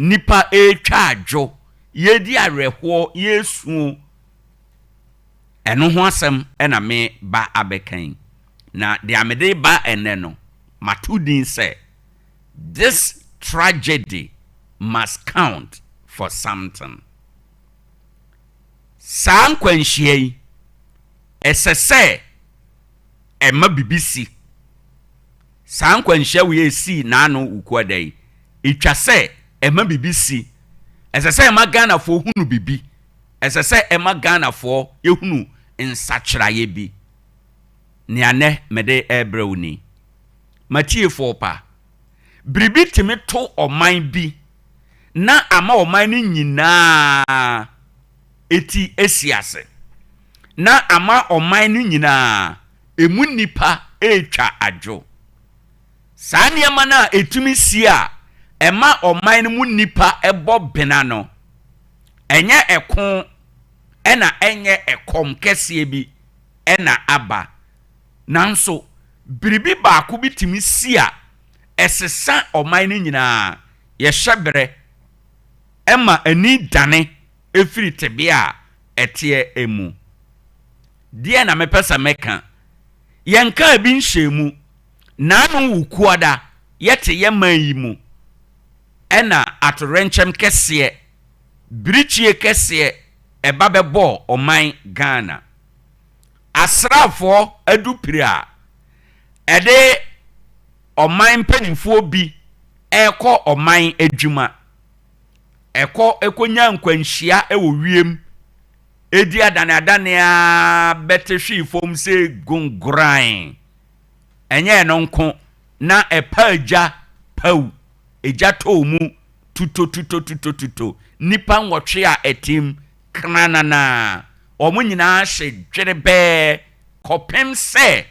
nnipa retwa adwo, yɛredi awerɛhoɔ, yɛresuo, ɛno ho asɛm na me ba abɛka yi. Na deɛ mede ba ɛnnɛ no, mato din sɛ, This tragedy must count for something. Saa nkwanhyia yi, ɛsɛ sɛ ɛma biribi si. Saa nkwanhyia wei a ɛsii naano Wukuada yi, ɛtwa sɛ ɛma biribi si. Ɛsɛ sɛ ɛma Ghanafoɔ hunu biribi. Ɛsɛ sɛ ɛma Ghanafoɔ yɛhunu nsakyeraeɛ bi. Nea nnɛ mede rebrɛ wo ni. M'atiefoɔ pa, biribi tumi to ɔman bi na ama ɔman no nyinaa ti asi ase, na ama ɔman no nyinaa emu nnipa retwa adwo. Saa nneɛma no a ɛtumi si a ɛma ɔman no mu nnipa bɔ bena no, ɛnyɛ ɛko ɛna ɛnyɛ ɛkɔm kɛseɛ bi na aba. Nanso biribi baako bi tumi si a ɛsesa ɔman no nyinaa, yɛhyɛ berɛ ma ani dane firi tebea a ɛteɛ mu. Deɛn na mepɛ sɛ meka? Yɛnkaa bi nhyɛɛ mu. Naano Wukuada yɛte yɛn man yi mu ɛna atowerɛnkyɛm kɛseɛ, birikyie kɛseɛ ɛba bɛbɔɔ ɔman Ghana. Asraafoɔ adupire a ɛde ɔman mpanimfoɔ bi rekɔ ɔman adwuma, ɛkɔ kɔnya nkwanhyia wɔ wiem, ɛdi adaneadane ara bɛte hwee fam sɛ gongoran. Ɛnyɛ ɛno nko, na ɛpa gya paw, egya tɔɔ mu tutotutotutotuto, nnipa nwɔtwe a ɛtem krananaa, wɔn nyinaa hye dwerebɛɛ kɔpem sɛ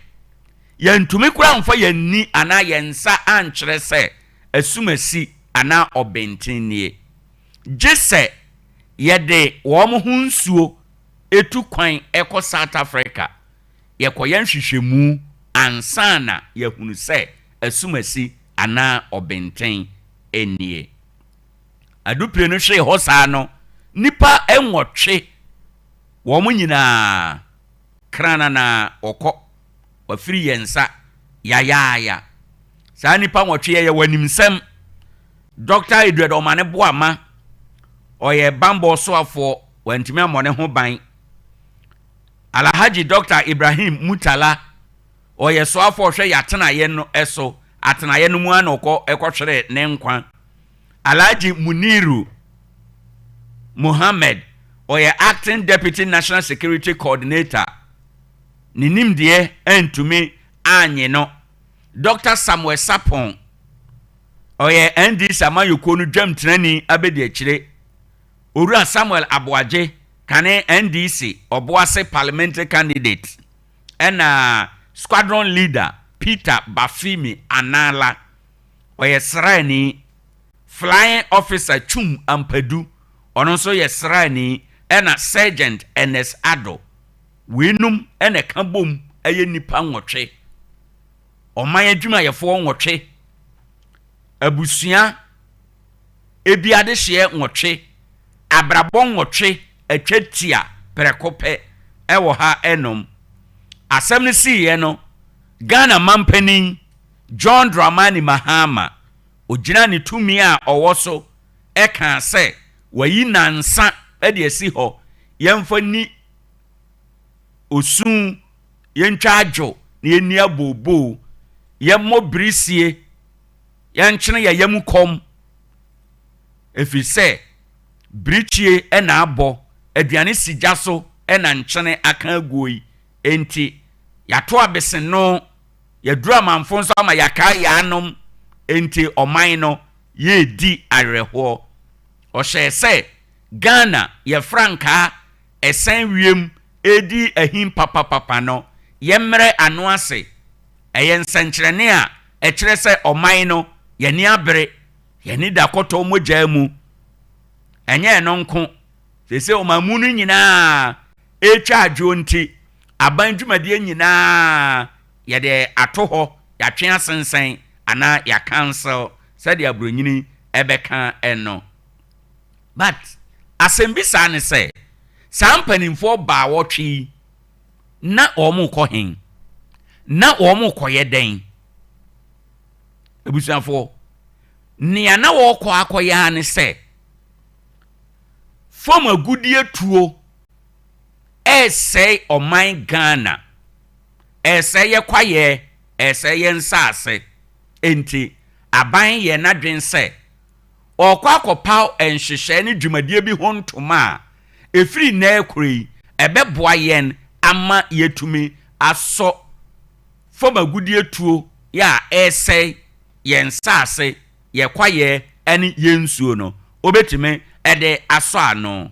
yɛantumi koraa amfa yɛn ani anaa yɛn nsa ankyerɛ sɛ asumasi anaa ɔbenten nie, gye sɛ yɛde wɔn ho nsuo tu kwan kɔ South Africa, yɛkɔyɛ nhwehwɛmu ansa na yɛahunu sɛ asumasi anaa ɔbenten nie. Adupire no hwee hɔ saa no, nnipa nwɔtwe, wɔn nyinaa krananaa wɔkɔ, wɔafiri yɛn nsa yayaaya. Saa nnipa nwɔtwe yɛ yɛwɔ animsɛm. Dɔkta Edward Omane Boamah, ɔyɛ bammɔ soafoɔ, wantumi ammɔ ne ho ban. Alhaji Dɔkta Ibrahim Murtala, ɔyɛ soafoɔ a ɔhwɛ yɛn atenaeɛ no so, atenaeɛ no mu ara na ɔkɔ kɔhweree ne nkwa. Alhaji Muniru Mohammed, ɔyɛ Acting Deputy National Security Coordinator, ne nimdeɛ antumi annye no. Dɔkta Samuel Sarpong, ɔyɛ NDC amanyɔkuo no dwamtenani abadiakyire. Owura Samuel Aboagye, kane NDC Ɔboase Parliamentary Candidate, ɛna Squadron Leader Peter Bafemi Anala, ɔyɛ sraani. Flying Officer Twum Ampadu, ɔno nso yɛ sraani, ɛna Sergeant Ernest Addo. Weinom na ɛka bom yɛ nnipa nwɔtwe, ɔman adwumayɛfoɔ nwɔtwe, abusua ebi adehyeɛ nwɔtwe, abrabɔ nwɔtwe atwa tia prɛko pɛ wɔ ha nom. Asɛm no siiɛ no, Ghana mampanin John Dramani Mahama, ɔgyinaa ne tumi a ɔwɔ so kaa sɛ wayi nnansa de asi hɔ, yɛmfa nni osu, yɛntwa adwo na yɛnni abooboo, yɛmmɔ birisie, yɛnkyene yɛn yam kɔm, ɛfiri sɛ birikyie na abɔ, aduane si gya so na nkyene aka aguo yi, enti yɛato abeseno. Yɛaduru amanfo nso ama yɛakae yɛn anom, enti ɔman no yɛredi awerɛhoɔ. Ɔhyɛɛ sɛ Ghana yɛ frankaa ɛsɛn wiem redi ahim papapapa no, yɛmmrɛ ano ase. Ɛyɛ nsɛnkyerɛnne a ɛkyerɛ sɛ ɔman no yɛn ani abere, yɛn ani da kɔtɔ mogya mu. Ɛnyɛ ɛno nko, seesei ɔman mu no nyinaa retwa adwoɔ nti, aban dwumadie nyinaa yɛde ato hɔ, yɛatwe asensɛn anaa yɛacancel sɛdeɛ aburonyini bɛka no. But asɛmbisa ne sɛ, saa mpanimfoɔ baawɔtwe yi, na wɔn rekɔ hen? Na wɔn rekɔyɛ dɛn? Abusuafoɔ, nea na wɔrekɔ akɔyɛ ara ne sɛ, fam agudie tuo ɛresɛe ɔman Ghana, ɛresɛe yɛ kwaeɛ, ɛresɛe yɛ nsaase. Enti aban yɛ n'adwene sɛ ɔrekɔ akɔpaw nhyehyɛe ne dwumadie bi ho ntoma a ɛfiri nnɛ rekoro yi, ɛbɛboa yɛn ama yɛatumi asɔ fam agudie tuo yɛ a ɛresɛe yɛn nsaase, yɛn kwaeɛ ne yɛn nsuo no, wobɛtumi de asɔ ano.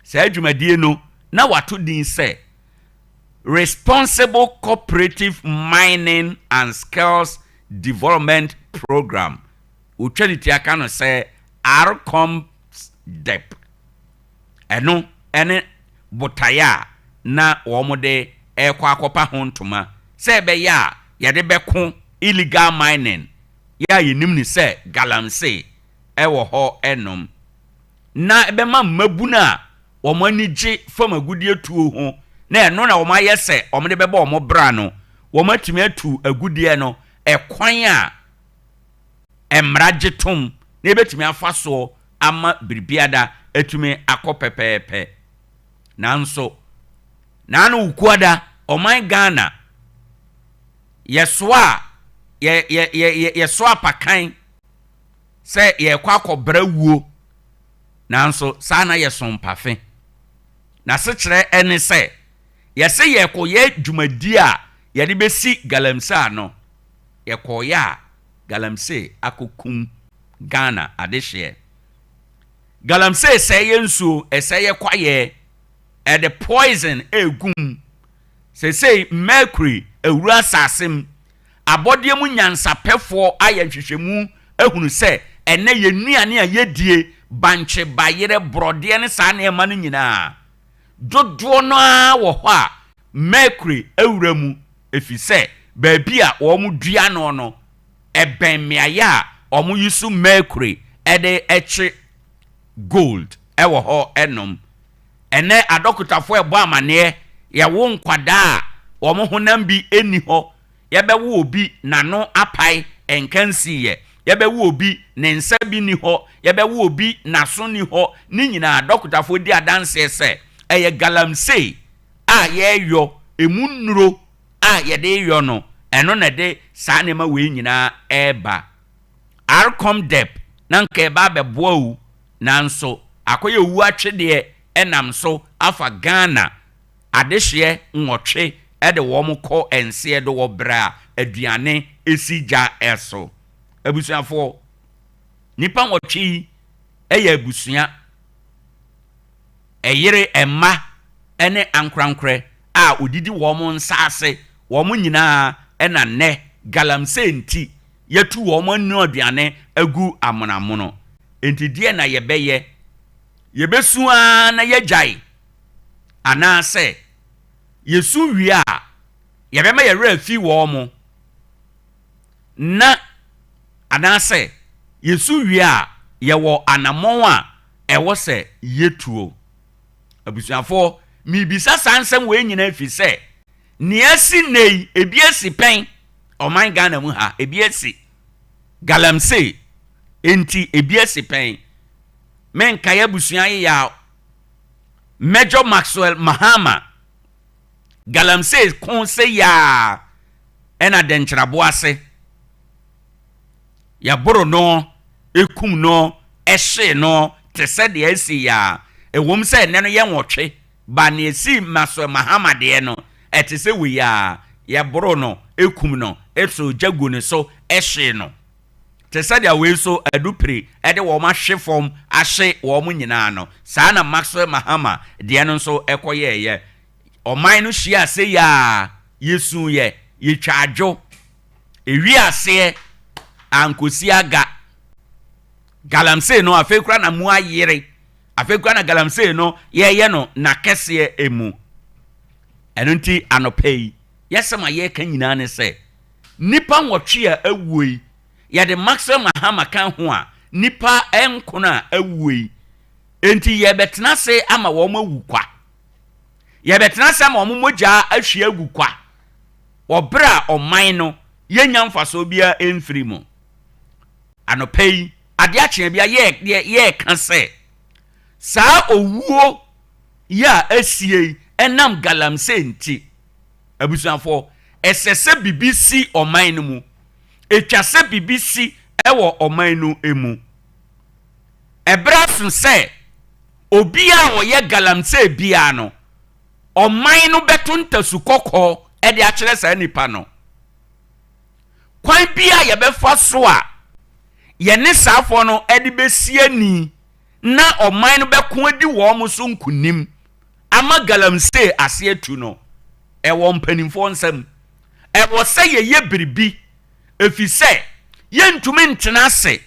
Saa dwumadie no, na wato din sɛ Responsible Cooperative Mining and Skills Development Program. Wotwa ne ti aka no sɛ RCOMSDEP. Ɛno ne botaeɛ a na wɔde rekɔ akɔpa ho ntoma sɛ ɛbɛyɛ a yɛde bɛko illegal mining yɛ a yɛnim no sɛ galamsey wɔ hɔ nom, na ɛbɛma mmabunu a wɔn ani gye fam agudeɛ tuo ho na ɛno na wɔn ayɛ sɛ wɔde bɛbɔ wɔn bra no, wɔatumi atu agudeɛ no ɛkwan a mmara gye tom na ɛbɛtumi afa soɔ ama biribiada atumi akɔ pɛpɛɛpɛ. Nanso, naano Wukuada, ɔman Ghana, yɛsoa yɛ yɛ yɛ yɛsoa apakan sɛ yɛrekɔ akɔbra wuo, nanso saa na yɛso mpafe. N'asekyerɛ ne sɛ, yɛse yɛrekɔyɛ dwumadie a yɛde bɛsi galamsey ano. Yɛkɔeɛ a, galamsey akɔkum Ghana adehyeɛ. Galamsey sɛe yɛ nsuo, ɛsɛe yɛ kwaeɛ, ɛde poison ɛregu mu. Seesei mercury awura asase mu. Abɔdeɛ mu nyansapɛfoɔ ayɛ nhwehwɛmu ahunu sɛ ɛnnɛ yɛn nnuane a yɛdie, bankye, bayerɛ, borɔdeɛ ne saa nneɛma no nyinaa, dodoɔ no ara wɔ hɔ a mercury awura mu ɛfiri sɛ baabi a wɔdua no no, ɛbɛn mmeaeɛ a wɔyi so mercury de kye gold wɔ hɔ nom. Ɛnnɛ adɔkotafoɔ ɛbɔ amaneɛ, yɛwo nkwadaa a wɔn honam bi nni hɔ, yɛbɛwo obi n'ano apae nka nsiiɛ, yɛbɛwo obi ne nsa bi nni hɔ, yɛbɛwo obi n'aso nni hɔ, ne nyinaa adɔkotafoɔ di adanseɛ sɛ ɛyɛ galamsey a yɛreyɔ, ɛmu nnuro a yɛde reyɔ no, ɛno na ɛde saa nneɛma wei nyinaa reba. Rcomdep na anka ɛba abɛboa o, nanso akɔyɛ owu atwedeɛ nam so afa Ghana adehyeɛ nwɔtwe de wɔn kɔ nseɛ do wɔ berɛ a aduane si gya so. Abusuafoɔ, nnipa nwɔtwe yi yɛ abusua, ɛyere, mma ne ankorankorɛ a wɔdidi wɔn nsa ase, wɔn nyinaa na nnɛ galamsey nti yɛatu wɔn ano aduane agu amonamono. Enti deɛn na yɛbɛyɛ? Yɛbɛsu ara na yɛagyae? Anaasɛ yɛsu wie a, yɛbɛma yɛn werɛ afi wɔn na anaasɛ yɛsu wie a, yɛwɔ anammɔn a ɛwɔ sɛ yɛtuo? Abusuafoɔ, merebisa saa nsɛm wei nyinaa ɛfiri sɛ, nea asi nnɛ yi, ebi asi pɛn. Ɔman Ghana mu ha, ebi asi. Galamsey nti, ebi asi pɛn. Menkae abusua yeyaw. Major Maxwell Mahama, Galamsey ko sɛ yaa ɛna dɛnkyerɛbo ase. Yɛboro no, ekum no, ɛhyee no te sɛ deɛ asi yaa. Ɛwom sɛ ɛnnɛ no yɛ nwɔtwe. Ba nea esii Maxwell Mahama deɛ no, ɛte sɛ wei ara, yɛboroo no, kum no, sɔɔ gya guu ne so, hyee no. Te sɛdeɛ wei nso Adupire de wɔn ahwe fam ahye wɔn nyinaa no, saa na Maxwell Mahama deɛ no nso kɔyɛeɛ. Ɔman no hyiaa sei ara, yɛsuiɛ, yɛtwaa dwo. Ɛwiee aseɛ, ankɔsi aga. Galamsey no, afei koraa na mu ayere. Afei koraa na galamsey no yɛreyɛ no n'akɛseɛ mu. Ɛno nti anɔpa yi, yɛsɛm a yɛreka nyinaa ne sɛ, nnipa nwɔtwe a awuo yi, yɛde Maxwell Mahama ka ho a, nnipa nkono a awuo yi, Enti yɛbɛtena ase ama wɔn awu kwa. Yɛbɛtena ase ama wɔn mogya ahwie agu kwa wɔ berɛ a ɔman no yɛnnya mfasoɔ biara mfiri mu. Anɔpa yi, adeɛ akye bia yɛreka sɛ saa owuo yi a asie yi ɛnam galamsey nti, abusuafoɔ, ɛsɛ sɛ biribi si ɔman no mu. Ɛtwa sɛ biribi si wɔ ɔman no mu. Ɛberɛ aso sɛ obiara a ɔyɛ galamsey biara no, ɔman no bɛto ntasu kɔkɔɔ de akyerɛ saa nipa no. Kwan bi a yɛbɛfa so a yɛne saafoɔ no de bɛsi ani na ɔman no bɛko adi wɔn so nkonim ama galamsey ase atu no, ɛwɔ mpanimfoɔ nsam. Ɛwɔ sɛ yɛyɛ biribi efisɛ yɛntumi ntena ase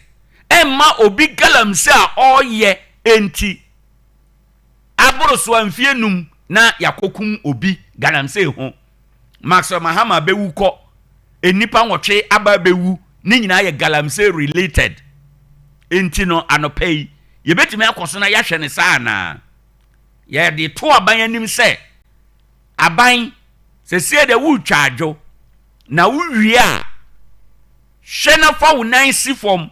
mma obi galamsey a ɔreyɛ nti aboro so a mfeɛ num na yɛakɔkum obi galamsey ho. Maxwell Mahama bɛwu kɔ, nnipa nwɔtwe aba abɛwu, ne nyinaa yɛ galamsey related. Nti no anɔpa yi, yɛbɛtumi akɔ so na yɛahwɛ no saa anaa? Yɛde to aban anim sɛ, aban, sesie deɛ woretwa adwo, na wowie a, hwɛ na fa wo nan si fam,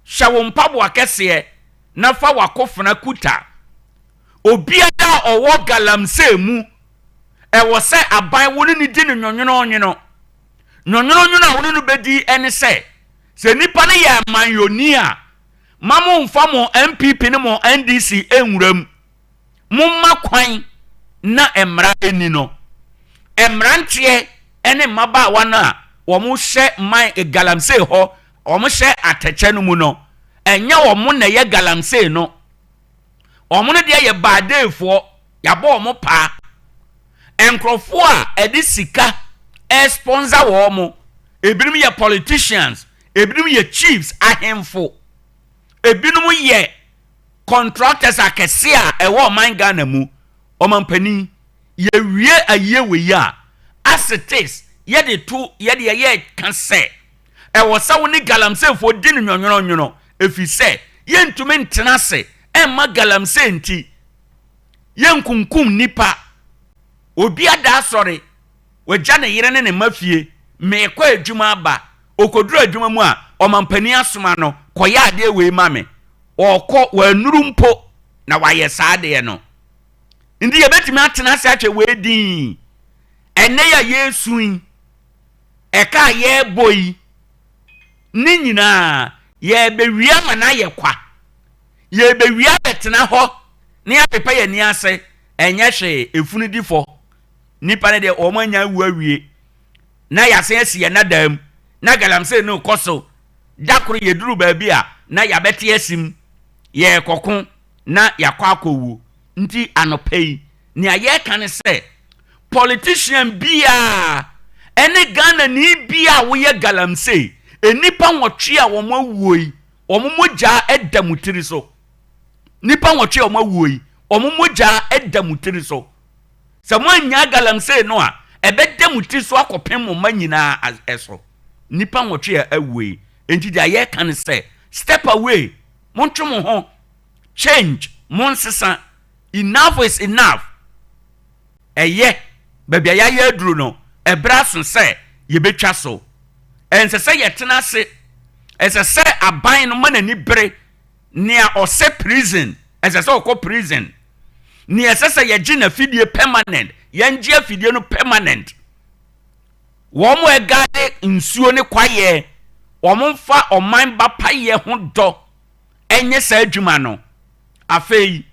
hyɛ wo mpaboa kɛseɛ na fa w'akofena kuta. Obiara a ɔwɔ galamsey mu, ɛwɔ sɛ aban wo ne no di no nwonwononwono. Nwonwononwono a wo ne no bɛdi ne sɛ, sɛ nipa no yɛ amanyɔni a, ma momfa mo NPP ne mo NDC nwura mu. Momma kwan na mmara nni no. Mmeranteɛ ne mmabaawa no a wɔhyɛ man galamsey hɔ, wɔhyɛ atɛkyɛ no mu no, ɛnyɛ wɔn na ɛyɛ galamsey no. Wɔn no deɛ yɛ baadeefoɔ, yɛabɔ wɔn paa. Nkurɔfoɔ a ɛde sika ɛresponsor wɔn, ebinom yɛ politicians, ebinom yɛ chiefs, ahemfo, ebinom yɛ contractors akɛse a ɛwɔ ɔman Ghana mu. Ɔmampanin, yɛwie ayie wei a, as it is, yɛde to yɛde yɛyɛ ka sɛ ɛwɔ sɛ wo ne galamseyfoɔ di no nwɔnwonɔnwono, ɛfiri sɛ yɛntumi ntena ase mma galamsey nti yɛnkunkum nnipa. Obi ada asɔre, wagya ne yere ne ne mma fie, meekɔ adwuma aba, ɔkɔduru adwuma mu a, ɔmampanin asoma no, kɔyɛ adeɛ wei ma me. Ɔkɔ, wannuru mpo na wayɛ saa adeɛ no. Nti yɛbɛtumi atena ase ahwɛ wei dinn. Ɛnnɛ yi a yɛresu yi, ɛka a yɛrebɔ yi, ne nyinaa yɛrebɛwie ama no ayɛ kwa. Yɛrebɛwie abɛtena hɔ na yɛapepa yɛn ani ase, ɛnyɛ hwee, efunu di fɔ. Nnipa no deɛ wɔn anya awu awie na yɛasan asi yɛn nnadaa mu na galamsey no rekɔ so. Da koro yɛduru baabi a na yɛabɛte asim, yɛrekɔko na yɛakɔ akɔwu. Nti anɔpa yi, nea yɛreka ne sɛ, politician biara ɛne Ghanani biara a woyɛ galamsey, nnipa nwɔtwe a wɔn awuo yi, wɔn mogya da mo tiri so. Nnipa nwɔtwe a wɔn awuo yi, wɔn mogya da mo tiri so. Sɛ moannyaa galamsey no a, ɛbɛda mo tiri so akɔpem mo mma nyinaa so. Nnipa nwɔtwe a awuo yi. Enti deɛ yɛreka ne sɛ, step away, montwe mo ho, change, monsesa. Enough is enough. Ɛyɛ, baabi a yɛayɛ aduru no, ɛberɛ aso sɛ yɛbɛtwa so. Ɛnsɛ sɛ yɛtena ase. Ɛsɛ sɛ aban no ma n'ani bere. Nea ɔsɛ prison, ɛsɛ sɛ ɔkɔ prison. Nea ɛsɛ sɛ yɛgye n'afidie permanent, yɛngye afidie no permanent. Wɔn a ɛgade nsuo ne kwaeɛ, wɔn mfa ɔman ba payɛ ho dɔ nyɛ saa adwuma no. Afei,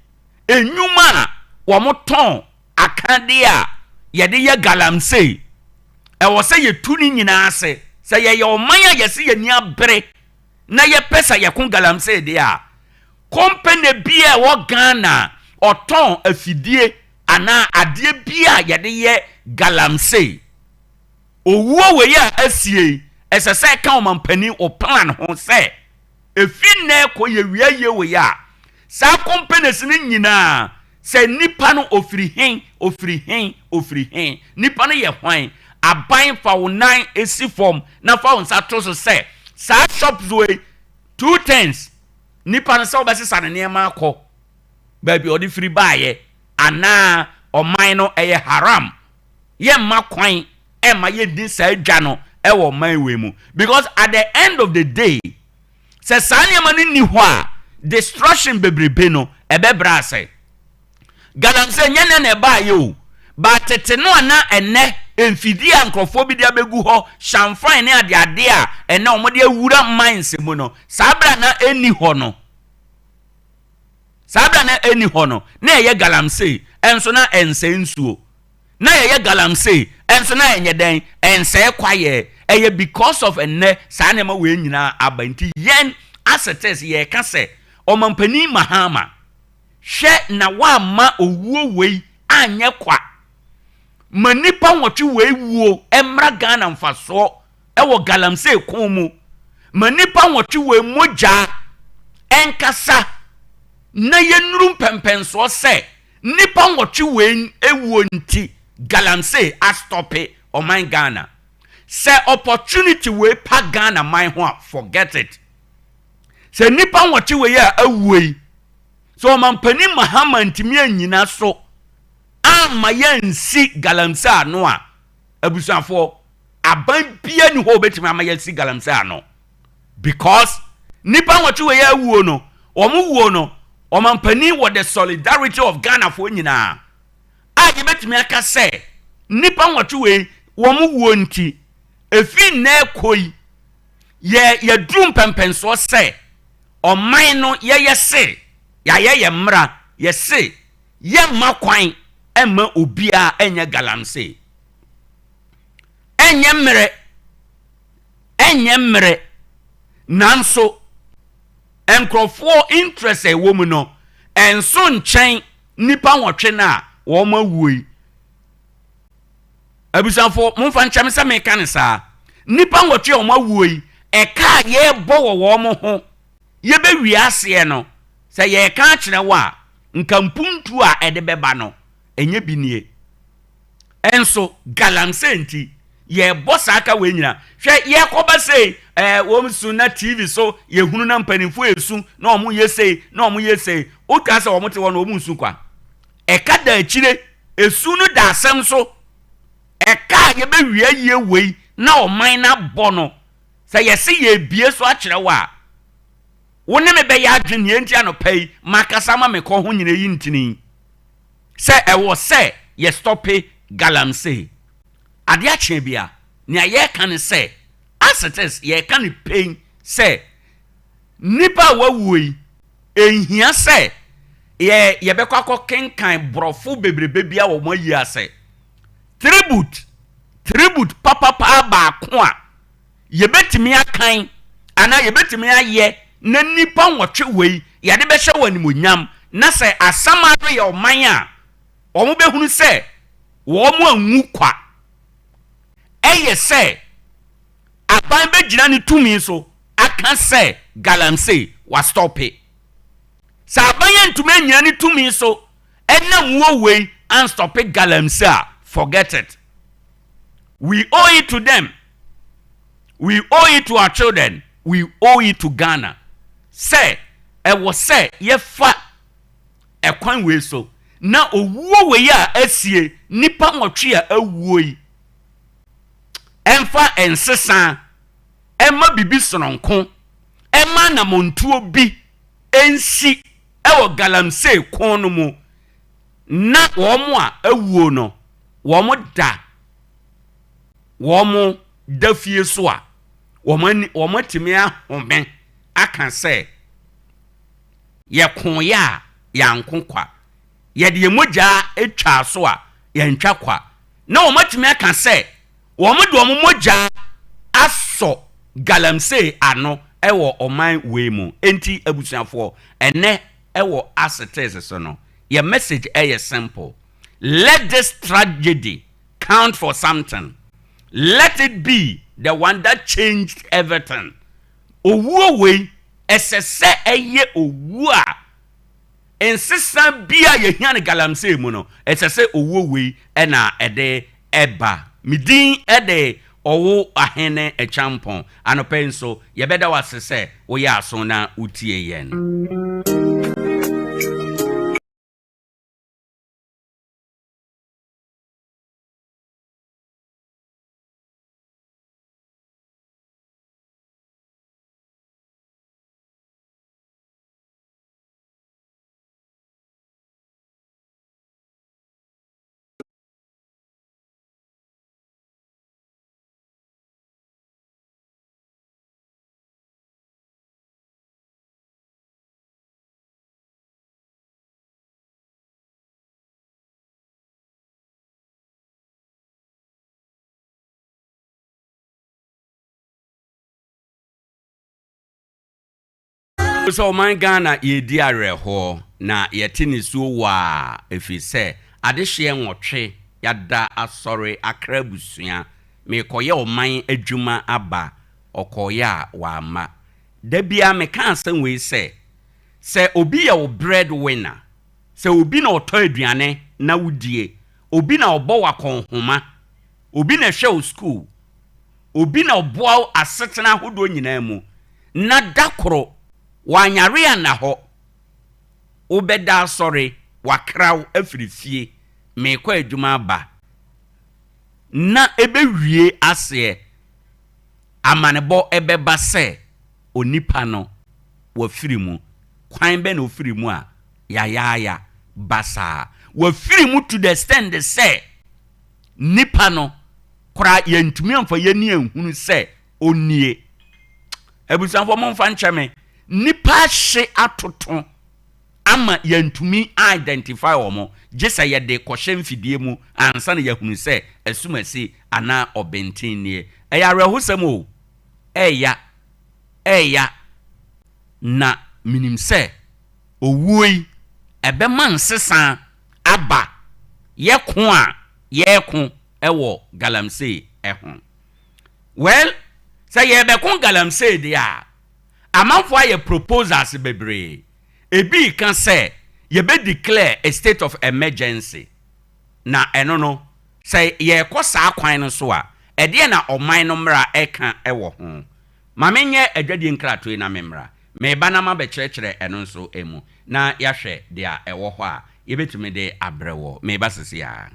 nnwuma a wɔtɔn akadeɛ a yɛde yɛ galamsey, ɛwɔ sɛ yɛtu ne nyinaa ase. Sɛ yɛyɛ ɔman a yɛse yɛn ani abere na yɛpɛ sɛ yɛko galamsey deɛ a, kɔmpene bi a ɛwɔ Ghana a ɔtɔn afidie anaa adeɛ bi a yɛde yɛ galamsey, owuo wei a asie yi, ɛsɛ sɛ ɛka ɔmampanin o plan ho sɛ Efi nnɛ rekɔ yɛwie ayie wei a, saa companies no nyinaa, sɛ nipa no ofiri he, ofiri he, ofiri he, nipa no yɛ hwan, aban fa wo nan si fam na fa wo nsa to so sɛ saa shops wei, two things, nipa no sɛ wobɛsesa ne nneɛma akɔ. baabi a ɔde firi baeɛ anaa ɔman no ɛyɛ haram, yɛmma kwan ɛmma yɛnni saa dwa no ɛwɔ ɔman wei mu, because at the end of the day, sɛ saa nneɛma no nni hɔ a, destruction bebrebe no ɛbɛbrɛ ase. Galamsey nyɛ nɛ na ɛbaayɛ o, ba tete no a na ɛnɛ mfidie a nkurɔfoɔ bi de abɛgu hɔ, changfan ne adeade a ɛnɛ wɔde awura mines mu no, saa berɛ a na ɛnni hɔ no, saa berɛ a na ɛnni hɔ no, na ɛyɛ galamsey, ɛnso na ɛnsɛe nsuo, na yɛyɛ galamsey ɛnso na ɛnyɛ dɛn, ɛnsɛe kwayɛ. Ɛyɛ because of ɛnɛ saa nneɛma wei nyinaa aba nti, yɛn as it is, yɛreka sɛ Ɔmampanin Mahama, hwɛ na woamma owuo wei anyɛ kwa. Ma nnipa 8 wei wuo mmra Ghana mfasoɔ ɛwɔ galamsey ko mu. Ma nnipa 8 wei mogya ɛnkasa na yɛnnuru mpɛmpɛnsoɔ sɛ nnipa 8 wei ewuo nti galamsey astop ɔman Ghana. Sɛ opportunity wei pa Ghana man ho a, forget it. Sɛ nnipa 8 wei a awuo yi, sɛ Ɔmampanin Mahama ntumi anyina so amma yɛnsi galamsey ano a, abusuafoɔ, aban bia ni hɔ a obɛtumi ama yɛsi galamsey ano, because nnipa 8 wei a awuo no, wɔn wuo no, ɔmampanin wɔ the solidarity of Ghanafoɔ nyinaa a yɛbɛtumi aka sɛ nnipa 8 wei wɔn wuo nti, efi nnɛ kɔ yi, yɛ yɛduru mpɛmpɛnsoɔ sɛ ɔman no yɛyɛ se yɛayɛ yɛ mmara, yɛse yɛmma kwan ɛmma obiara ɛnyɛ galamsey. Ɛnyɛ mmerɛ, ɛnyɛ mmerɛ, nanso nkurɔfoɔ interest a ɛwɔ mu no ɛnso nkyɛn nnipa 8 no a wɔn awuo yi. Abusuafoɔ, momfa nkyɛn sɛ meka ne saa, nnipa 8 a wɔn awuo yi, ɛka a yɛrebɔ wɔ wɔn ho yɛbɛwie aseɛ no, sɛ yɛreka akyerɛ wo a, nka mpuntuo a ɛde bɛba no ɛnyɛ bi nie. Ɛnso galamsey nti yɛrebɔ saa ka wei nyinaa. Hwɛ, yɛkɔba sei, wɔn su na TV so yɛhunu na mpanimfoɔ esu na wɔn yɛ sei na wɔn yɛ sei. Wotwa sɛ wɔn te hɔ no, wɔn nsu kwa. Ɛka da akyire, esu no da asɛm so. Ɛka a yɛbɛwie yie wei na ɔman no abɔ no, sɛ yɛse yɛbie so akyerɛ wo a, wo ne me bɛyɛ adwene. Nea nti anɔpa yi makasa ma mekɔ ho nyina yi ntini sɛ ɛwɔ sɛ yɛstop galamsey. Adeɛ akyea bi a, nea yɛreka ne sɛ, as it is, yɛreka ne pain sɛ nnipa a wawuo yi, ɛnhia sɛ yɛbɛkɔ akɔ kenkan borɔfo bebrebe bi a wɔn ayi ase. Tribute papapaa baako a yɛbɛtumi akan anaa yɛbɛtumi ayɛ na nnipa 8 wei yɛde bɛhyɛ wɔ animonyam, na sɛ Asamado yɛ ɔman a, wɔn bɛhunu sɛ wɔn anwu kwa, ɛyɛ sɛ aban bɛgyina ne tumi so aka sɛ galamsey wastop. Sɛ aban yɛ ntumi anyina ne tumi so ɛnam wuo wei anstop galamsey a, forget it. We owe it to them, we owe it to our children, we owe it to Ghana sɛ ɛwɔ sɛ yɛfa ɛkwan wei so na owuo wei a asie, nipa 8 a awuo yi, ɛmfa nsesa ɛma bibi sononko, ɛma anamontuo bi nsi ɛwɔ galamsey ko no mu, na wɔn a awuo no, wɔn da fie so a, wɔn ani wɔn atumi ahome aka sɛ yɛkoeɛ a yɛanko kwa, yɛde yɛn mogya atwa so a yɛntwa kwa, na wɔn atumi aka sɛ wɔn de wɔn mogya asɔ galamsey ano ɛwɔ ɔman wei mu. Enti abusuafoɔ, ɛnɛ ɛwɔ asetes so no, yɛ message ɛyɛ simple: let this tragedy count for something. Let it be the one that changed everything. Owuo wei, ɛsɛ sɛ ɛyɛ owuo a nsesa bi a yɛhia no galamsey mu no, ɛsɛ sɛ owuo wei ɛna ɛde ɛba. Me din ɛde Ɔwo Ahene Akyampɔn. Anɔpɛ yi nso yɛbɛda wo ase sɛ woyɛ aso na wotie yɛn. Sɛ ɔman Ghana yɛredi awerɛhoɔ na yɛte nisuo waa ɛfiri sɛ adehyeɛ nwɔtwe yɛada asɔre akra abusua merekɔyɛ ɔman adwuma aba ɔkɔeɛ a wamma. Da biara meka asɛm wei sɛ, sɛ obi yɛ wo bread winner, sɛ obi na ɔtɔ aduane na wodie, obi na ɔbɔ wo akɔnhoma, obi na ɛhwɛ wo sukuu, obi na ɔboa wo asetena ahodoɔ nyinaa mu, na da koro wanyare anna hɔ, wobɛda asɔre, wakra wo afiri fie, merekɔ adwuma aba, na ɛbɛwie aseɛ, amanebɔ ɛbɛba sɛ onipa no wafiri mu. Kwan bɛ na ofiri mu a yayaaya basaa. Wafiri mu to the extent sɛ nipa no koraa yɛntumi amfa yɛni anhunu sɛ onie. Abusuafoɔ, momfa nkyɛ me, nipa ahye atoto ama yɛntumi identify wɔn gye sɛ yɛde kɔhyɛ mfidie mu ansa na yɛahunu sɛ asumasi anaa ɔbɛnten nie. Ɛyɛ awerɛhosɛm o, ɛɛya, ɛɛya, na menim sɛ owuo yi ɛbɛma nsesa aba yɛko a yɛreko ɛwɔ galamsey ɛho. Well, sɛ yɛrebɛko galamsey deɛ a, amanfoɔ ayɛ proposals bebree. Ebi ka sɛ yɛbɛ declare a state of emergency, na ɛno no sɛ yɛrekɔ saa kwan no so a, ɛdeɛ na ɔman no mmara ɛka ɛwɔ ho. Ma menyɛ adwadie nkratoɔ yi na memmra. Meba na mabɛkyerɛkyerɛ ɛno nso mu na yɛahwɛ deɛ ɛwɔ hɔ a yɛbɛtumi de abrɛ wɔ. Meba sisi a.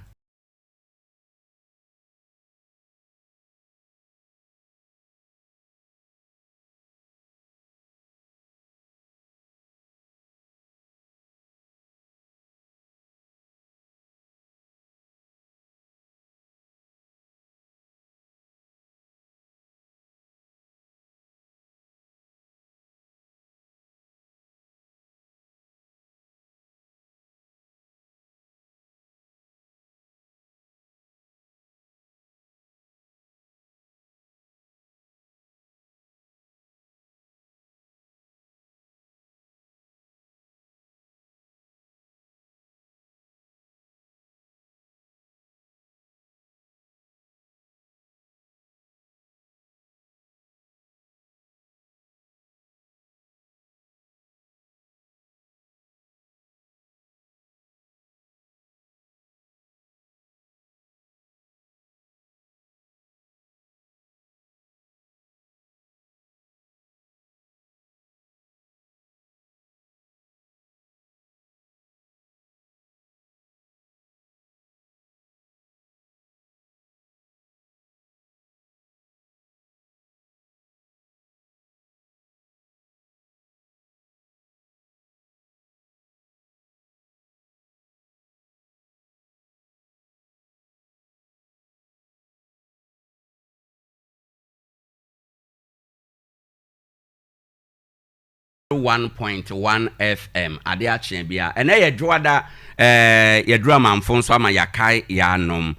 1.1 FM ade akyea bia ɛnɛ yɛ dwoada, yɛduru amanfo nso ama yɛakae yɛanom.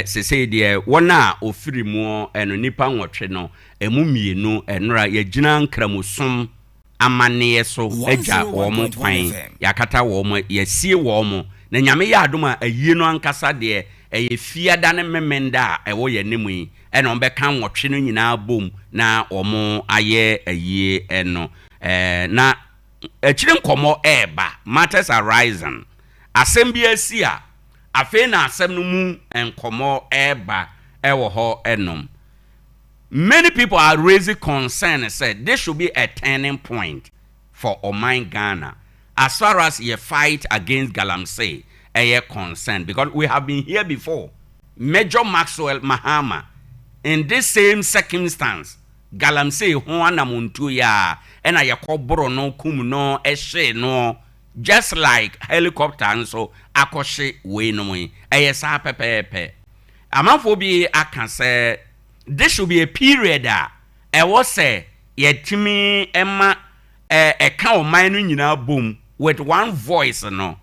Sesei deɛ wɔn a ofiri mu ɛno nipa 8 no emu 2 ɛnora yɛgyina nkramosom amanneɛ so agya wɔn kwan, yɛakata wɔn, yɛasie wɔn, na Nyame yɛ adom a ayie no ankasa deɛ ɛyɛ Fiada ne Memenda a ɛwɔ yɛn anim yi ɛna wɔn bɛka 8 no nyinaa bom na wɔn ayɛ ayie no. Na akyire nkɔmmɔ ɛreba, matters arising, asɛm bi asi a afei na asɛm no mu nkɔmmɔ ɛreba ɛwɔ hɔ ɛnom. Many people are raising concern sɛ this should be a turning point for ɔman Ghana as far as yɛ fight against galamsey ɛyɛ concern, because we have been here before. Major Maxwell Mahama, in this same circumstance, galamsey ho anamontuo yi a ɛna yɛkɔ boro no, kum no, ɛhyee no, just like helicopter nso akɔhye wei nom yi, ɛyɛ saa pɛpɛɛpɛ. Amanfoɔ bi aka sɛ this should be a period a ɛwɔ sɛ yɛtumi ɛma ɛka ɔman no nyinaa bom with one voice no,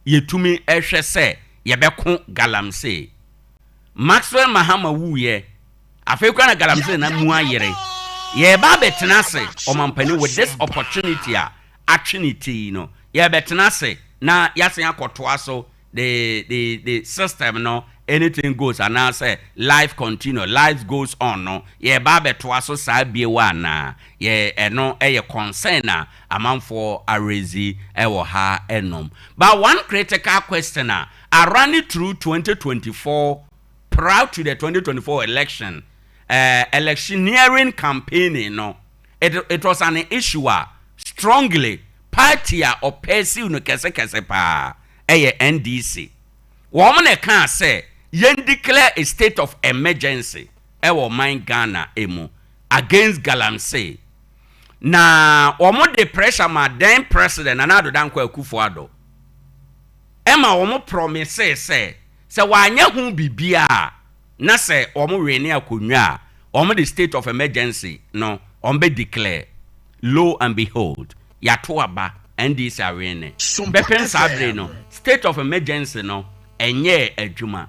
yɛtumi ɛhwɛ sɛ yɛbɛko galamsey. Maxwell Mahama wuyɛ afei kora na galamsey na mu ayere. Yɛba abɛtena ase ɔmampanin with this opportunity a atwe ne ti no, yɛbɛtena ase na yɛasen akɔtoa so the system no, anything goes anaasɛ life continue, life goes on no, yɛba abɛtoa so saa bie wɔ anaa yɛ. Ɛno ɛyɛ concern a amanfoɔ araise ɛwɔ ha ɛnom. But one critical question a running through 2024, prior to the 2024 election, electioneering campaigning no, it was an issue a strongly party a ɔpursue no kɛsekɛse paa ɛyɛ NDC. Wɔn na ɛka sɛ yɛn declare a state of emergency ɛwɔ ɔman Ghana emu against galamsey, na wɔn de pressure ma then President Nana Addo Dankwa Akufo-Addo, ɛma wɔn promise sɛ wɔanyɛ ho biribiara na sɛ wɔn wee ne akonnwa a, wɔn de state of emergency no wɔn bɛ declare. Lo and behold, yàtò aba, NDC awee ne bɛpɛn. Saa bere no, state of emergency no ɛnyɛ adwuma.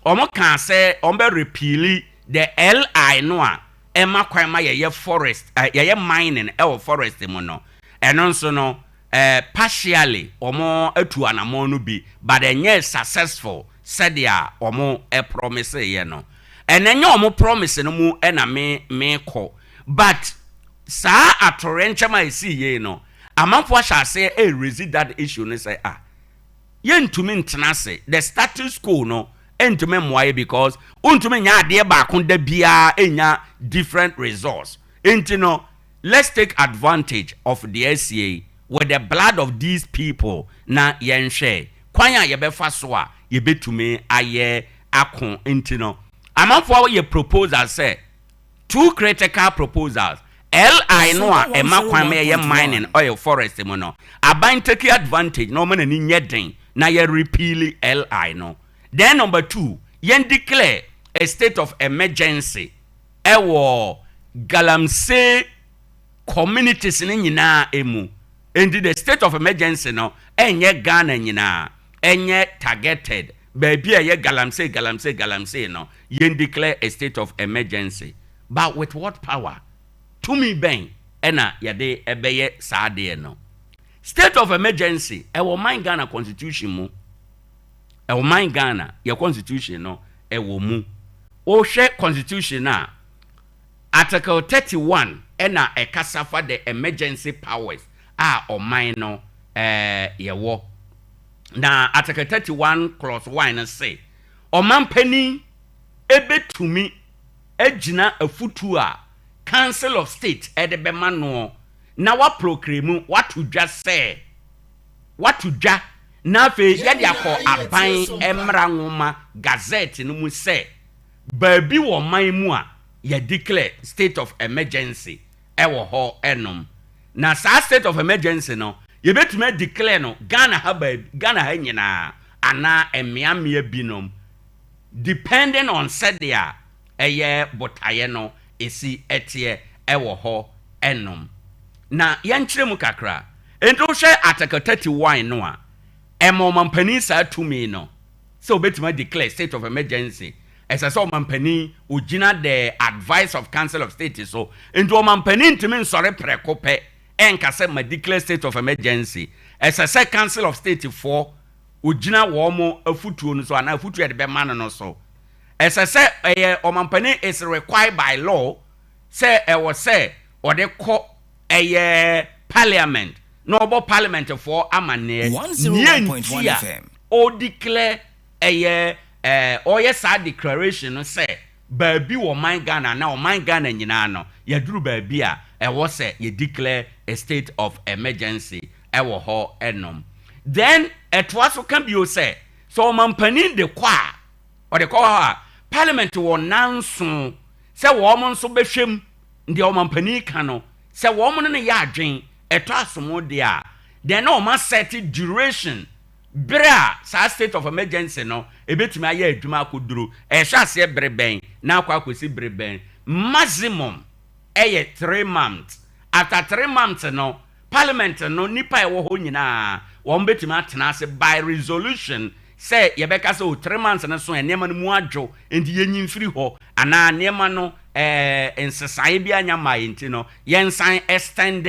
Wɔn kaa sɛ wɔn bɛ repeal the LI no a ɛma kwan ma yɛyɛ forest, yɛyɛ mining ɛwɔ forest mu no. Ɛno nso no, partially wɔn atu anamɔ no bi, but ɛnyɛ successful sɛdeɛ wɔn ɛpromise yɛ no. Ɛnɛ nyɛ wɔn promise no mu ɛna me kɔ, but saa atɔrɛnkyɛm a esi yie no, amanfoɔ ahyɛ aseɛ ɛreraise that issue no sɛ, ah, yɛntumi ntena ase, the status quo no ntumi mmoa yɛ, because ntumi nya adeɛ baako da biara nya different results. Nti no, let's take advantage of the SCA with the blood of these people na yɛnhwɛ kwan a yɛbɛfa so a yɛbɛtumi ayɛ ako. Nti no, amanfoɔ yɛ proposal sɛ two critical proposals: LI no a ɛma kwan ma yɛyɛ mining ɔyɛ forest mu no, aban take advantage na ɔma n'ani nyɛ den na yɛ repeal LI no. Then number two, yɛn declare a state of emergency ɛwɔ galamsey communities no nyinaa emu. Nti the state of emergency no ɛnyɛ Ghana nyinaa, ɛnyɛ targeted baabi a ɛyɛ galamsey, galamsey, galamsey no, yɛn declare a state of emergency. But with what power? Tumi bɛn ɛna yɛde ɛbɛyɛ saa adeɛ no? State of emergency ɛwɔ man Ghana constitution mu. Ɛwɔ man Ghana yɛ constitution no ɛwɔ mu. Wohwɛ constitution a, Article 31 ɛna ɛkasa fa the emergency powers a ɔman no yɛwɔ. Na Article 31 clause 1 no sɛ ɔman panin ebetumi egyina afutuo a Council of State ɛde bɛma noɔ na waproclaim, wato dwa sɛ wato dwa, na afei yɛde akɔ aban mmara nwoma gazette no mu sɛ baabi wɔ ɔman mu a yɛ declare state of emergency ɛwɔ hɔ ɛnom. Na saa state of emergency no, yɛbɛtumi declare no Ghana ha baabi, Ghana ha nyinaa anaa mmeammea binom, depending on sɛdeɛ ɛyɛ botaeɛ no esi ɛteɛ ɛwɔ hɔ ɛnom. Na yɛnkyerɛ mu kakra. Nti wohwɛ Article 31 no a, ɛma ɔmampanin saa tumi no sɛ obɛtumi declare state of emergency. Ɛsɛ sɛ ɔmampanin ogyina the advice of Council of State so. Nti ɔmampanin ntumi nsɔre prɛko pɛ ɛnka sɛ ma declare state of emergency. Ɛsɛ sɛ Council of State foɔ ogyina wɔn mo afutuo no so anaa afutuo yɛde bɛma no so. Ɛsɛ sɛ ɛyɛ ɔmampanin is required by law sɛ ɛwɔ sɛ ɔde kɔ ɛyɛ parliament na ɔbɔ parliament foɔ amanneɛ 101.1 nti a FM. ɔdeclare ɛyɛ ɔyɛ saa declaration no sɛ baabi wɔ ɔman Ghana na ɔman Ghana nyinaa no, yɛduru baabi a ɛwɔ sɛ yɛ declare a state of emergency ɛwɔ hɔ ɛnom. Then ɛtoa so ka bio sɛ ɔmampanin de kɔ a, ɔde kɔ hɔ a, parliament wɔ nanso sɛ wɔn nso bɛhwɛ mu deɛ ɔmampanin ka no, sɛ wɔn no ne yɛ adwen ɛtɔ asomo deɛ a, then na wɔn aset duration bere a saa state of emergency no ebetumi ayɛ adwuma akɔduro. Ɛhyɛ aseɛ bere bɛn na akɔ akɔsi bere bɛn? Maximum ɛyɛ 3 months. After 3 months no, parliament no nipa a ɛwɔ hɔ nyinaa wɔn bɛtumi atena ase by resolution sɛ yɛbɛka sɛ o 3 months no so nneɛma no mu adwo nti yɛnyi mfiri hɔ, anaa nneɛma no nsesaeɛ bi anya maa yɛn nti no, yɛnsan extend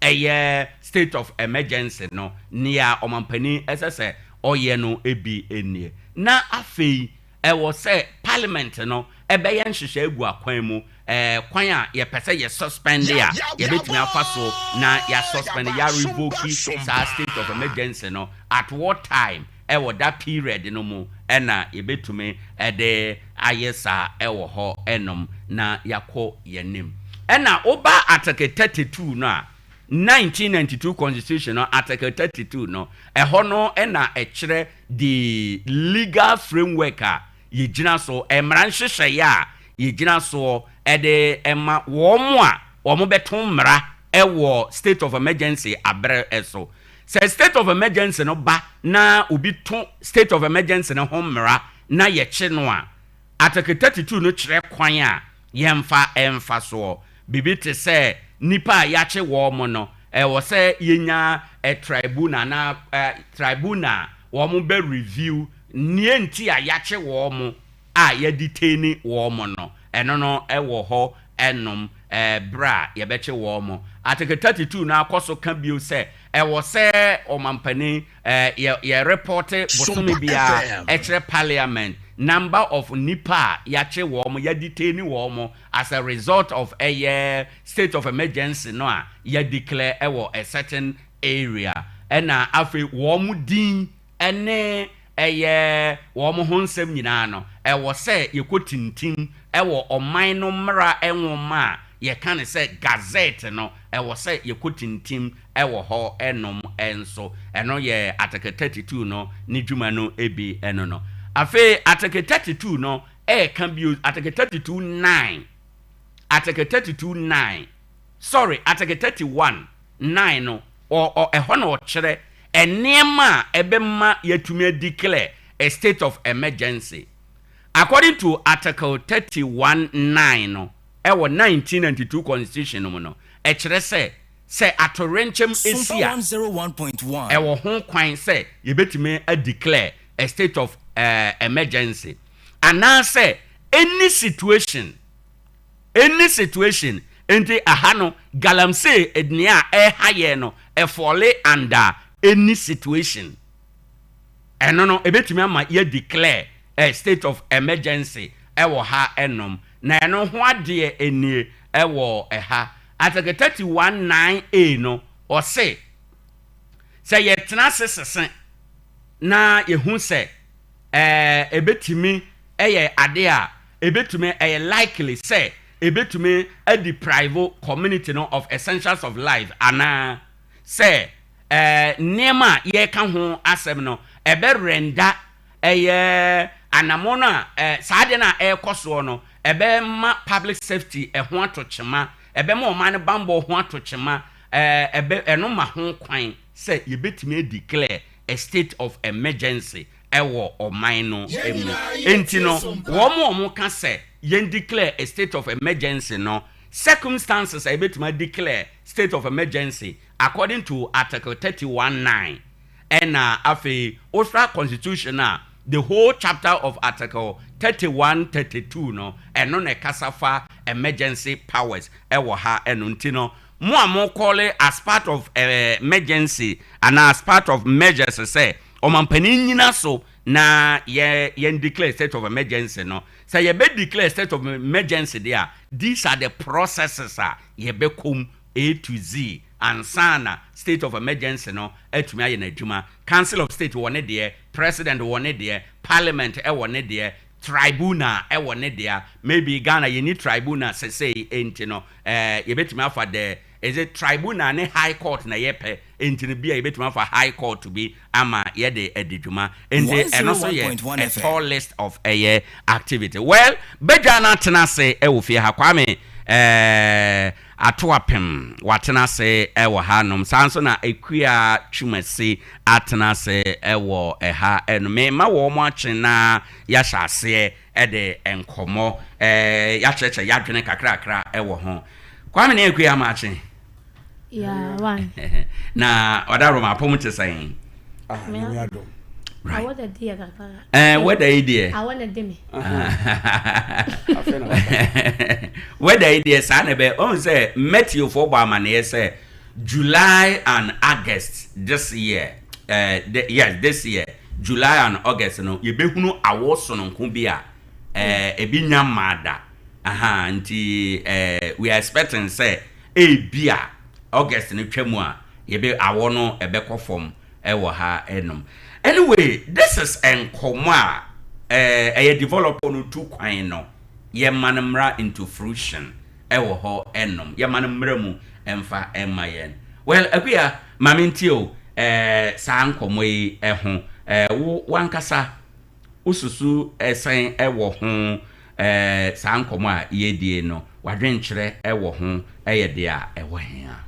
ɛyɛ state of emergency no. state of emergency no, nea ɔmampanin ɛsɛ sɛ ɔyɛ no bi nie. Na afei ɛwɔ sɛ parliament no ɛbɛyɛ nhyehyɛ agu akwan mu, kwan a yɛpɛ sɛ yɛ suspend a yɛbɛtumi afa so na yɛ suspend, yɛ revoke saa state of emergency no, at what time ɛwɔ that period no mu ɛna yɛbɛtumi ɛde ayɛ saa ɛwɔ hɔ ɛnom na yɛakɔ yɛnim. Ɛna woba Article 32 no a, 1992 Constitution no, Article 32 no, ɛhɔ no ɛna ɛkyerɛ the legal framework a yɛgyina so, mmara nhyehyɛeɛ a yɛgyina soɔ ɛde ɛma wɔn a wɔn bɛto mmara ɛwɔ state of emergency abrɛ. Ɛso sɛ state of emergency no ba na obi to state of emergency no ho mmara na yɛkye no a, Article 32 no kyerɛ kwan a yɛmfa ɛmfa soɔ. Biribi te sɛ nipa a yɛakye wɔn mo no, ɛwɔ sɛ yɛnya ɛ tribunal na tribunal wɔn bɛ review nea nti a yɛakye wɔn mo a yɛ detain wɔn mo no. Ɛno no ɛwɔ hɔ ɛnom berɛ a yɛbɛkye wɔn mo. Article 32 no akɔ so ka bio sɛ ɛwɔ sɛ ɔmampanin yɛ report bosome biara ɛkyerɛ parliament number of nipa a yɛakye wɔn mo, yɛ detain wɔn mo as a result of ɛyɛ state of emergency no a yɛ declare ɛwɔ a certain area. Ɛna afei wɔn mo din ɛne ɛyɛ wɔn ho nsɛm nyinaa no, ɛwɔ sɛ yɛkɔ tintim ɛwɔ ɔman no mmara nwoma a yɛka ne sɛ gazette no, ɛwɔ sɛ yɛkɔ tintim ɛwɔ hɔ ɛnom ɛnso. Ɛno yɛ Article 32 no ne dwuma no ebi ɛno no. Afei Article 32 no ɛɛka bio, Article 32 9, Article 32 9, sorry, Article 31 9 no, ɔ ɔ ɛhɔ na ɔkyerɛ nneɛma a ɛbɛma yɛatumi declare a state of emergency. According to Article 31 9 no ɛwɔ 1992 Constitution no mu no, ɛkyerɛ sɛ atorenkyɛm esi a, ɛwɔ ho kwan sɛ yɛbɛtumi declare a state of emergency, anaasɛ any situation, any situation. Nti aha no, galamsey nea ɛha yɛn no, ɛ fall under any situation. Ɛno no ebɛtumi ama yɛ declare a state of emergency ɛwɔ ha ɛnom. Na ɛno ho adeɛ enie ɛwɔ ɛha, Article 31 9 A no, ɔse sɛ yɛtena ase sese na yɛhu sɛ ebɛtumi ɛyɛ ade a ebɛtumi ɛyɛ likely sɛ ebɛtumi deprive community no of essentials of life, anaa sɛ nneɛma a yɛreka ho asɛm no ɛbɛ render ɛyɛ anammɔ no a saa adeɛ no a ɛrekɔ soɔ no ɛbɛma public safety ɛho ato kyema, ɛbɛma ɔman no bambɔ ho ato kyema, ɛbɛ ɛno ma ho kwan sɛ yɛbɛtumi declare a state of emergency ɛwɔ ɔman no mu. Enti no, wɔn a wɔn ka sɛ yɛn declare a state of emergency no, circumstances a yɛbɛtumi declare state of emergency according to Article 31(9), ɛna afei wofra Constitution a, the whole chapter of Article 31 32 no, ɛno na ɛkasa fa emergency powers ɛwɔ ha. Ɛno nti no, mo a mo call as part of emergency and as part of measures sɛ ɔmampanin nyina so na yɛ yɛn declare state of emergency no, sɛ yɛbɛ declare state of emergency deɛ a, these are the processes a yɛbɛkɔm A to Z ansa na state of emergency no atumi ayɛ n'adwuma. Council of State wɔ ne deɛ, President wɔ ne deɛ, Parliament ɛwɔ ne deɛ, tribunal ɛwɔ ne deɛ. Maybe Ghana yɛni tribunal sesei, enti no yɛbɛtumi afa the, is it tribunal ne High Court na yɛpɛ, enti no bi a yɛbɛtumi afa High Court bi ama yɛde adi dwuma. Enti ɛno nso yɛ a tall list of ɛyɛ activity. Well, badwa no atena ase ɛwɔ fie ha. Kwame Ato Apem watena ase ɛwɔ ha nom, saa nso na Ekua Twumasi atena ase ɛwɔ ɛha. Ɛno mema wɔn mo akye na yɛahyɛ aseɛ ɛde nkɔmmɔ yɛakyerɛkyerɛ yɛadwene kakrakra ɛwɔ ho. Kwame ne Ekua, ama akye. Yeah, one. Na ɔda Roma apɔm te sɛn? Ah, Nyame adom. Right. Awɔ da di yɛ kakra. Weather yi deɛ. Awɔ na di mi. Afei na waba. Weather yi deɛ, saa na ɛbɛ ɔn sɛ meteofoɔ bɔ amaneɛ sɛ July and August this year, yes, this year July and August no, yɛbɛhunu awɔ sononko bi a ebi nya mmaa da. Aha, nti we are expecting sɛ ebi a August no twa mu a, yɛbɛ awɔ no ɛbɛkɔ fam ɛwɔ ha ɛnom. Anyway, this is nkɔmɔ a ɛyɛ developer no tu kwan no, yɛma no mmra into fruition ɛwɔ hɔ ɛnom, yɛma no mmra mu ɛmfa ɛma yɛn. Well, Akuya, maame, ntie o, saa nkɔmɔ yi ɛho wo wankasa wosusu ɛsɛn ɛwɔ ho? Saa nkɔmɔ a yɛdie no, wadwenkyerɛ ɛwɔ ho ɛyɛ deɛ a ɛwɔ hɛn a?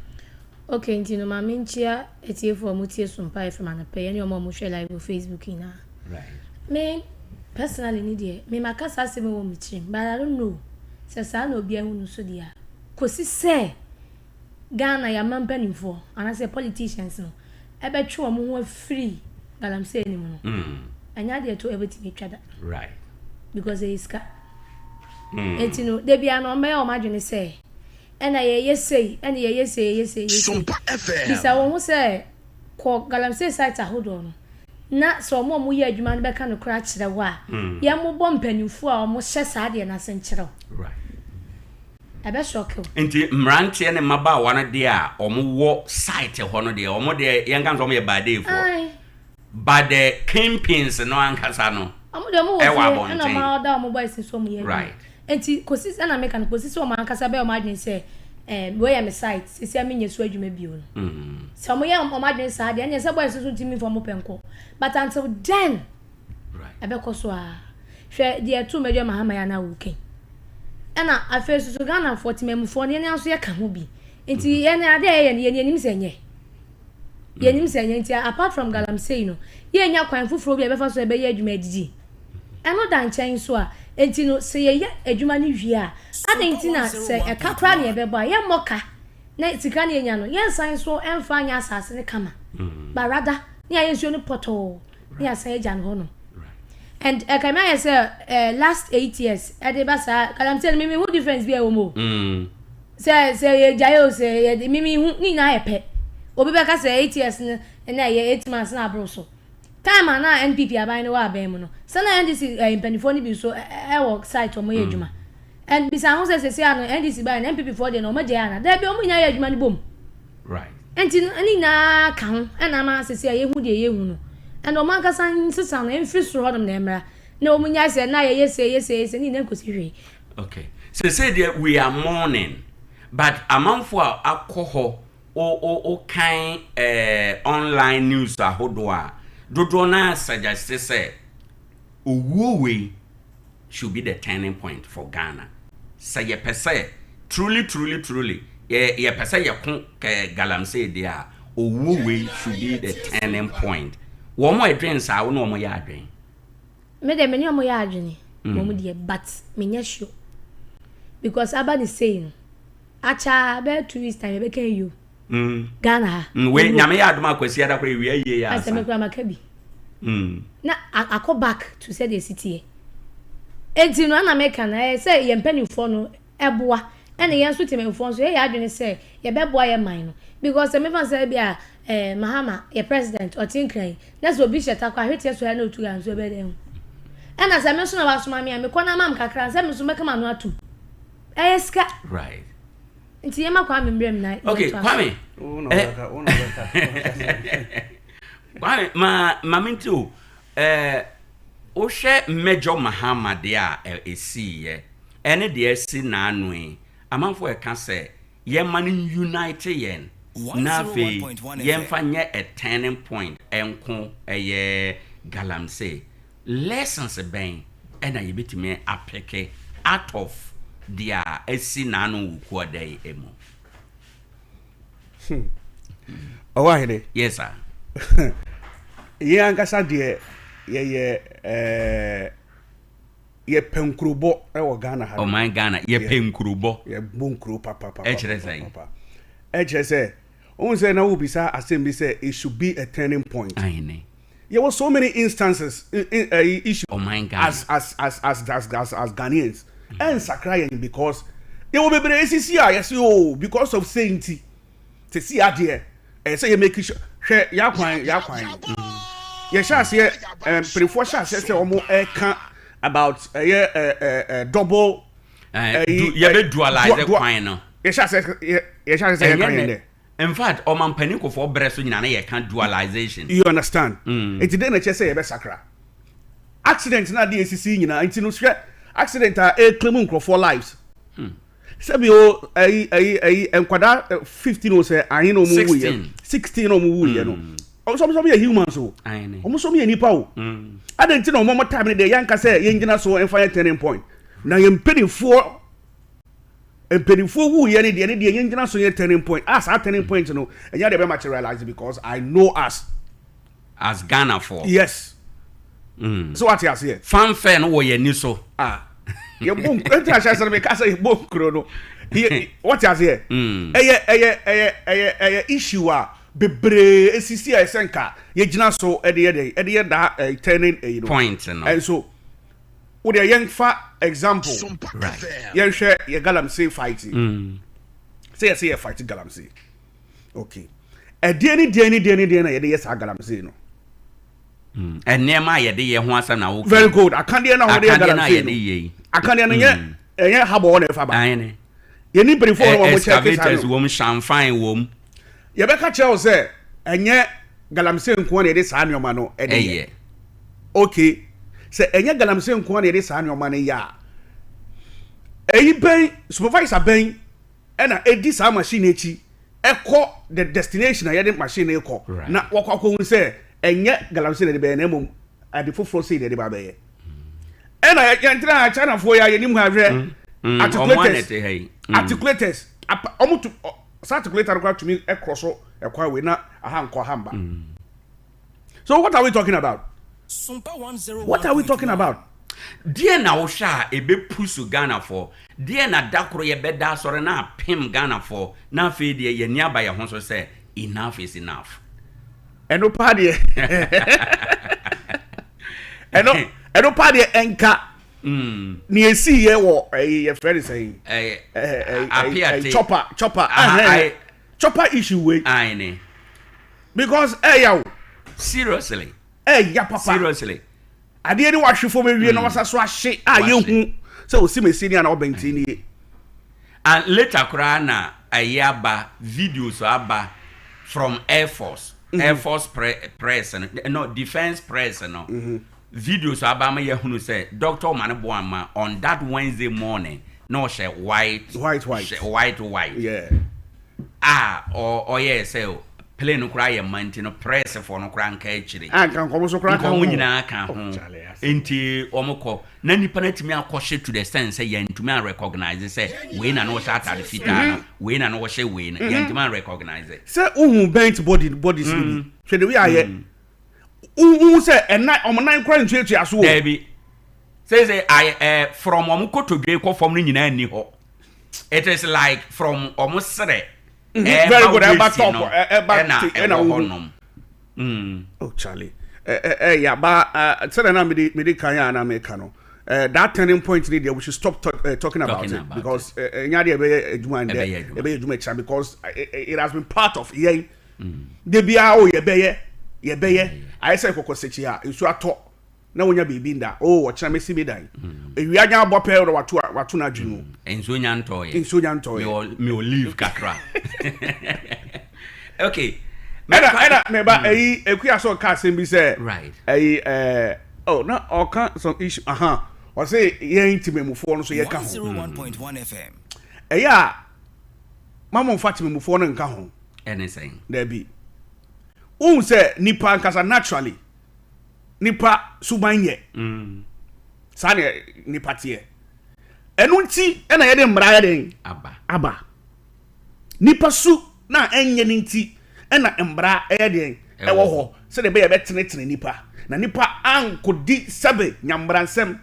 Okay, nti no maame, nkyia etiefoɔ a wɔtie Sompa FM anɔpɛ yɛne ɔmo a wɔhwɛ live wɔ Facebook nyinaa. Me personally ni deɛ, me ma kasa asɛm wɔ me tirim, but I don't know sɛ saa na obi ahu no so deɛ a, kɔsi sɛ Ghana yɛama mpanimfoɔ anaasɛ politicians no ɛbɛtwe wɔn ho afiri galamsey no mu no, ɛnyɛ adeɛ to ɛbɛtumi atwa da because ɛyɛ sika. Eti no debi ano ɔmbɛyɛ wɔn adwene sɛ ɛna yɛyɛ sei, ɛna yɛyɛ sei, yɛyɛ sei, yɛyɛ sei. Sompa FM. Bisa wɔn ho sɛ kɔ galamsey site ahodoɔ no na sɛ wɔn a wɔyɛ adwuma no bɛka no koraa kyerɛ wo a, yɛn mobɔ mpanimfoɔ a wɔhyɛ saa adeɛ no ase nkyerɛ wo, ɛbɛ shock wo. Nti mmeranteɛ ne mmabaawa no deɛ a wɔwɔ site hɔ no deɛ, wɔn deɛ, yɛnka sɛ wɔn yɛ baadeefoɔ, but the kingpins no ankasa no wɔn deɛ, wɔn wɔ ɛwɔ fie ɛna abɔnten. Wɔn ɔda wɔn boys nso wɔn yɛ adwuma. Nti kòsi ɛna meka no, kòsi sɛ wɔn ankasa bɛyɛ wɔn adwene sɛ wei yɛ me site sisi a menyɛ so adwuma bio no, sɛ wɔn yɛ wɔn adwene saa deɛ, ɛnyɛ sɛ boys nso ntumi nfa wɔn pɛ nkɔ, but until then ɛbɛkɔ so a, hwɛ deɛ ɛto mɛdwa Mahama yɛ anaa wuken. Ɛna afei soso Ghanafoɔ temamufoɔ no, yɛn nso yɛka ho bi, nti yɛn adeɛ a yɛyɛ no, yɛn yɛnim sɛ nyɛ, yɛnim sɛ nyɛ. Nti apart from galamsey no, yɛnya kwan foforɔ bi a yɛbɛfa so ɛbɛyɛ adwuma adidi, ɛno da nkyɛn so a, nti no sɛ yɛyɛ adwuma no wie a, adɛn nti na sɛ ɛka koraa ne yɛbɛbɔ a, yɛmmɔ ka na sika no yɛnya no, yɛnsan so ɛmfa nyɛ asase no kama, but rather ne yɛayɛ nsuo no pɔtɔɔ ne yɛasan agya no hɔ no. And ɛka mi ayɛ sɛ last 8 years ɛde ba saa galamsey no, mimi hu difference bi a ɛwɔ mu o. Sɛ yɛgyae o, sɛ yɛde, mimi hu ne nyinaa yɛ pɛ. Obi bɛka sɛ 8 years no ɛna ɛyɛ 8 months na aboro so. Time a na NPP aban no wɔ aban mu no, sɛ na NDC mpanimfoɔ no bi nso ɛwɔ site wɔn yɛ adwuma, and bisa ho sɛ sɛsɛ ano NDC ban na NPP foɔ deɛ na wɔn agyae ana? Dɛbi, wɔn nyinaa yɛ adwuma no bom. Nti no ne nyinaa ka ho ɛna ama sɛsɛ a yɛhu deɛ yɛhu no. Ɛna wɔn ankasa nsesa no mfiri soro hɔnom na ɛmmra na wɔn nya sɛ na yɛyɛ sɛ yɛ sɛ yɛ sɛ ne nyinaa nkosi hwee. Okay, sese deɛ we are mourning, but amanfo a akɔ hɔ o kan online news ahodoɔ a dodoɔ naa suggest sɛ owuo wei should be the turning point for Ghana. Sɛ yɛpɛ sɛ truly truly truly yɛpɛ sɛ yɛko kɛ galamsey deɛ a, owuo wei should be the turning point. Wɔn a ɛdwen saa, wɔn a wɔn yɛ adwen? Me deɛ, me ne ɔmo yɛ adwene wɔn deɛ, but menyɛ sure because aba ne sei no akya bɛyɛ 2 weeks time yɛbɛka yi o. Ghana ha. Wei Nyame yɛ adom akwasi ada koraa ewia yie yɛ asɛ asa. Me kura maka bi na akɔ back to sɛdeɛ esi teɛ. Eti no ɛna meka no, ɛyɛ sɛ yɛn mpanimfoɔ no ɛboa, ɛna yɛn nso temamufoɔ nso yɛyɛ adwene sɛ yɛbɛboa yɛn man no, because sɛ mefa sɛ ebi a Mahama yɛ president, ɔte Nkran yi, na sɛ obi hyɛ Takɔ ahweteɛ so ya na otu ya nso, ɛbɛyɛ dɛ ho? Ɛna sɛ me nso na wasoma me a, mekɔ na ama me kakra sɛ me nso mɛka ma no atum, ɛyɛ sika. Nti yɛma Kwame mmerɛ mu na Okay. yɛntoa so. Kwame. Wo na wobɛka, wo na wobɛka. Kwame, ma me nti o, wohwɛ Major Mahama deɛ a ɛsiiɛ ɛne deɛ ɛsi n'ano yi, amanfoɔ ɛka sɛ yɛma no unite yɛn na afei 101.1 yɛmfa nyɛ a turning point ɛnko ɛyɛ galamsey. Lessons bɛn ɛna yɛbɛtumi apick out of deɛ a ɛsi n'ano wɔ kuada yi mu? Ɔwɔ ahene. Yes sir. Yɛn ankasa deɛ, yɛyɛ yɛpɛ nkurobɔ ɛwɔ Ghana ha. Ɔman Ghana, yɛpɛ nkurobɔ. Yɛbɔ nkuro papapapa. Ɛkyerɛ sɛn? Ɛkyerɛ sɛ ohun sɛ na wobisa asɛm bi sɛ it should be a turning point. Ahene. Yɛwɔ so many instances in issue Ɔman Ghana. as Ghanaians ɛnsakra yɛn because yɛwɔ bebree esisi a yɛsi o because of say nti. Sɛsi adeɛ ɛyɛ sɛ yɛ make sure hwɛ yɛakwan yɛakwan yɛhyɛ aseɛ mpanyinfoɔ hyɛ aseɛ sɛ wɔn ɛka about ɛyɛ ɛ ɛ double. Yɛbɛ dualize kwan no. Yɛhyɛ aseɛ yɛhyɛ aseɛ sɛ yɛka yɛn dɛ. In fact, ɔmampanin Kufuor brɛ so nyinaa na yɛka dualization. You understand? Nti dɛn na ɛkyerɛ sɛ yɛbɛsakra? Accident na adeɛ esisi nyinaa nti no hwɛ accident a ɛreclaim nkurɔfoɔ lives. Sɛbi o ɛyi ɛyi ɛyi nkwadaa 15 o sɛ ahe na wɔn wu yɛ 16 na wɔn wu yɛ no. Wɔn nso wɔn yɛ humans o. Wɔn nso wɔn yɛ nipa o. Adan nti na wɔn wɔn time no deɛ yɛnka sɛ yɛn gyina so mfa yɛ turning point. Na yɛn mpanimfoɔ mpanimfoɔ wu yɛ ne deɛ ne deɛ yɛn gyina so yɛ turning point. Ah, saa turning point no ɛnyɛ deɛ bɛ materialize because I know us. As Ghanafoɔ. Yes. So wate aseɛ. Fanfare no wɔ yɛn ani so. Ah, yɛbɔ nkuro nti ahyɛ sɛ meka sɛ yɛbɔ nkuro no. Wate aseɛ. Ɛyɛ ɛyɛ ɛyɛ ɛyɛ ɛyɛ issue a bebree esisi a ɛsɛ nka yɛgyina so ɛde yɛ dɛ ɛde yɛ daa ɛɛ turning ɛyi no. Point no. Ɛnso wo deɛ yɛnfa example. Right. Yɛnhwɛ yɛ galamsey fight yi. Sɛ yɛsɛ yɛ fight galamsey. Okay. Ɛdeɛ ne deɛ ne deɛ ne deɛ na yɛde yɛ saa galamsey no. Nneɛma a yɛde yɛ ho asɛm na woka. Very good. Akadeɛ na wɔde yɛ Akadeɛ na galamsey yɛde no. yɛ yi. Akadeɛ no nyɛ ɛnyɛ habɔ na ɛfa ba. Ayene. Yɛni mpanyinfoɔ wɔn a wɔn kyɛ kesa Excavators no. wɔm, shamfan wɔm. Yɛbɛka kyerɛ wo sɛ ɛnyɛ galamsey nko na yɛde saa nneɛma no ɛde yɛ. Ɛyɛ. Okay. Sɛ ɛnyɛ galamsey nko na yɛde saa nneɛma no yɛ a, ɛyi bɛn supervisor bɛn ɛna edi saa machine akyi ɛkɔ the destination a yɛde machine no kɔ na wɔkɔ akɔhu sɛ ɛnyɛ galamsey na yɛde bɛyɛ na mmom ade foforɔ sei na yɛde ba bɛyɛ. Ɛna yɛntena ha Chinafoɔ yi a yɛnim ha hwɛ articulators articulators ɔmo tu saa articulator no koraa tumi ɛkorɔ so ɛkwan wei na aha nkɔ aha mba. So what are we talking about? What are we talking about? Deɛ na wohwɛ a ɛbɛpu so Ghanafoɔ? Deɛ na da koro yɛbɛda asɔre na apem Ghanafoɔ na afei deɛ yɛni aba yɛn ho so sɛ enough is enough? Ɛno paa deɛ, ɛno ɛno paa deɛ, ɛnka nea esi yɛ wɔ ɛyi yɛfrɛ ne sɛn, ɛɛ chopper ɛhɛn chopper issue wei. Ayi. Because ɛyà o. Ɛyà papa. Adeɛ ni wahwe fam ewie na wasa so ahye a yɛhu sɛ osi mesi ni ana ɔbɛnti ni ye. And later koraa na ɛyɛ aba, videos aba from Air Force, Air Force press no, no, defence press no. Videos aba ama yɛhunu sɛ Dr. Omane Boamah on that Wednesday morning na ɔhyɛ white white white white white. A ɔyɛ sɛ plane no koraa yɛ mma nti no press foɔ no koraa nka akyire. A nka nkɔmɔ so koraa ka ho. Nkɔmɔ nyinaa ka ho. Nti wɔn kɔ na nipa no atumi akɔhyɛ to the sense sɛ yɛntumi a recognize sɛ wei na no wɔhyɛ atade fitaa no, wei na no wɔhyɛ wei no, yɛntumi a recognize. Sɛ wohu burnt bodies ni bi, hwɛ de wi ayɛ, wohu sɛ ɛnan ɔmo nan koraa ntuatua so o. Daabi, sɛ ayɛ from ɔmo kotodwe kɔ fam no nyinaa nni hɔ. It is like from ɔmo serɛ Very good, ɛba top, ɛba ɛna ɛwɔ hɔ nom. Oh Charlie, ɛ ɛ yaba sɛdeɛ na mede kan a na meka no, that turning point ni deɛ, we should stop talking about it because ɛnya deɛ ɛbɛyɛ adwuma ndɛ ɛbɛyɛ adwuma kyerɛ because it has been part of yɛn de bia o yɛbɛyɛ ayɛ sɛ kɔkɔ sɛkyi a nsuo atɔ na wonya biribi nda o ɔkyerɛ mesi mi dan ewia nya abɔ pɛɛ na wato wato n'adwene mu. Nsuo nya ntɔɔyɛ. Nsuo nya ntɔɔyɛ. Mi o leave kakra, okay. Ɛna mɛba ɛyi ekuya so ɔka asɛm bi sɛ ɛyi oh na ɔka some issue aha ɔsɛ yɛn tìmɛmufoɔ no so yɛ ka ho ɛyɛ a mamu nfa tìmɛmufoɔ no nka ho. Ɛne sɛn? Dɛbi, ohun sɛ nipa nkasa naturally nipa suban yɛ saa na nipa teɛ. Ɛno nti ɛna yɛde mmara yɛ den aba. Aba nipa su na ɛnyɛ ne nti ɛna mmara ɛyɛ den ɛwɔ hɔ sɛdeɛ ɛbɛyɛ ɛbɛtenetene nipa na nipa ankɔdi sɛbe nyambra nsɛm.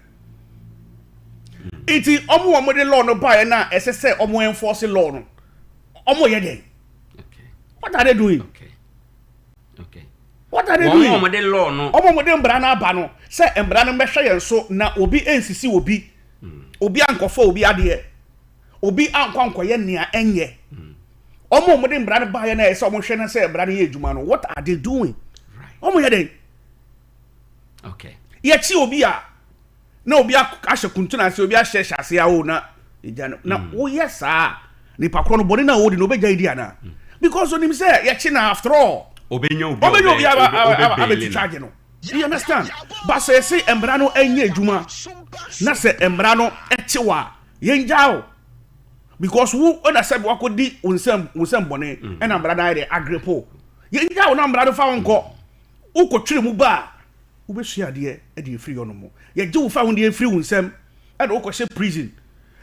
Nti ɔmo wɔn de law no baeɛ na ɛsɛ sɛ ɔmo enforce law no, ɔmo yɛ den? What are they doing? What are they doing? Wɔn de law no. Ɔmo wɔn de mmara no aba no sɛ mmara no mbɛhwɛ yɛn so na obi nsisi obi, obi ankɔfɔ obi adeɛ, obi ankɔ ankɔyɛ nea ɛnyɛ. Wɔn a wɔde mmara no baeɛ no a ɛsɛ sɛ wɔhwɛ na sɛ mmara no yɛ adwuma no, what are they doing? Wɔn yɛ dɛn? Okay. Yɛkyi obi a na obi ahyɛ kuntun ase, obi ahyɛ hyɛ ase awo na egya no. Na woyɛ saa nipa korɔ no bɔne na ɔdi no obɛgya yi di anaa? Because onim sɛ yɛkyi na after all. Obɛnya obi obɛnya obi abɛti charge no. You understand? But sɛ yɛse mmara no ɛnyɛ adwuma na sɛ mmara no ɛkyew a yɛngya o. Because wo na sɛ wakɔdi wo nsɛm wo nsɛm bɔne mm. ɛna mmara no ayɛ dɛ agrepo. Yɛngya wo na mmara no fa wo nkɔ. Wokɔtwere mu ba a wobɛsua adeɛ de afiri hɔ no mu. Yɛgye wo fa ho deɛ afiri wo nsɛm ɛna wokɔhyɛ prison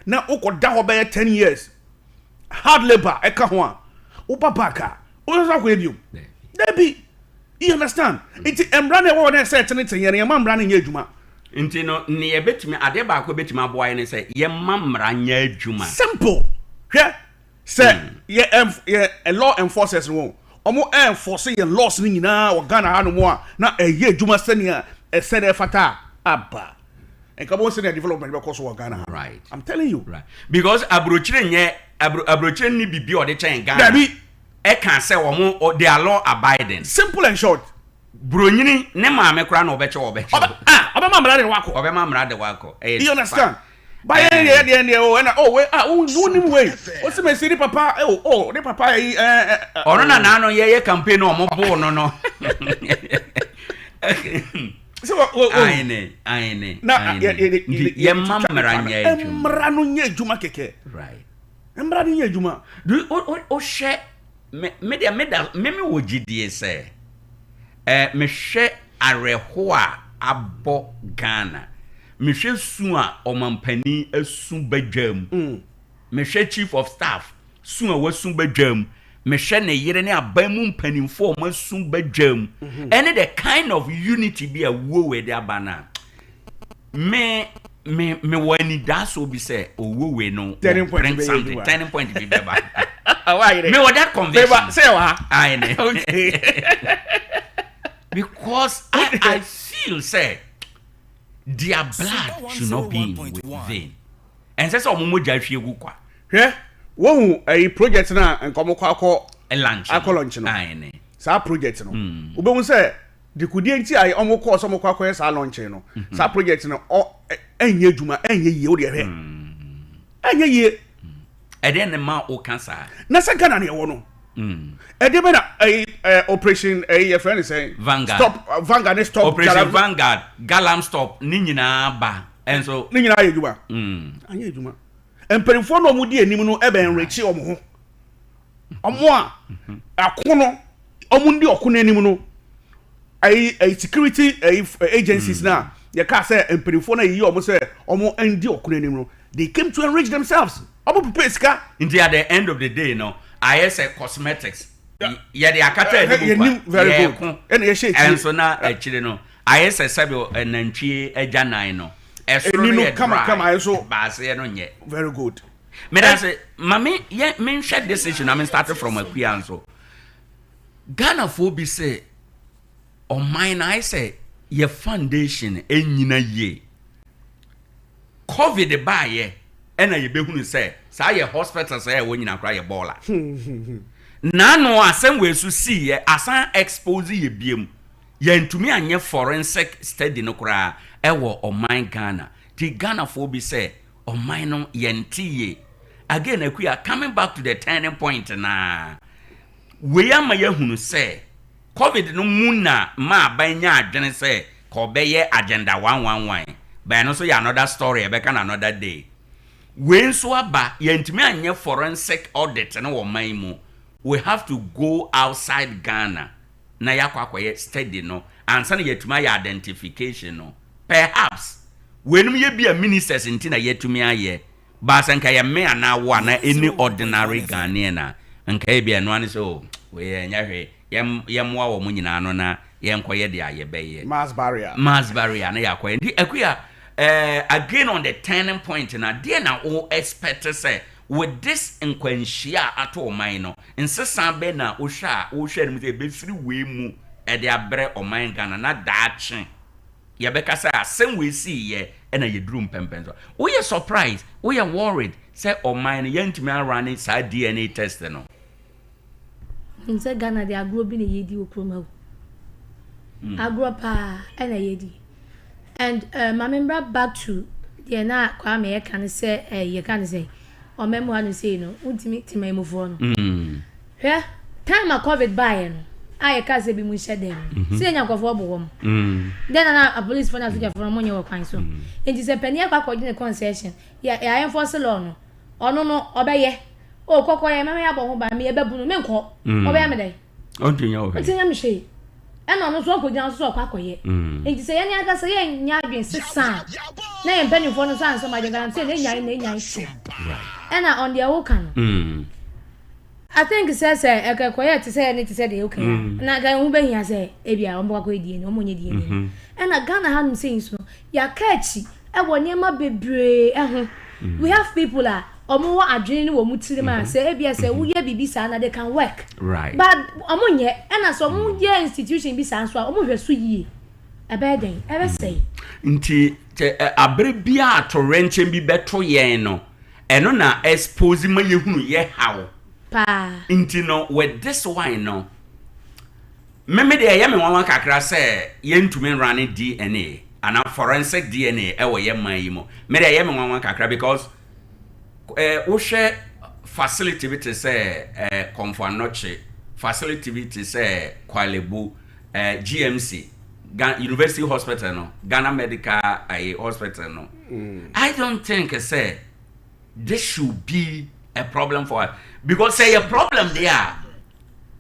na wokɔda hɔ bɛyɛ 10 years hard labour ɛka ho a woba back a wobɛsɛ akɔyɛ biom. Dabi. You understand? Nti mmara no ɛwɔ hɔ no ɛsɛ ɛtenetene yɛn yɛma mmara no nyɛ adwuma. Nti no nea ɛbɛtumi adeɛ baako ɛbɛtumi aboa yɛn ne sɛ yɛma mmara nyɛ adwuma. Simple. Hwɛ sɛ yɛ yɛ law enforcers no wɔn wɔn enforce yɛn laws no nyinaa wɔ Ghana ha nom a na ɛyɛ adwuma sɛnea ɛsɛ na ɛfata a aba. Nka bɔn sɛnea development bɛkɔ so wɔ Ghana ha. Right. I'm telling you. Right. Because aburokyire nyɛ aburo aburokyire ni bibi ɔde kyɛn Ghana. Dabi. Ɛka sɛ wɔn they are law abiding. Simple and short. Bronyini ne maame koraa na ɔbɛkyɛ ɔbɛkyɛ. Ɔbɛ ah ɔbɛma mmara de wakɔ. Ɔbɛma mmara de wakɔ. Ɛyɛ You understand? Ba yɛn deɛ deɛ deɛ o ɛna oh wei ah wo wo nim wei o si mesi ne papa oh oh ne papa yi ɛɛ ɛ. Ɔno na n'ano yɛyɛ campaign na ɔmo boo no no. Sɛ wɔ wɔ wɔ. Ayene ayene Na ayene. yɛ yɛ Nti yɛ yɛma twitwa mmara nipa no nyɛ adwuma. mmara no nyɛ adwuma kɛkɛ. Right. Mmara no nyɛ adwuma. Do wo wo wohwɛ me me deɛ me da me me wɔ gyidie sɛ ɛɛ mehwɛ awerɛhoɔ a abɔ Ghana mehwɛ su a ɔmampanin asu badwam mm. mehwɛ chief of staff su a wasu badwam mehwɛ ne yere ne aban mu mpanimfoɔ a wɔasu badwam mhm. ɛne the kind of unity bi a wuo wei de aba no a Me me me wɔ anidasoɔ bi sɛ owuo wei no turning point bring something turning point bi bɛba. Me wɔ that conviction. Bɛba sɛ wɔ ha. Ayi ne. Okay. Because I I feel sɛ their blood should not be in vain. Ɛnsɛ sɛ wɔn mogya hwie gu kwa. Hwɛ wohu ɛyi project na nka wɔn kɔ akɔ lunch akɔ lunch no. Ayi ne. Saa project no. Wobɛhu sɛ. Dekodeɛ nti a wɔn kɔɔ sɛ wɔn kɔ akɔyɛ saa launching no, mhm. saa project no ɔ ɛnyɛ adwuma ɛnyɛ yie o deɛ hwɛ mm. ɛnyɛ yie. Ɛdeɛ ne ma o ka saa. Na sɛ Ghana na ɛwɔ no. Mm. Ɛdeɛ bɛ na ɛyi ɛ operation ɛyi yɛ fɛn ne sɛn. Vanguard stop uh, Vanguard ne stop. Operation Vanguard Galam stop ne nyinaa ba ɛnso. Ne nyinaa yɛ adwuma. Mm. Anyɛ adwuma. Mpanimfoɔ na wɔn di anim no ɛbɛn rekye wɔn ho. Wɔn a ako no wɔn di ɔko no anim no ayi ayi security ayi agencies na yɛ kaa sɛ mpanimfoɔ no ayiyi wɔn sɛ wɔn ndi ɔko no anim no they came to enrich themselves wɔn prepare sika. Nti at the end of the day no ayɛ sɛ cosmetics yɛde akata anim kwa yɛko ɛnso na akyire no ayɛ sɛ sɛbi nantwie agyanan no ɛsoro no yɛ dry baaseɛ no nyɛ. Very good. Medase ma me yɛ menhwɛ this issue na me start from akua nso. Ghanafoɔ bi sɛ ɔman no ayɛ sɛ yɛ foundation ɛnyina yie. Covid baayɛ ɛna yɛbɛhunu sɛ saa yɛ hospitals a ɛwɔ nyina koraa yɛ bɔɔla. Naano asɛm wei so siiɛ asan expose yɛ biam. Yɛntumi anyɛ forensic study no koraa ɛwɔ ɔman Ghana. Ti Ghanafoɔ bi sɛ Ɔman no yɛnte yie. Again Akua, coming back to the turning point naa, wei ama yɛahunu sɛ covid no mu na ma aban nyaa adwene sɛ ka ɔbɛyɛ agenda 111, but ɛno nso yɛ another story yɛbɛka no another day. Wei nso aba, yɛntumi anyɛ forensic audit no wɔ ɔman mu, we have to go outside Ghana na yɛakɔ akɔyɛ study no ansa na yɛatumi ayɛ identification no. Perhaps weinom yɛ bi a ministers nti na yɛatumi ayɛ but sɛ nka yɛ me anaa wo anaa any ordinary Ghanaian a nka ebia ɛno ara ne sɛ oh wei ɛnyɛ hwee yɛm yɛmmoa wɔn nyinaa ano na yɛnkɔyɛ deɛ yɛbɛyɛ. Mass barrier. Mass barrier na yɛakɔyɛ. Nti Akua eh, again on the turning point no adeɛ na wo expect sɛ with this nkwanhyia a ato ɔman no nsesa bɛn na wohwɛ a wohwɛ anim sɛ ɛbɛfiri wei mu de abrɛ ɔman Ghana na daakye yɛbɛka sɛ asɛm wei siiɛ ɛna yɛduru mpɛmpɛn so. Woyɛ surprise, woyɛ worried sɛ ɔman no yɛntumi arane saa DNA test no? Nim sɛ Ghana deɛ agorɔ bi na yɛdi wɔ kurom ha o. Agorɔ paa ɛna yɛdi. And uh, ma me mbra back to deɛ na Kwame ɛka no sɛ eh, yɛka no sɛ ɔman mu ha no sei no wontumi temanmufoɔ no. Hwɛ time a covid baeɛ no a yɛka sɛ bi mu nhyɛ dɛm no sɛ yɛnya nkurɔfoɔ bɔ wɔn. Dɛn na na apolisifoɔ ne asogyafoɔ no wɔnyɛ wɔ kwan so. Nti sɛ panin akɔ akɔgye ne concession yɛ yɛ enforce law no ɔno no ɔbɛyɛ o kɔkɔ yɛ mɛmɛ abɔ ho ban meyɛ bɛbu no menkɔ ɔbɛyɛ me dɛn. Ɔntumi nyɛ wo hwee. Ɔntumi nyɛ me hwee. Ɛna ɔno nso ɔnkɔgyina so sɛ ɔkɔ akɔyɛ. Nti sɛ yɛn ankasa yɛnyɛ adwene sesa a, na yɛn mpanimfoɔ no nso ansɔ wɔn adwene, galamsey no enyae na enyae to. Ɛna on deɛ woka no, I think sɛ sɛ ɛka ɛkɔyɛ te sɛ ne te sɛ deɛ woka yi a, na nka ɛho bɛhia sɛ ebia wɔn bɛkɔ akɔyɛ DNA, wɔn nyɛ DNA no. Ɛna Ghana hanom sei nso no, yɛaka akyi wɔ nneɛma bebree ho. We have people a wɔn wɔ adwene no wɔ wɔn tirim a sɛ ebia sɛ woyɛ biribi saa na they can work. Right. But wɔn nyɛ ɛna sɛ wɔn yɛ institution bi saa nso a wɔn hwɛ so yie. Ɛbɛyɛ dɛn? Ɛbɛsɛe. Nti kyɛ abere bi a atoyerɛnkyɛm bi bɛto yɛn no, ɛno na expose ma yɛhunu yɛ haw. Paa. Nti no with this one no, me me deɛ ɛyɛ me nwanwa kakra sɛ yɛntumi nrane DNA anaa forensic DNA ɛwɔ yɛn man yi mu. Me deɛ ɛyɛ me nwanwa kakra because eh, wohwɛ facility bi te sɛ eh, Komfo Anokye, facility bi te sɛ Korle Bu, eh, GMC, Ga University Hospital no, Ghana Medical eh, Hospital no. I don't think sɛ this should be a problem for us because sɛ yɛ problem deɛ a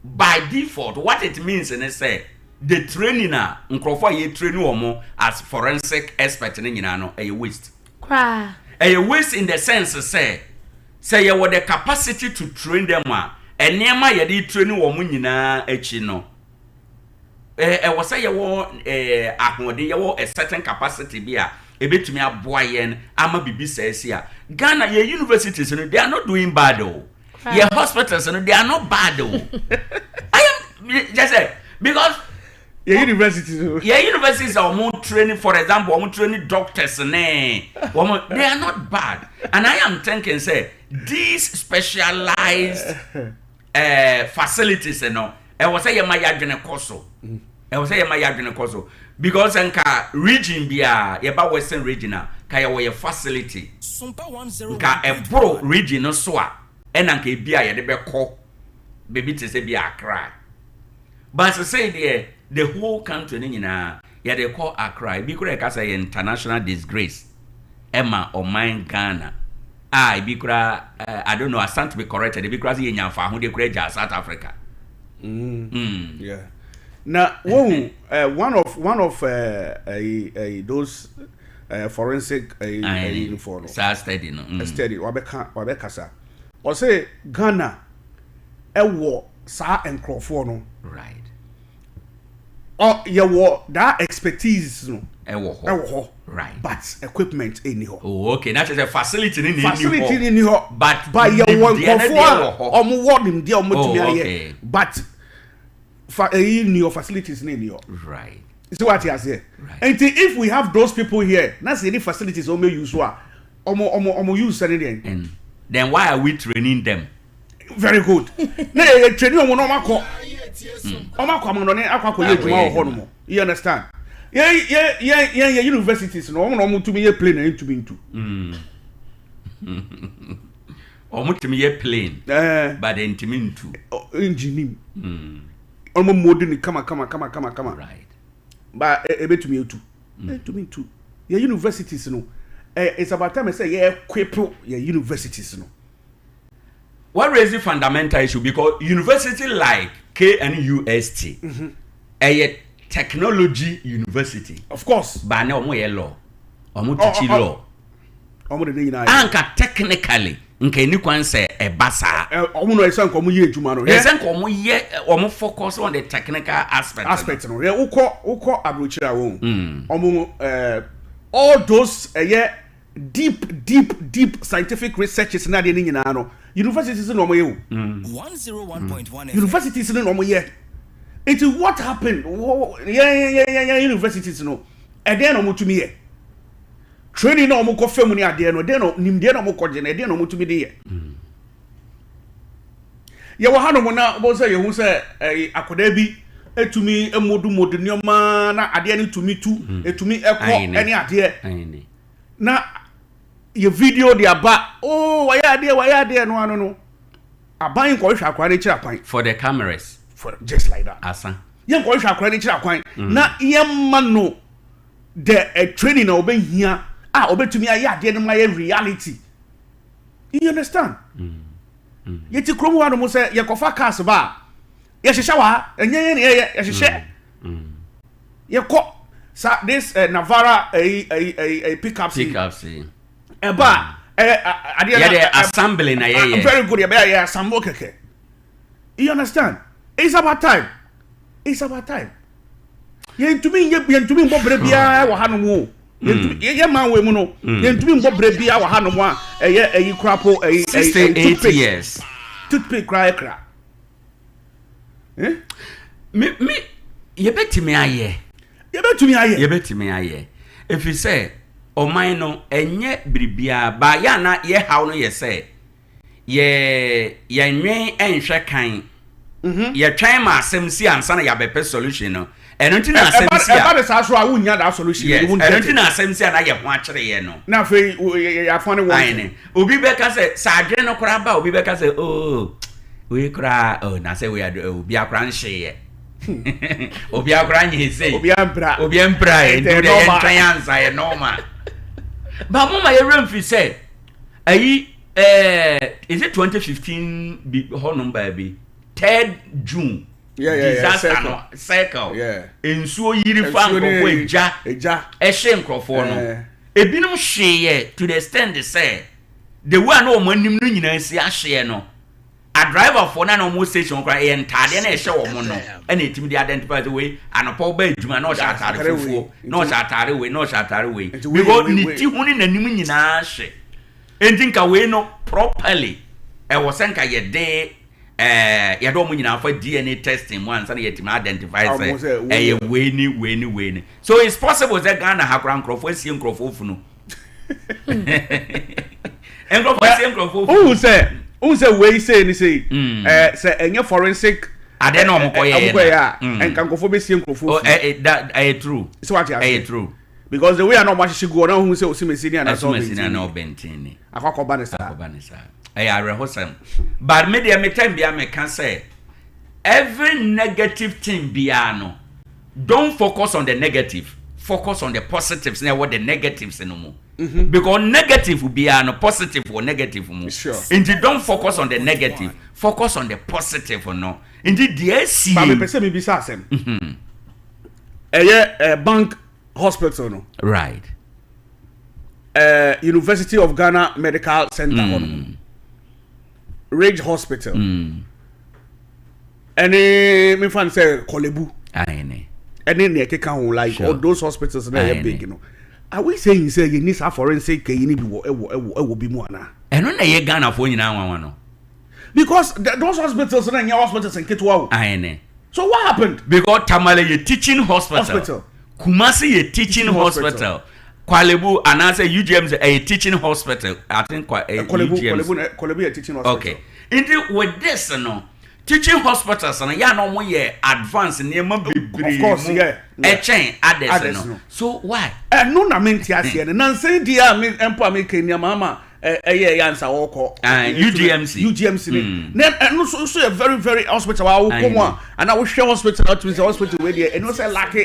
by default what it means ne sɛ the training a nkurɔfoɔ a yɛ train wɔn as forensic expert ne nyinaa no ɛyɛ waste. Koraa. Ɛyɛ waste in the sense sɛ sɛ yɛwɔ the capacity to train them a nneɛma a yɛde train wɔn nyinaa akyi no ɛwɔ sɛ yɛwɔ ahoɔden yɛwɔ a certain capacity bi a ebetumi aboa yɛn ama biribi saa si a Ghana yɛ universities no they are not doing bad o yɛ hospitals no they are not bad o I am just say because yɛ universities o yɛ universities a wɔn training for example wɔn training doctors ne wɔn they are not bad and I am thinking say these specialized facilities no ɛwɔ sɛ yɛma yɛadwene kɔ so ɛwɔ sɛ yɛma yɛadwene kɔ so because nka region biara yɛba western region a ka yɛwɔ yɛ facility nka ɛboro region no so a ɛna nka ebi a yɛde bɛkɔ baabi te sɛ bi Accra but sesei deɛ the whole country no nyinaa yɛde kɔ Accra ebi koraa yɛka sɛ yɛ international disgrace ɛma ɔman Ghana a ebi koraa I don't know I stand to be corrected ebi koraa sɛ yɛnya mfa ahodeɛ koraa gya South Africa. Yeah. Na wohu one of those forensic uniform no. Saa study no. Study wabɛka wabɛkasa. Ɔsɛ Ghana ɛwɔ saa nkurɔfoɔ no. Ɔ yɛwɔ that expertise no. Ɛwɔ hɔ. Ɛwɔ hɔ. But equipment ɛni hɔ. Oh okay na kyerɛ sɛ facility ni ni hɔ. Facility ni ni hɔ. But but yɛwɔ nkurɔfoɔ a ɔmo wɔ nimdeɛ a ɔmo tumi ayɛ. But fa eyi ni hɔ facilities ni ni hɔ. So what you say? Right. Nti if we have those people here, na sɛ yɛde facilities ɔmo use so a, ɔmo use sɛ ne deɛ. And then why are we training them? Very good. Na yɛ training ɔmo na ɔmo akɔ. Ɔmo akɔ amanɔne akɔ akɔ yɛ adwuma wɔ hɔ nom. You understand? Yɛn yɛn yɛn yɛn yɛ universities no ɔmo na ɔmo tumi yɛ plane na yɛn ntu. Ɔmo tumi yɛ plane. But ntumi ntu. Engine nim. Ɔmo mode ne kama kama kama kama kama. Ba ebetumi etu. Etumi ntu. Yɛ universities no, it's about time sɛ yɛ equip yɛ universities no. What raise the fundamental issue because university like KNUST ɛyɛ technology university. Of course. Ba ne ɔmo yɛ law. Ɔmo teach law. Ɔmo de ne nyinaa yɛ. Anka technically nka eni kwan sɛ ɛba saa. Ɛ ɔmo no ɛsɛ nka ɔmo yɛ adwuma no. Ɛsɛ nka ɔmo yɛ ɔmo focus on the technical aspect. Aspect no yɛ wokɔ aburokyire a wɔn. Ɔmo all those ɛyɛ deep deep deep scientific researches na adeɛ ne nyinaa no universities na ɔmo yɛ o. Universities no na ɔmo yɛ. Nti what happened yɛn yɛn yɛn yɛn universities no ɛdeɛn na ɔmo tumi yɛ? Training na ɔmo kɔ fam ne adeɛ no ɛdeɛn na nimdeɛ na ɔmo kɔ gye no ɛdeɛn na ɔmo tumi de yɛ? Yɛwɔ hanom na wobɛhu sɛ yɛhu sɛ ɛyi akwadaa bi etumi modumodu nneɛma na adeɛ no tumi tu, etumi ɛkɔ ɛne adeɛ na yɛ video de aba, oh, wayɛ adeɛ, wayɛ adeɛ no ano no, aban nkɔhwehwɛ akwadaa no akyiri akwan. For the cameras. For just like that. Asa. Yɛn nkɔhwehwɛ akwadaa no akyiri akwan na yɛn no the training na ɔbɛhia a ɔbɛtumi ayɛ adeɛ no ma yɛ reality, you understand? Yɛti kurom hɔ nom sɛ yɛkɔfa cars ba a, yɛhyehyɛ wɔ ha, ɛnyɛ yɛn na yɛyɛ, yɛhyehyɛ yɛkɔ sa this Navara ɛyi ɛyi ɛyi ɛyi pickups yi. Pickups yi. Ɛba a, ɛyɛ adeɛ na yɛde assembly na yɛyɛ. Very good, yɛbɛyɛ yɛ assemble kɛkɛ, you understand? It's about time, it's about time. Yɛntumi nyɛ, yɛntumi mbɔ bere biara wɔ hanom o. Yɛntumi yɛ man wɔ mu no, yɛntumi mbɔ bere biara wɔ hanom a ɛyɛ ɛyi korapo ɛyi ɛyi 68 toothpick years. Toothpick koraa yɛ kra, eh? Me yɛbɛtumi ayɛ. Yɛbɛtumi ayɛ. Yɛbɛtumi ayɛ ɛfiri sɛ ɔman no ɛnyɛ biribiara ba yɛ ana yɛhaw no yɛ sɛ yɛ yɛnwen nhwɛ kan, yɛtwɛn ma asɛm si ansa na yɛabɛpɛ solution no. Ɛno nti na asɛm si ɛba a de saa so a, wonya that solution. Yes. You won't ɛno get nti it. na asɛm si a na yɛ ho akyerɛ yɛ no. Na afei yɛafa ne wɔn. Ayene obi bɛka sɛ adwene no koraa ba, obi bɛka sɛ, "Oh, wei koraa, oh, na sɛ wei ade, oh, obi akora nhyeeɛ, obi akora nyɛ sei." Obi ampira. Obi ampira yɛ. Ɛnti nti ɛyɛ deɛ normal. yɛntwɛn ansa yɛ normal ba mo ma yɛwerɛ mfiri sɛ ayi is it 2015 bi hɔnom baabi, 3rd June disaster Circle. no, Circle, nsuo yiri fa Nsuo ne nkurɔfoɔ, egya egya ɛhye nkurɔfoɔ no. Ebinom hyeeɛ to the extent sɛ the way a na wɔn anim no nyinaa si ahyeɛ no, adriverfoɔ na wɔn station koraa ɛyɛ ntaadeɛ na ɛhyɛ wɔn no ɛna etimi de identify sɛ wei anɔpɔ ɔba adwuma na ɔhyɛ ataade ataare fufuo wei. na ɔhyɛ ataare wei na ɔhyɛ ataare wei Nti wei, because wei, ne wei. ti ho ne n'anim nyinaa hye. Nti nka wei no properly ɛwɔ sɛ nka yɛde wɔn nyinaa fa DNA testing mu ansa na yɛtumi identify Ah, sɛ mo sɛ wei ɛyɛ wei ni, wei ni, wei ni. So it's possible sɛ Ghana ha koraa nkurɔfoɔ asie nkurɔfoɔ funu, nkurɔfoɔ asie nkurɔfoɔ funu. Wohu sɛ wei sei ni sei, sɛ ɛnyɛ forensic Adeɛ na ɔmo kɔ yɛ ɔmo kɔ yɛ a, a nka nkurɔfoɔ bɛsie nkurɔfoɔ Oh, funu. ɛ ɛ that ɛyɛ true. Sɛ wate ase? Ɛyɛ true. Because the way a na ɔmo ahyehyɛ gu hɔ na wohu sɛ osimesi ni anaasɛ Asomasi na ɔbɛntin na ɔbɛntin ni. Akɔ akɔba ne saa. Akɔba ne saa, ɛyɛ awerɛhosɛm, but me deɛ, me time bia meka sɛ every negative thing biara no, don't focus on the negative, focus on the positives na ɛwɔ the negatives no mu, because negative biara no, positive wɔ negative mu. Nti don't focus on the negative, focus on the positive no. Nti deɛ esi Ba mepɛ sɛ mebisa asɛm. Ɛyɛ bank hospital no, University of Ghana Medical Center hɔ no, Ridge Hospital, ɛne mefa no sɛ Korle Bu ayene ɛne nea ɛkeka ho, like all those hospitals na ɛyɛ big no, are we saying sɛ yɛni saa forensic kɛyi ni bi wɔ ɛwɔ bi mu ana? Ɛno na ɛyɛ Ghanafoɔ nyinaa nwanwa no. Because those hospitals na nyɛ hospitals nketewa o. So what happened? Because Tamale yɛ teaching hospital, Hospital. Kumasi yɛ teaching Teaching hospital. hospital, Korle Bu anaasɛ UGMC ɛyɛ teaching hospital, I think Korle Bu. UGMC. Korle Bu yɛ teaching hospital. Okay, nti with this no, teaching hospitals no yɛ a na wɔn yɛ advance nneɛma bebree Of course, mu ɛkyɛn others Others no. no. So why? Ɛno na mente aseɛ no nansan di a me mpo a meka nneɛma ama ɛyɛ ɛyɛ ansa wɔkɔ. Ah, UGMC. UGMC ni na ɛno so yɛ very very hospital a wokɔ mu a anaa wohwɛ hospital a wotumi sɛ hospital wei deɛ, ɛno sɛ lack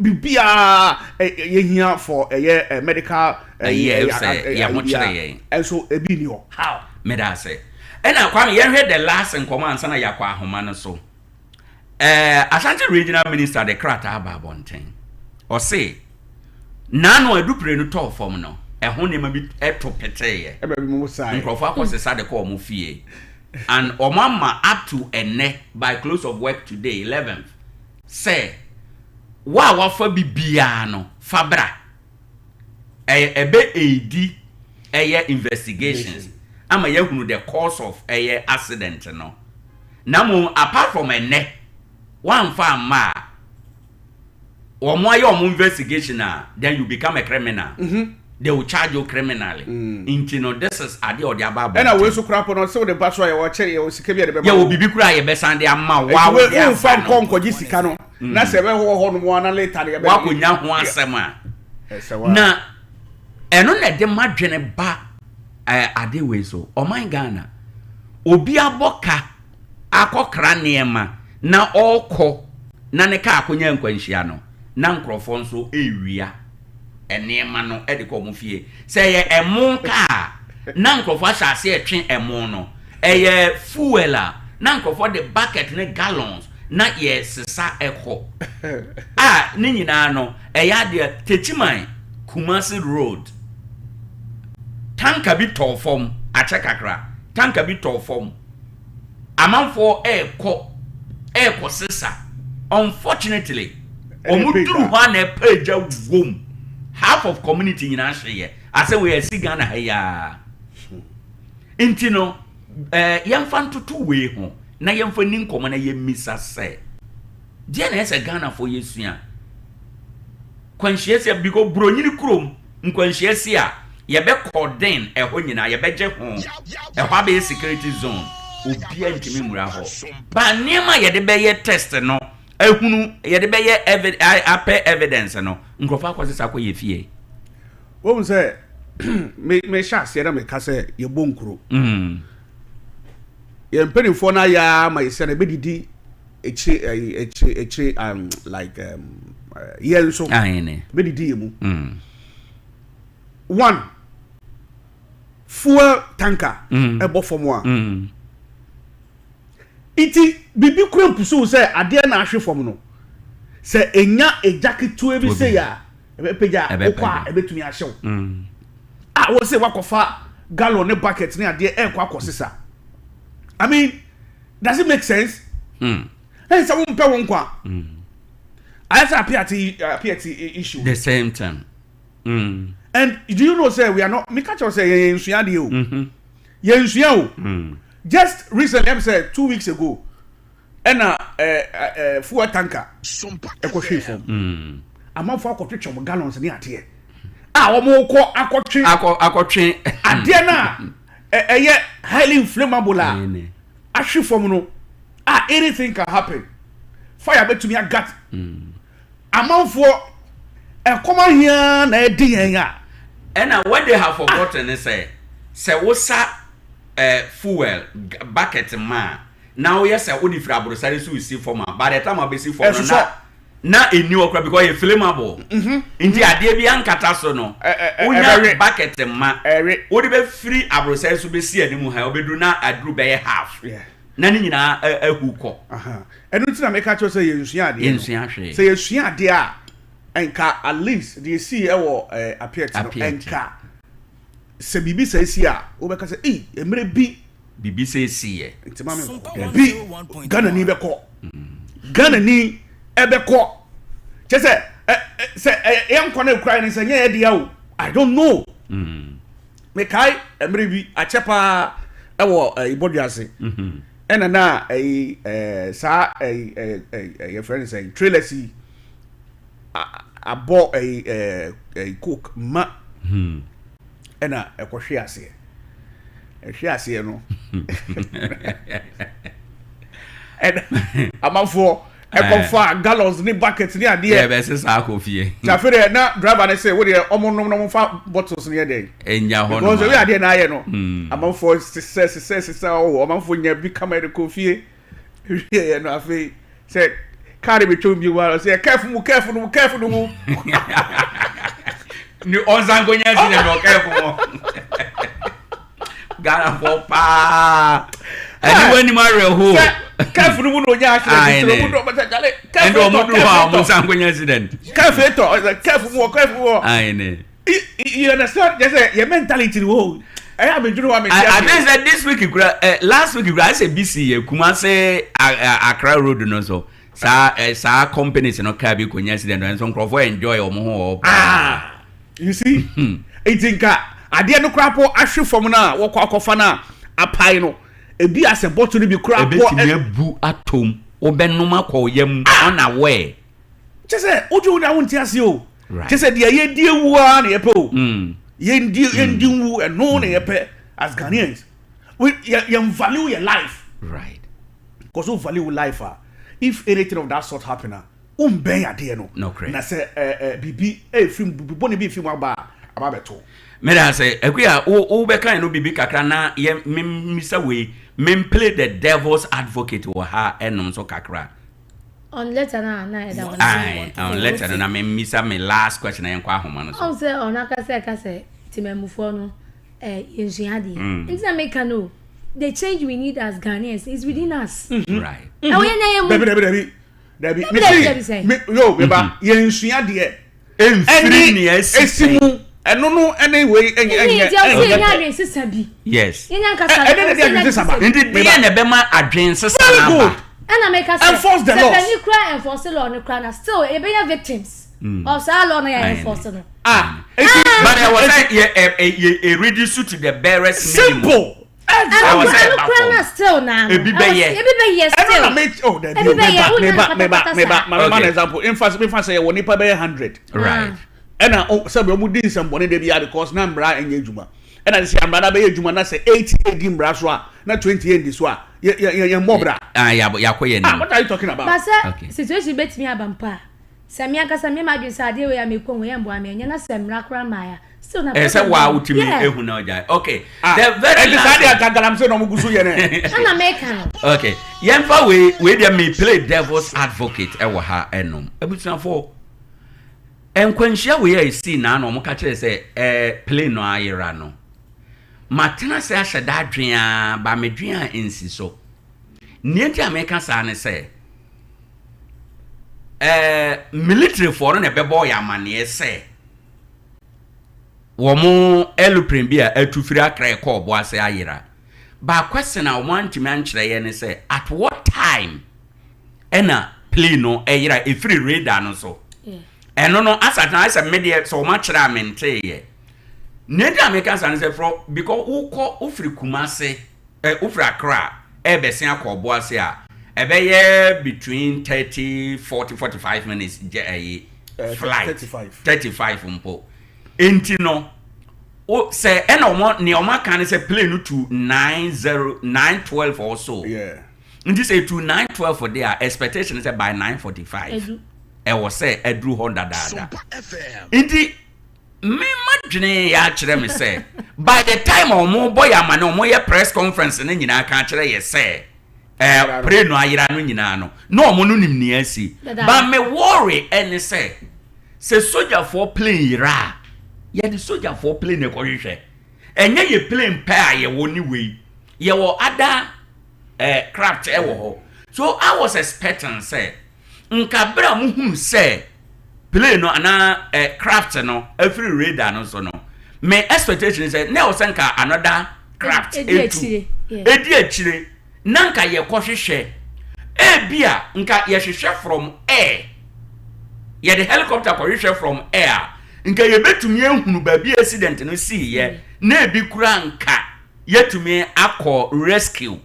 biribiaa yɛhia for ɛyɛ medical. Ɛyɛ, sɛ yɛn ho kyerɛ yɛn. Ɛnso ebi ni hɔ, how? Meda ase. Ɛna Kwame, yɛnhwɛ the last nkɔmɔ ansa na yɛakɔ ahoma no so. Ashanti Regional Minister de krataa aba abɔnten, ɔse naano adupire no tɔɔ fam no, ɛho nneɛma bi ɛto peteeɛ. Ɛbɛ bi mu saa. Nkurɔfoɔ akɔsesa de kɔ ɔmo fie and ɔmo ama up to ɛnɛ by close of work today, 11th, sɛ wo a wafa bi biara no, fa bra, ɛyɛ ɛbɛ edi ɛyɛ investigations ama yɛhunu the cause of ɛyɛ accident no. Na mo apart from ɛnɛ wamfa amma a wɔn ayɛ wɔn investigation a, then you become a criminal. They will charge you criminally. Nti no this is adeɛ a ɔde aba Ɛna wei abɔnten. nso koraa po no sɛ wode ba so a yɛwɔ kyɛ yɛwɔ sika bi a yɛde bɛma Yɛwɔ wo. biribi koraa a yɛbɛsan de ama wo a Nti wode womfa aba nkɔ no. nkɔgye sika no na sɛ ɛbɛwɔ hɔ nom a na later no yɛbɛ. Woakɔnya ho asɛm a. Ɛsɛ wa. Na ɛno na ɛde m'adwene ba eh, ade wei so. Ɔman Ghana, obi abɔ ka akɔkra nneɛma na ɔrekɔ na ne kaa akɔnya nkwanhyia no, na nkurɔfoɔ nso rewia nneɛma no de kɔ wɔn fie. Sɛ ɛyɛ ɛmo kaa a, na nkurɔfoɔ ahyɛ aseɛ retwe ɛmo no. Ɛyɛ fuel a, na nkurɔfoɔ de bucket ne gallons na yɛresesa kɔ. A ne nyinaa no, ɛyɛ adeɛ Techiman, Kumasi road, tanka bi tɔɔ fam, akyɛ kakra, tanka bi tɔɔ fam. Amanfoɔ ɛrekɔ ɛrekɔ sesa. Unfortunately, wɔn duru hɔ a na ɛpɛ gya wom. Half of community nyinaa hyeeɛ. Asɛ wei asi Ghana ha yi ara. Nti no, ɛɛ yɛmfa ntoto wei ho na yɛmfa ni nkɔmɔ na yɛmmisa sɛ, deɛ na ɛsɛ Ghanafoɔ yɛsua? Kwanhyia si a, because buronyini kurom nkwanhyia si a, yɛbɛ cordon ɛhɔ nyinaa, yɛbɛgye ho, ɛhɔ abɛyɛ security zone, obiara ntumi nwura hɔ. But nneɛma a yɛde bɛyɛ test no, ahunu, yɛde bɛyɛ evi apɛ evidence no, nkurɔfoɔ akɔsesa akɔ yɛ fie. Wohu sɛ me mehyɛ aseɛ na meka sɛ yɛbɔ nkuro. Mm. Yɛn mpanimfoɔ no ayɛ ara ma yɛsɛ no ɛbɛdidi akyire ɛyi akyire akyire um, like um, eh, yɛn nso Aane. bɛdidi yɛn mu. Mm. One fuel tanker Mm. ɛbɔ fam a Mm. nti biribi kura mpusuw sɛ adeɛ na ahwe fam no sɛ enya egya ketewa bi sɛ yɛ a ɛbɛpagya Ɛbɛpagya. wokɔ a ɛbɛtumi ahyew Mm. a wɔ sɛ wakɔfa gallon ne bucket ne adeɛ ɛrekɔ akɔ sesa I mean does it make sense? Mm. Ɛn sɛ wompɛ wo nkwa. Ayɛ sɛ apiate apiate issue. The same thing. Mm. And do you know sɛ we are not meka kyerɛ sɛ yɛn nsua adeɛ o. Mm-hmm. Yɛn nsua o. Mm. Just recently ɛm sɛ 2 weeks ago ɛna ɛɛ ɛɛ fuel tanker ɛkɔhwee fam. Amanfo akɔtwetwe wɔn gallons ne adeɛ a wɔn kɔ akɔtwe Akɔ akɔtwe. adeɛ no a ɛyɛ highly inflammable a Aane. ahwe fam no a anything can happen fire bɛtumi agat amanfoɔ ɛkɔm ahia na ɛdi yɛn a Ɛna what they have forgotten ne sɛ sɛ wosa eh, fuel bucket ma a na woyɛ sɛ wode firi aborɔsare so resi fam a by the time abɛsi fam no Ɛsosɔ. na na ɛni hɔ koraa because ɛyɛ flammable nti adeɛ bi ankata so no Ɛ- ɛ- ɛ- wonya ɛbɛwe. bucket ma Ɛwe. wode bɛfiri aborɔsare so bɛsi anim ha wobɛduru na aduru bɛyɛ half Yeah. na ne nyinaa ahu kɔ. Aha. Ɛno nti na meka kyerɛ sɛ yɛnsua adeɛ no. Yɛnsua hwee. Sɛ yɛsua adeɛ a nka at least deɛ ɛsii ɛwɔ eh, Apiat no Apiat. nka sɛ biribi sɛ ɛsi a wobɛka sɛ ei mmerɛ bi Biribi sɛ ɛsiiɛ. nti ma menkɔ dabi Ghanani bɛkɔ Ghanani ɛbɛkɔ kyɛ sɛ ɛ ɛ sɛ ɛ yɛnkɔ no ekura yɛn sɛ nyɛ yɛ dea o I don't know mekae mmerɛ bi akyɛ paa ɛwɔ ɛyi bɔdua ɛna na ɛyi ɛɛ saa ɛyi ɛɛ ɛɛ yɛfrɛ no sɛn trailers yi abɔ ɛyi ɛɛ ɛyi coke ma ɛna ɛkɔhwe aseɛ ɛhwe aseɛ no ɛna amanfoɔ ɛkɔfa gallons ne bucket ne adeɛ Yɛbɛsesa akɔ fie. nti afei deɛ na driver ne sɛ wo deɛ ɔmo nom na ɔmo fa bottles no yɛ dɛ Ɛnya hɔ because nom ebi a. adeɛ na ayɛ no amanfoɔ sisɛ sisɛ sisɛ ɔwɔ amanfoɔ nya bi kama yɛde kɔ fie wie yɛ no afei sɛ kaa de bi twɛm bi wa sɛ kɛɛfo mu kɛɛfo no mu kɛɛfo no mu Ni ɔnsan kɔnya accident ɔkɛɛfo mɔ. Ghanafoɔ paa. Ɛne w'anim awerɛho. sɛ kɛɛfo no mu na onya accident Aye, nti ne. ɔmo dɔ ɔmo sɛ kyale Ɛnde kɛɛfo ɔmo tɔ duru hɔ a ɔmo kɛɛfo tɔ nsan kɔnya accident. kɛɛfo tɔ ɔsɛ kɛɛfo mu wɔ kɛɛfo mu wɔ Aye, ne. you understand kyɛ sɛ yɛ mentality ni wɔ ɛyɛ amedwene wa mi ti I think sɛ this week kura last week kura asɛ bi si yɛ Kumasi Accra road no so saa saa companies no car bi kɔnya accident nso nkurɔfoɔ enjoy wɔn ho wɔ hɔ paa. Ah you see nti nka adeɛ no koraa po ahwe fam no a wɔkɔ akɔfa no a apae no ebi asɛ bɔtɔ no bi koraa po Ebetumi abu atom wobɛnom akɔ yam unaware. Kyɛ sɛ wodwe wo de a wonte ase o. Right. Kyɛ sɛ deɛ yɛdi ewu ara na yɛpɛ o. Yɛndi yɛndi nwu ɛno na yɛpɛ as Ghanaians. We yɛ yɛn value yɛ life. Right. Because wo value life a, if anything of that sort happen a, wombɛn adeɛ no. Nokorɛ. Na sɛ ɛ ɛ biribi ɛfiri mu, biribi bɔne bi ɛfiri mu aba a, aba abɛto wo. Meda ase. Akua, wo wo bɛka ɛno biribi kakra na yɛ me mmisa wei, me mplay the devil's advocate wɔ ha ɛnom nso kakra. On letter no a na ɛda hɔ no. Ae, on letter no na me mmisa me last question na yɛnkɔ ahoma no so. Ɔhu sɛ ɔno ankasa ɛka sɛ temamufoɔ no eh, yɛnsua adeɛ. Nti na meka no o, the change we need as Ghanaians is within us. Right. Ɛwɔ yɛn na yɛn mu. Dabi dabi dabi dabi. Dabi dabi dabi sɛn. Me yo me ba yɛnsua adeɛ. Ɛmfiri nea ɛsi pɛn. mu ɛno no ɛne wei ɛnyɛ ɛnyɛ Nti ɛwɔ sɛ ɛnyɛ yɛnya pɛ. adwene sesa bi. Yes. Yɛnya nkasa Ɛ- ɛdɛn na ɛde adwene sesa ba? Nti deɛ na ɛbɛma adwene sesa Very no good. aba. Ɛna meka sɛ Enforce the sɛ laws. panyin kura enforce law no kura na still yɛbɛnya victims of saa law no yɛ enforce no. Ah, eti But ɛwɔ sɛ yɛ ɛ ɛ yɛ ɛ reduce to the barest minimum. simple. Ɛno Ɛwɔ kura sɛ ɛno ɛba kura fam. na still na no. Ebi Ɛwɔ bɛyɛ. sɛ- Ebi bɛyɛ Ɛno still. na me oh dabi Ebi o bɛyɛ, meba wonya meba no meba patapata meba saa. ma me ma Okay. no example nfa nfa sɛ yɛwɔ nipa bɛyɛ 100. Right. Ɛna o sɛbi ɔmo di nsɛmbɔne da biara because na mmara ɛnyɛ adwuma. Ɛna sɛ mmara no abɛyɛ adwuma na sɛ 80 edi mmara so a na 20 ɛndi so a yɛ yɛ yɛ yɛn mmɔ bra. Ah, yɛ yɛakɔ yɛn Ah, anim. what are you talking about? Ba sɛ Okay. situation betumi aba mpo a, sɛ me ankasa me m'adwene sɛ adeɛ wei a mekɔ ho yɛ mboa me ɛnyɛ na sɛ mmara koraa mmaeɛ a, still na Ɛsɛ problem waa wɔ hɔ. wotumi Yeah. ehu na ɔgyae. Okay. Ah, The very ɛnti saa last. deɛ anka galamsey na ɔmo gu so yɛ nɛ. Ɛna meka no. Okay. Yɛmfa wei wei deɛ me play devil's advocate ɛwɔ ha ɛnom. Abusuafoɔ, nkwanhyia wei a esii naa na wɔn ka kyerɛ sɛ ɛɛ plane no ayera no. Matena ase ahyɛ da adwene ara ba medwene a nsi so. Nea nti a meka saa ne sɛ ɛɛ militaryfoɔ no na ɛbɛbɔ yɛ amaneɛ sɛ wɔn aeroplane bi a atu firi Accra ɛkɔ Obuasi ayera. But question a wɔn antumi ankyerɛ yɛ ne sɛ at what time ɛna plane no ɛyera ɛfiri radar no so. Ɛno no asatena ayɛ sɛ me deɛ sɛ wɔn akyerɛ a menteeɛ. Nea nti a meka saa ne sɛ frɔ because wokɔ wofiri Kumase ɛ wofiri Accra ɛrebɛsen akɔ Obuasi a ɛbɛyɛ between 30 40 45 minutes gye ɛyi flight 35. 35 mpo. Nti no wo sɛ ɛna wɔn nea wɔn aka ne sɛ plane no tu 90 9:12 or so. Yeah. Nti sɛ etu 9:12 de a expectation sɛ by 9:45 Edu. ɛwɔ sɛ aduru hɔ dadaada. Nti me ma dwene yɛ akyerɛ me sɛ by the time a wɔn bɔ yɛ amane wɔn yɛ press conference ne nyinaa ka akyerɛ yɛ sɛ ɛɛ plane no ayera no nyinaa no na wɔn no nim nea asi. Dadaada. But me worry ɛne sɛ sɛ sogyafoɔ plane yera a yɛde sogyafoɔ plane ɛkɔhwehwɛ ɛnyɛ yɛ plane pɛ a yɛwɔ ne wei yɛwɔ ada ɛɛ craft ɛwɔ hɔ so I was expecting sɛ nka bere a muhunu sɛ plane no anaa ɛ craft no afiri radar no so no me expectation sɛ na ɛwɔ sɛ nka another craft Edi etu akyire, yeah. edi akyire na nka yɛkɔhwehwɛ ebi a nka yɛhwehwɛ from air yɛde helicopter kɔhwehwɛ from air a nka yɛbɛtumi ehunu baabi accident no sii yɛ na ebi kura nka yɛtumi akɔ rescue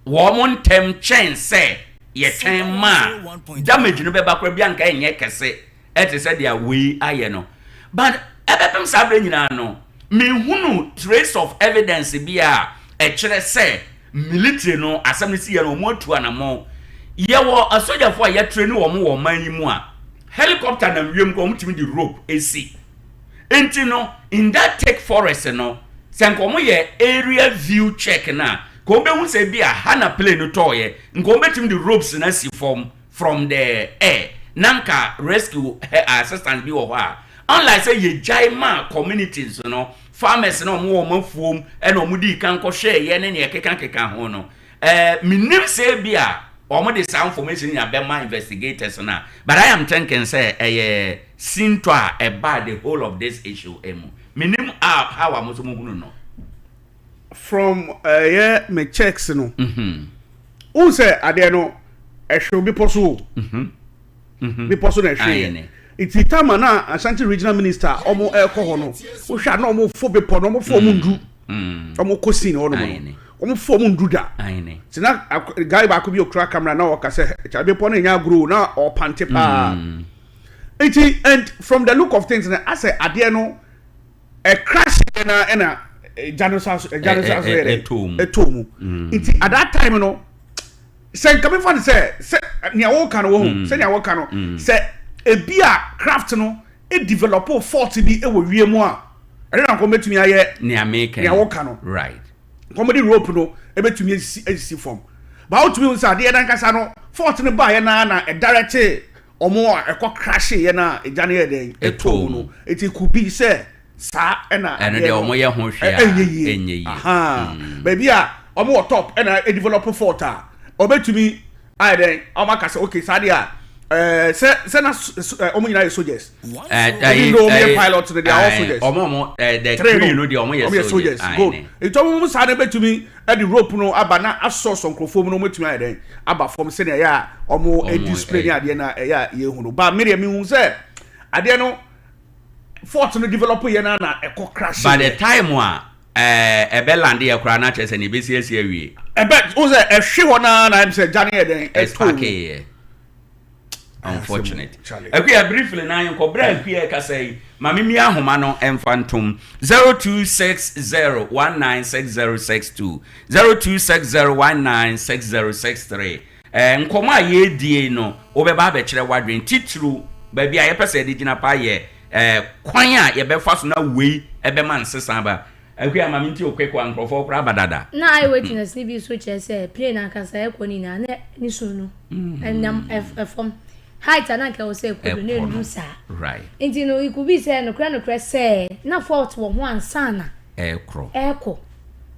wɔn ntɛm kyɛn sɛ yɛtwɛn maa damage no bɛba koraa bi anka ɛnyɛ kɛse ɛte sɛ deɛ wei ayɛ no but ɛbɛpem saa berɛ nyinaa no mehunu trace of evidence bi a ɛkyerɛ sɛ military no asɛm no si yɛ no wɔn atu anammɔn yɛwɔ asogyafoɔ a yɛtrain wɔn wɔ ɔman yi mu a helicopter nam wiem kɔ wɔn tumi de rope esi nti no in that thick forest no sɛ nka wɔn yɛ area view check na ka wɔn bɛhu sɛ bi a ha na plane no tɔɔyɛ nka wɔn bɛtumi de ropes na si fam from the air na nka rescue assistance bi wɔ hɔ a unlike sɛ yɛgyae ma communities no farmers na wɔn wɔ wɔn afuom ɛna wɔn di kan kɔhwɛ yɛ ne nea ɛkeka keka ho no menim sɛ bi a wɔn de saa information nyinaa bɛma investigators na but I am thinking sɛ ɛyɛ sinto a ɛba the whole of this issue emu menim a how a mo nso mo hunu no. From ɛyɛ me checks no. Wohu sɛ adeɛ no ɛhwew bepɔ so o. Bepɔ so na ɛhwe Aye, yɛ. ne. Nti time a na Ashanti regional minister ɔmo ɛkɔ hɔ no, wohwɛ a na ɔmo fo bepɔ no, ɔmo fo ɔmo ndu. Ɔmo kɔ scene hɔ nom Aye, no. ne. Ɔmo fo ɔmo ndu da. Aye, ne. Nti na guy baako bi okura camera na ɔka sɛ kyɛ bepɔ no nyɛ agorɔ o, na ɔpante paa. Nti and from the look of things no asɛ adeɛ no Ɛ crash yɛ na ɛna ɛgya no sa so, ɛgya no sa so yɛ dɛ ɛtɔ mu. Nti at that time no, sɛ nka mefa no sɛ nea wɔka no wɔ ho, sɛ nea wɔka no sɛ ebi a craft no e develop fault bi wɔ wiem a, ɛno na nkɔm bɛtumi ayɛ nea meka, nea wɔka no. Nkɔm de rope no ebɛtumi esisi fam ba, wotumi hu sɛ adeɛ nankasa no, fault no baayɛ naa na ɛdirect ɔmo a ɛkɔ crash yɛ na egya no yɛ dɛn, ɛtɔ mu no. Eti could be sɛ saa ɛna ɛno deɛ ɔmo yɛ ho hwɛ a ɛnyɛ yie. Ɛnyɛ yie. Baabi a ɔmo wɔ top ɛna ɛdevelop fault a, ɔbɛtumi ayɛ dɛn, ɔmo aka sɛ okay, saa deɛ a sɛ na ɔmo nyinaa yɛ soldiers, even though ɔmo yɛ pilot no, they are all soldiers. Ɔmo the three no deɛ, ɔmo yɛ soldiers. Good. Nti ɔmo mu saa no bɛtumi ɛde rope no aba na asɔsɔ nkurɔfoɔ mu na ɔmo atumi ayɛ dɛn aba fam, sɛnea ɛyɛ a ɔmo display ne adeɛ na ɛyɛ a yɛhu no ba. Mmedeɛ mehu sɛ adeɛ no, fault no develop yɛ na ɛkɔ crash. By the time a ɛbɛ land yɛ koraa na kyerɛ sɛ ne ebesi esi awie. Ɛbɛ o sɛ ɛhwe hɔ naa na ɛm sɛ gya ne yɛ dɛn, ɛtɔ mu. Yɛ unfortunate. Akuya, briefly na yɛnkɔ berɛ. Akuya kasa yi, maame mi ahoma no ɛmfa ntom 0260196062, 0260196063. Nkɔmɔ a yɛredie no, wobɛba abɛkyerɛ w'adwene titiriw. Baabi a yɛpɛ sɛ yɛde gyina pa yɛ kwan a yɛbɛfa so na wei ɛbɛma nsesa ba. Akuya, maame nti okwekwa nkurɔfoɔ koraa ba dada. Na eye witness ni bi nso kyerɛ sɛ plane ankasa ɛkɔ ne nyinaa na ne su no ɛnam ɛfam height a na nka ɛwɔ sɛ ɛkɔ do na ɛndu saa. Nti no, it could be sɛ nokorɛ sɛ na fault wɔ ho ansa na ɛkorɔ. Ɛkɔ.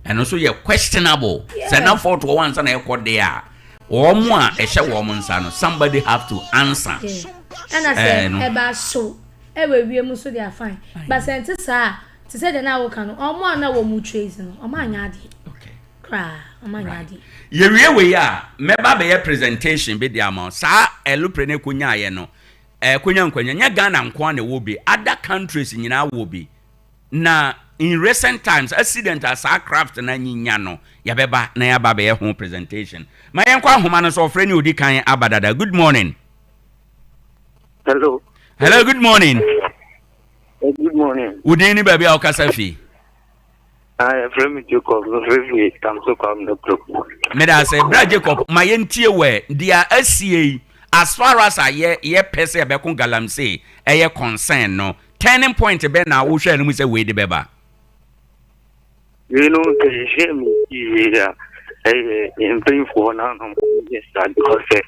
Ɛno nso yɛ questionable sɛ na fault wɔ hɔ ansa na ɛkɔ deɛ a, wɔn a ɛhyɛ wɔn nsa no, somebody have to answer. Ɛna sɛ ɛba so ɛwɔ wiem nso de afine, but sɛ nte saa, te sɛ deɛ na awoka no, ɔmo a na wɔn mu trace no, ɔmo anya adeɛ koraa, ɔmo anya adeɛ. Yɛwie wei a, mɛba bɛyɛ presentation bi de ama wo. Saa aeroplane no ɛkɔnyaeɛ no, ɛkɔnya nkwanya nyɛ Ghana nko a na ɛwɔ bi, other countries nyinaa wɔ bi. Na in recent times, accident a saa craft na nyinya no, yɛbɛba na yɛaba bɛyɛ ho presentation. Ma yɛnkɔ ahoma no so. Ɔfrɛ ne odi kan aba dada. Good morning. Hello. Hello, good morning. Good morning. Wo din ne baabi a wokasa fi? Yɛfrɛ me Jacob, mefrɛ fi Tamso Kwam no Kuro. Meda sɛ bra Jacob, ma yɛntie wɛ deɛ asie yi. As far as a yɛpɛ sɛ yɛbɛko galamsey ɛyɛ concern no, turning point bɛ na wohwɛ no mu sɛ wei de bɛba? Wei no, sɛ yɛhwɛ me yie a, ɛyɛ mpanyinfoɔ no anom yɛ saa, because sɛ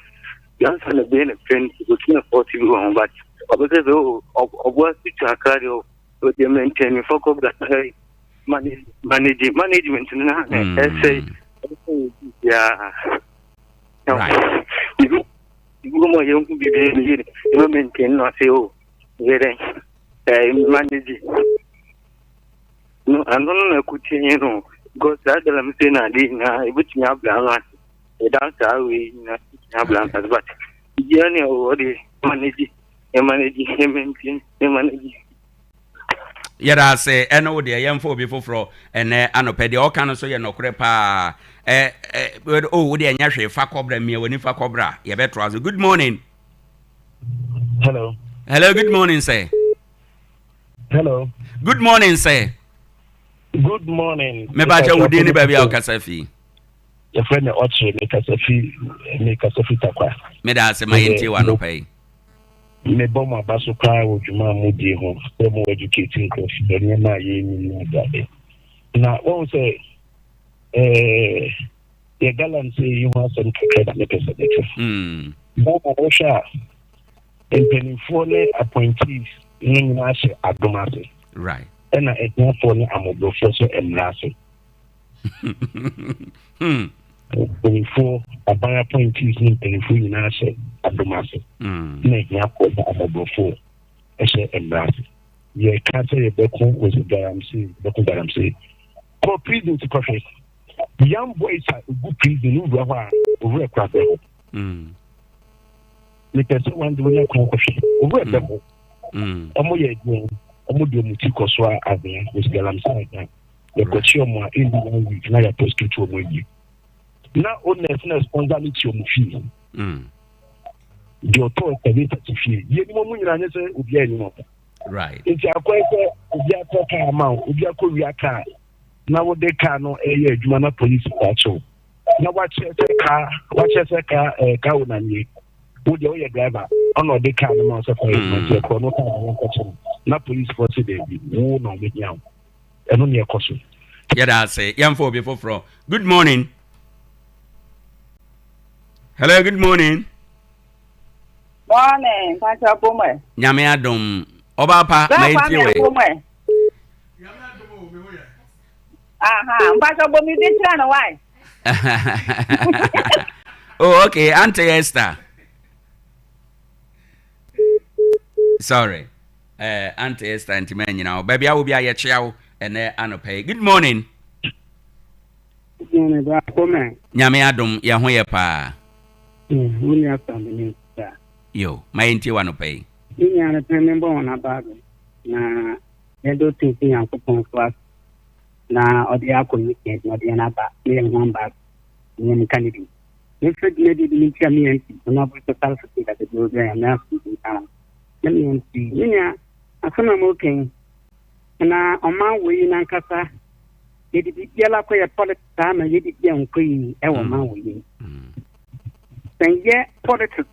yansa na bɛyɛ ne pɛn wɔtumi afɔ ti bi wɔ ho, but ɔbɛsɛ sɛ ɔboa si twa akra deɛ ɔdeɛ maintain fɔkɔ bra manage management no na ɛsɛ biara. Ibi mu a yɛnhu biribi no yie, ɛbɛ maintain no ase o, yɛ dɛn manage no, ɛno no na ɛko tie no, because saa galamsey na ade nyinaa ebɛtumi abra no ase, ɛda saa wei nyinaa ebɛtumi abra no ase, but biribiara ne ɛwɔ de manage, manage, maintain, manage. Yɛda ase. Ɛne wo deɛ, yɛmfa obi foforɔ ɛnɛ anɔpɛ. Deɛ ɔka no so yɛ nɔkorɛ paa. ɛ ɛ o, wo deɛ, ɛnyɛ hwee, fa kɔbra mmea w'ani, fa kɔbra, yɛbɛtoa so. Good morning. Hello. Hello, good morning, sir. Hello. Good morning, sir. Good morning. Mebakyɛ, wo din ne baabi a wokasa fi? Yɛfrɛ me Ɔkyere, mekasa fi Takwa. Meda ase, ma yɛntie wɔ anɔpa yi. Mebɔ mo aba so paa wɔ dwuma a modie ho sɛ mo educate nkurɔfoɔ nneɛma a yɛnnim no aduade. Na wɔn sɛ yɛ galamsey yi ho asɛm kakra na mepɛ sɛ meka. Ghana, wohwɛ a, mpanimfoɔ ne appointees no nyinaa hyɛ adom ase. Ɛna ahiafoɔ ne amɔborɔfoɔ hyɛ mmara ase. Mpanimfoɔ, aban appointees ne mpanimfoɔ nyinaa hyɛ adom ase. Na ahiafoɔ ne amɔborɔfoɔ hyɛ mmara ase. Yɛka sɛ yɛbɛko wɔ sɛ galamsey, yɛbɛko galamsey. Kɔ prison ti kɔhwɛ. Young boys a egu prison no wura hɔ a, owura kura bɛ hɔ. Mepɛ sɛ wɔn de wonya kwan kɔhwɛ. Owura bɛ hɔ. Ɔmo yɛ adwuma, ɔmo de ɔmo ti kɔ so a anwea wɔ galamsey anwea. Yɛkɔkye ɔmo a, ɛnni one week na yɛ prosecute ɔmo awie. Na owners na sponsor ne ti ɔmo fie. Deɛ ɔtɔ excavator ti fie. Yɛnim ɔmo nyinaa, nyɛ sɛ obiara anim ɔmo. Right. Nti akɔyɛ sɛ obi atɔ kaa ama wo, obi akɔwia kaa na wode kaa no ɛyɛ adwuma na polisi akye wo na wakyerɛ sɛ kaa wakyerɛ sɛ kaa ɛɛ kaa wo na nie wo deɛ woyɛ driver ɔna ɔde kaa no ma wo sɛ fa yɛ adwuma nti ɛkorɔ no kaa no wɔnkɔkye no na polisifoɔ sɛ daabi wo na ɔmo hia wo ɛno ne ɛkɔ so. Yɛda ase yɛmfa obi foforɔ. Good morning. Hello, good morning. Morning, Pastor Pomwe. Nyame adom. Ọba pa, ma yɛntie wɛ. Aha, mpatsɔ bɔ mi din kyerɛ no why? Oh, okay, Auntie Esther. Sorry. Auntie Esther ntoma nyina wo. Baabi a wo bi a yɛkyea wo ɛnɛ anɔpa yi. Good morning. Good morning, bra Kwame. Nyame adom yɛ ho yɛ paa. Wo nua Samini da. Yo, ma yɛntie wo anɔpa yi. Me nua no pɛn me bɔ wɔn aba do na yɛdɔ Otumfo Nyankopɔn so ase na ɔde yɛn akɔ weekend na ɔde yɛn aba na yɛn ho amba na yɛn nka ne bi. Mefrɛ dwumadie bi menkyia me MP Honourable Sosal Fotin Dabedo bi a Nyame asomdwe nka ho na me MP. Me nua asɛm a moka yi na ɔman wei nankasa yɛde biribiara akɔyɛ politics ama yɛde bi ankɔ yi ɛwɔ ɔman wei mu. Sɛ yɛ politics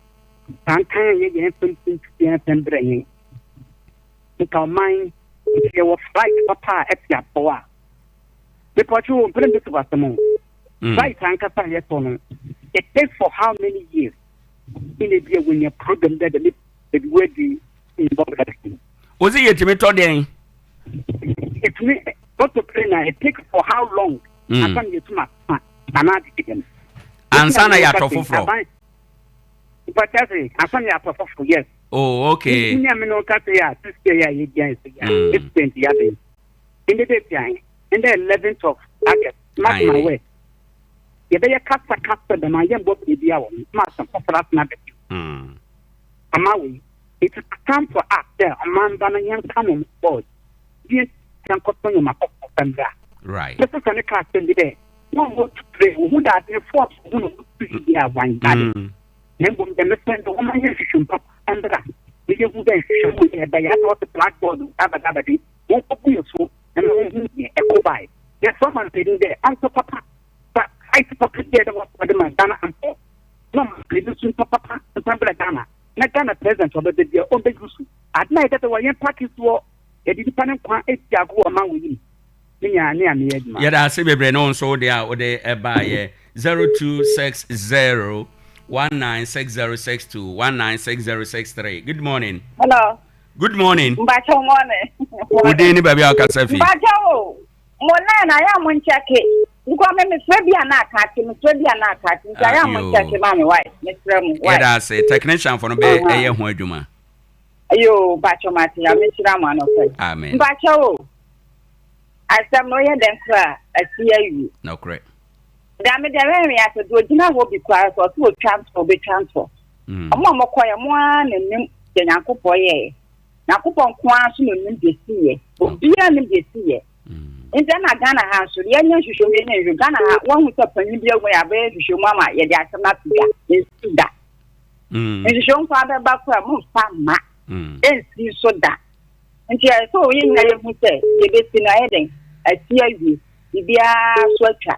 tantan a yɛyɛ mfam mfam yɛn fɛm brɛ yɛn. Nka ɔman nti yɛwɔ flight papa a ɛte apɔw a mepɔtwe wo mpere mbɛsi w'asɛm o. Flight ankasa a yɛtɔ no it takes for how many years ɛna ebi a wɔnya program dɛ dɛm ebi wɔadi mbɔ brɛ. Wosi yɛtumi tɔ dɛn? Yɛtumi tɔtɔ plane a it takes for how long? Ansa na yɛtumi asa anaa de dɛm. Ansa na yɛatɔ foforɔ. Mpakyɛ se ansa na yɛatɔ foforɔ yes. Oh okay. Ní àmì náà kásẹ̀ yà sísè yà yɛ di àyè sè yà president yà bẹ́ẹ̀. Ndé date yà ndé 11th of August mark my word. Yɛbɛyɛ kasa kasa dɛm a yɛmbɔ biribi a wɔn ma asɛm foforɔ asena bɛbi. Ama wei it is time for us sɛ ɔman ba no yɛnka no board yɛn yɛnkɔtɔ nneɛma foforɔ fɛm bra. Right. Bɛsɛ sɛ ne kaa asɛm bi dɛ wɔn mo tu pere wɔn da ade force wɔn na wɔn tu yi a wɔn dade. Na mbom dɛm sɛ ndɛ wɔn ayɛ nhwehwɛmu papa mbra na yɛhu dɛ nhwehwɛmu yɛ ɛbɛyɛ asɛ wɔte blackboard abadabade wɔn kɔbu yɛ so na wɔn hu deɛ ɛkɔ bae. Yɛsrɛ ɔmanpanin dɛ ɔntɔ papa fa site papa bi a ɛdɛ wɔde ma Ghana ampɔ na ɔmanpanin nso ntɔ papa mfa mbrɛ Ghana na Ghana president ɔbɛba bia ɔmbɛgu so ade na yɛdɛ dɛ wɔyɛ park soɔ yɛde nipa ne nkwa edi ago wɔ ɔman wɔ yim ne nea ne ameyɛ adwuma. Yɛda ase bebree ne wo nso wo deɛ a wode baeɛ 0260 196062 196063 Good morning. Hello. Good morning. Mpakyɛw morning. Wo din ne baabi a wokasa fi. Mpakyɛw o. Mo line na ayɛ a mo nkyɛke. Because me mesrɛ bi a na aka ate, mesrɛ bi a na aka ate. Nti ayɛ a mo nkyɛke ma me why? Mesrɛ mo why? Yɛda ase. Technician fo no bɛ ɛyɛ ho adwuma. Yo, mpakyɛw mate. Nyame nhyira mo anɔpa yi. Amen. Mpakyɛw o. Asɛm no yɛ dɛn koraa asi awie. Nokorɛ. Da me deɛ rɛnwe ase deɛ ogyina hɔ bi koraa sɛ ɔsɛ otwa ntorɔ obetwa ntorɔ. Ɔmo a ɔmo kɔɛ mo ara na nim deɛ Nyankopɔn yɛɛ. Nyankopɔn nko ara nso na onim deɛ esiiɛ. Obiara nim deɛ esiiɛ. Nti ɛna Ghana ha nso deɛ yɛnyɛ nhwehwɛmu yɛnyɛ nhwehwɛmu. Ghana ha wɔahu sɛ panyin bi awu yɛ abɛyɛ nhwehwɛmu ama yɛde asɛm no ato dwa. Ensi da. Nhwehwɛmu koraa bɛba koraa momfa mma. Ensi nso da. Nti ɛsɛ sɛ yɛn nyinaa yɛhu sɛ deɛ ɛbɛsi no ayɛ dɛn asi awie. Biribiara so atwa.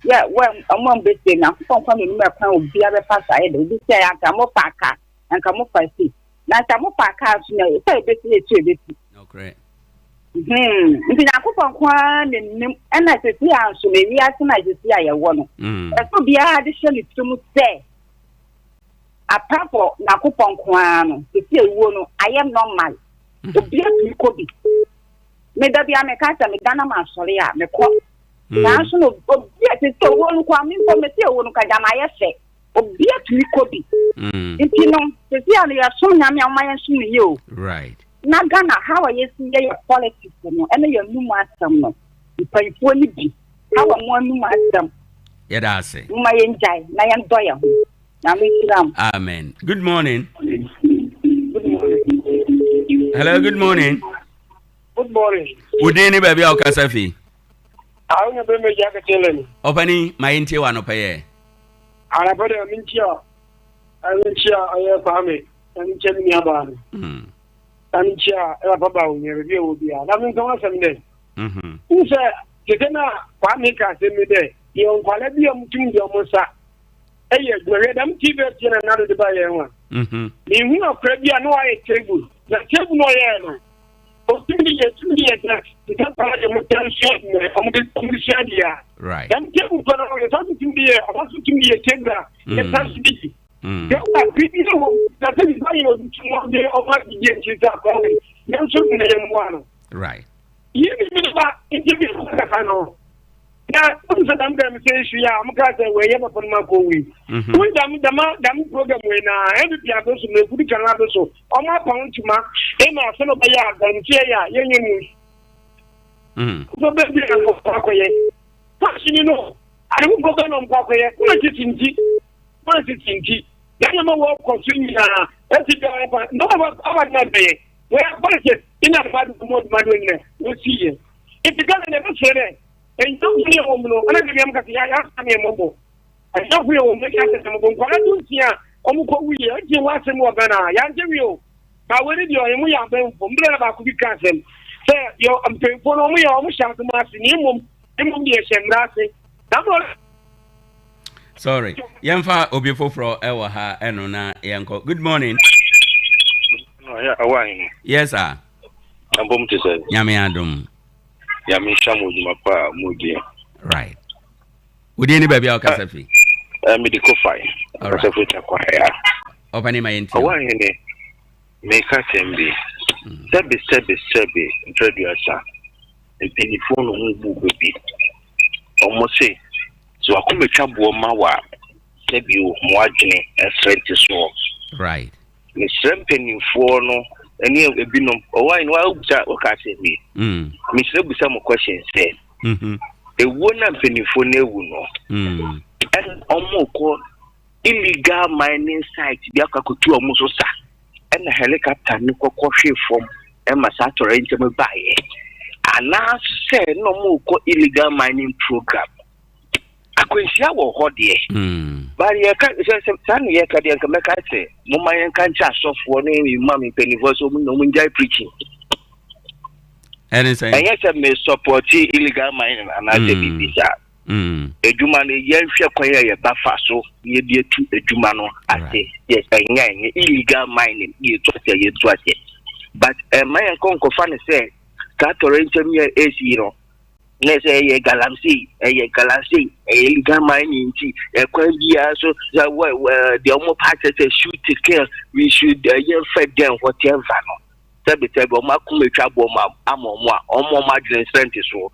Yɛ wɔ ɔmo a mbɛsie no Nyankopɔn kwan na onim ɛkwan obiara bɛfa so ayɛ dɛn. Obi sɛ anka mo fa kaa anka mo fa sei. Na sɛ mo fa kaa so na sɛ ebesi etu ebesi. Nokorɛ. Hmm. Nti Nyankopɔn nko ara na nim ɛna sisi a nso na ewiase na sisi a yɛwɔ no. Ɛsɛ obiara de hyɛ ne tirim sɛ apart for Nyankopɔn nko ara no sisi ewuo no ayɛ normal. Obiara tumi kɔ bi. Me da bi a meka sɛ meda na masɔre a mekɔ. Nanso no obi a sisi owuo no kɔ a me mpo mesi owuo no ka gyama ayɛ fɛ. Obi atumi kɔ bi. Nti no sisi a no yɛsom Nyame a wɔma yɛnsom no yie o. Right. Na Ghana how a yɛsi yɛ yɛ politics no ɛne yɛn anum asɛm no mpanyinfoɔ no bi how a mo anum asɛm. Yɛda ase. Moma yɛngyae na yɛndɔ yɛn ho. Nyame nhyira mo. Amen. Good morning. Good morning. Hello, good morning. Good morning. Wo din ne baabi a wokasa fi? Awo na bɛmɛ gya kɛtɛ lɛni. Ɔpani, ma yɛntie wɔ anɔpa yɛ. Anɔpa deɛ menkyia menkyia ɔyɛ Kwame na menkyia me nua baa no. Na menkyia papa ba onua baabi a ɛwɔ biara. Na menka ho asɛm dɛ. Wohu sɛ tete no a Kwame ka asɛm bi dɛ yɛwɔ nkwadaa bi a wɔtumi de wɔn nsa yɛ adwuma. Hwɛ dɛm TVET yɛ na Nado de ba yɛn ho a. Mehu akwadaa bi a na wayɛ table na table no ɔyɛɛ no otumi de yɛ tumi de yɛ desk te sɛ nkwadaa de wɔn tɛn sua adwuma wɔn de wɔn de sua adeɛ a. Dɛm table pɛ no yɛsan so tumi de yɛ ɔsan so tumi de yɛ table a yɛsan so de di. Yɛwɔ biribi a wɔ na sɛ nipa yɛ obi tumi ɔde ɔmo adidi akyi sɛ akɔla wei yɛn nso na yɛn mmoa no. Right. Yi mi mi ba nti bi kɔ kasa no. Na wɔn sɛ dam dam sɛ esu yɛ a wɔn kaa sɛ wɔyɛ papa no ma kɔ wei. Wɔn dam dam dam program wei na NPP abe so na ekudu kan abe so wɔn apɔn ntoma ɛna asɛn ɔbɛyɛ a galamsey yɛ a yɛnyɛ mu. Nso bɛbi na nkɔkɔ akɔyɛ. Fahyini no ade foforɔ bɛ na ɔmkɔ akɔyɛ politics nti. Politics nti na nneɛma wɔ kɔ so nyinaa ɛsi bi a ɛfa na ɔba ɔba na bɛyɛ wɔyɛ politics ɛna ɔba do mu ɔduma do nyina wɔsi yɛ nti Ghana na ɛbɛsrɛ dɛ ɛnyɛ yɛ wɔ mu no ɛna de bi ɛmu kasa yɛ asa ne ɛmɔbɔ ɛnyɛ ho yɛ wɔ mu ɛyɛ asa ne ɛmɔbɔ nkwadaa do nsia wɔn kɔ wu yɛ ɛnti wɔ asɛm wɔ Ghana yɛante wi o ba wei ne deɛ ɔyɛ mo yɛ abɛnfo mbere na baako bi ka asɛm sɛ yɛ mpanyinfoɔ no wɔn yɛ wɔn hyɛ asɛm ase na mmom mmom deɛ hyɛ mmara ase na mo Sorry. Yɛmfa obi foforɔ ɛwɔ ha ɛno na yɛnkɔ. Good morning. Yes sir. Abom te sɛ. Nyame adom. Nyame nhyira mo adwuma pa a mo di. Right. Wodin ne baabi a wokasa fi? Eh, mede Kofai. Kasa fi Tarkwa ya. Ɔpani ma yɛntie. Ɔwɔ ahene. Meka asɛm bi. Sɛbe sɛbe sɛbe mprɛduasa. Mpanyinfoɔ no ho bu bɛ bi. Ɔmo se Sɛ w'akoma twa boɔ ma wo a, sɛbi o, ma w'adwene mfrɛ nte soɔ. Right. Mesrɛ mpanimfoɔ no ɛne ebinom, ɔwɔ ayi no w'abusa wɔka asɛm bi. Mm. Mesrɛ busa mo question sɛ, Mm-hmm. ewuo na mpanimfoɔ no ewu no, Mm. ɛna wɔn kɔ illegal mining site bi akɔ akɔtu wɔn so sa, ɛna helicopter no kɔkɔ hwee fam ɛma saa atɔrɛnkyɛm baeɛ, anaasɛ na wɔn kɔ illegal mining program. Akwanhyia wɔ hɔ deɛ. Mm. But yɛka sɛ sɛ saa ne yɛka deɛ nka mɛka sɛ momma yɛnka nkyɛ asɔfoɔ ne imam mpanimfoɔ sɛ ɔmo ɔmo ngyae preaching. Ɛne sɛ. Ɛnyɛ sɛ me support illegal mining anaasɛ mm. biribi saa. Mm. Adwuma no yɛnhwɛ kwan a yɛba fa so na yɛde atu adwuma no ase. Yes, ɛnyɛ ɛnyɛ illegal mining yɛtu aseɛ yɛtu aseɛ. But ɛma yɛnkɔ nkɔfa no sɛ saa tɔrɛnkyɛm yɛ ɛsi no. na sɛ ɛyɛ galamsey ɛyɛ galamsey ɛyɛ illegal mining nti ɛkwan biara so sɛ wɔ wɔ deɛ wɔn pa kyerɛ sɛ shoot to kill we should ɛyɛ fɛ dɛn whatever no sɛbi sɛbi wɔn akoma atwa bɔ wɔn ama wɔn a wɔn wɔn adwene nsrɛ nte soɔ.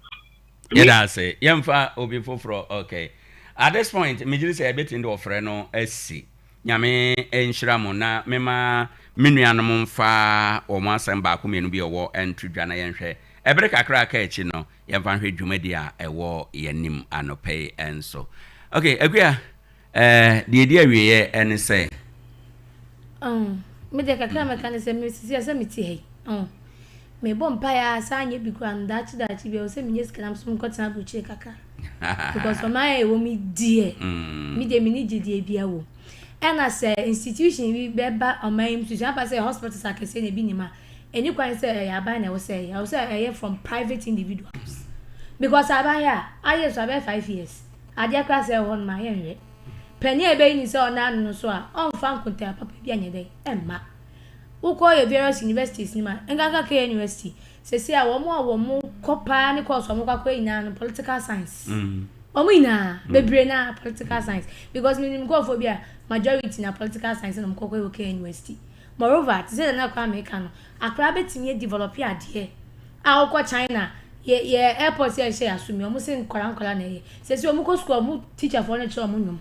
Yɛda ase. Yɛmfa obi foforɔ. Okay. At this point, megye di sɛ yɛbɛtumi de ɔfrɛ no asi. Nyame nhyira mo na mema me nuanom mfa wɔn asɛm baako mmienu bi a ɛwɔ nto dwa na yɛnhwɛ Ɛbere kakra a aka akyi no, yɛmfa nhwɛ dwumadi a ɛwɔ yɛn anim anɔpa yi nso. Ok, Akua, eh, deɛ ɛdi awieɛ ne sɛ. Oh, me deɛ kakra a mɛka ne sɛ, me sisi a sɛ mete ha yi, oh, mebɔ mpaeɛ a saa anyɛ bi koraa no, daakye daakye bi ɛwɔ sɛ menya sika na me nso mekɔtena aburokyire kakra. Because ɔman a ɛwɔ mu yi deɛ, me deɛ menni gyedie biara wɔ mu. Ɛna sɛ institution bi bɛba ɔman yi mu, institution apa sɛ hospitals akɛseɛ na ebi nim a, Ɛnni kwan sɛ ɛyɛ aban na ɛwɔ sɛ ɛyɛ, ɛwɔ sɛ ɛyɛ from private individuals because aban yɛ a, ayɛ nso abɛyɛ 5 years, adeɛ koraa sɛ ɛwɔ hɔ nom a yɛnhwɛ. Panin a yɛbɛyi no sɛ ɔnna ano no nso a, ɔmfa nkontaa papa bi anyɛ dɛn ɛmma. Wokɔ yɛ various universities no mu a, nkanka KA University, seesei a wɔn a wɔn kɔ paa ne course a wɔn kɔ akɔyɛ nyinaa no political science. Wɔn nyinaa, bebree no ara political science because menim nkurɔfoɔ bi a majority na political science na wɔn kɔ kɔyɛ wɔ KA University. Moreover, te sɛ deɛ na Kwame reka no, akwadaa bɛtumi adevelɔpe adeɛ a wokɔ China, yɛ yɛ airport yɛ ɛhyɛ yɛ asom yi, wɔn se nkwadaa nkwadaa na ɛyɛ. Sɛsi wɔn kɔ sukuu a, wɔn teacherfoɔ no kyerɛ wɔn nnwom.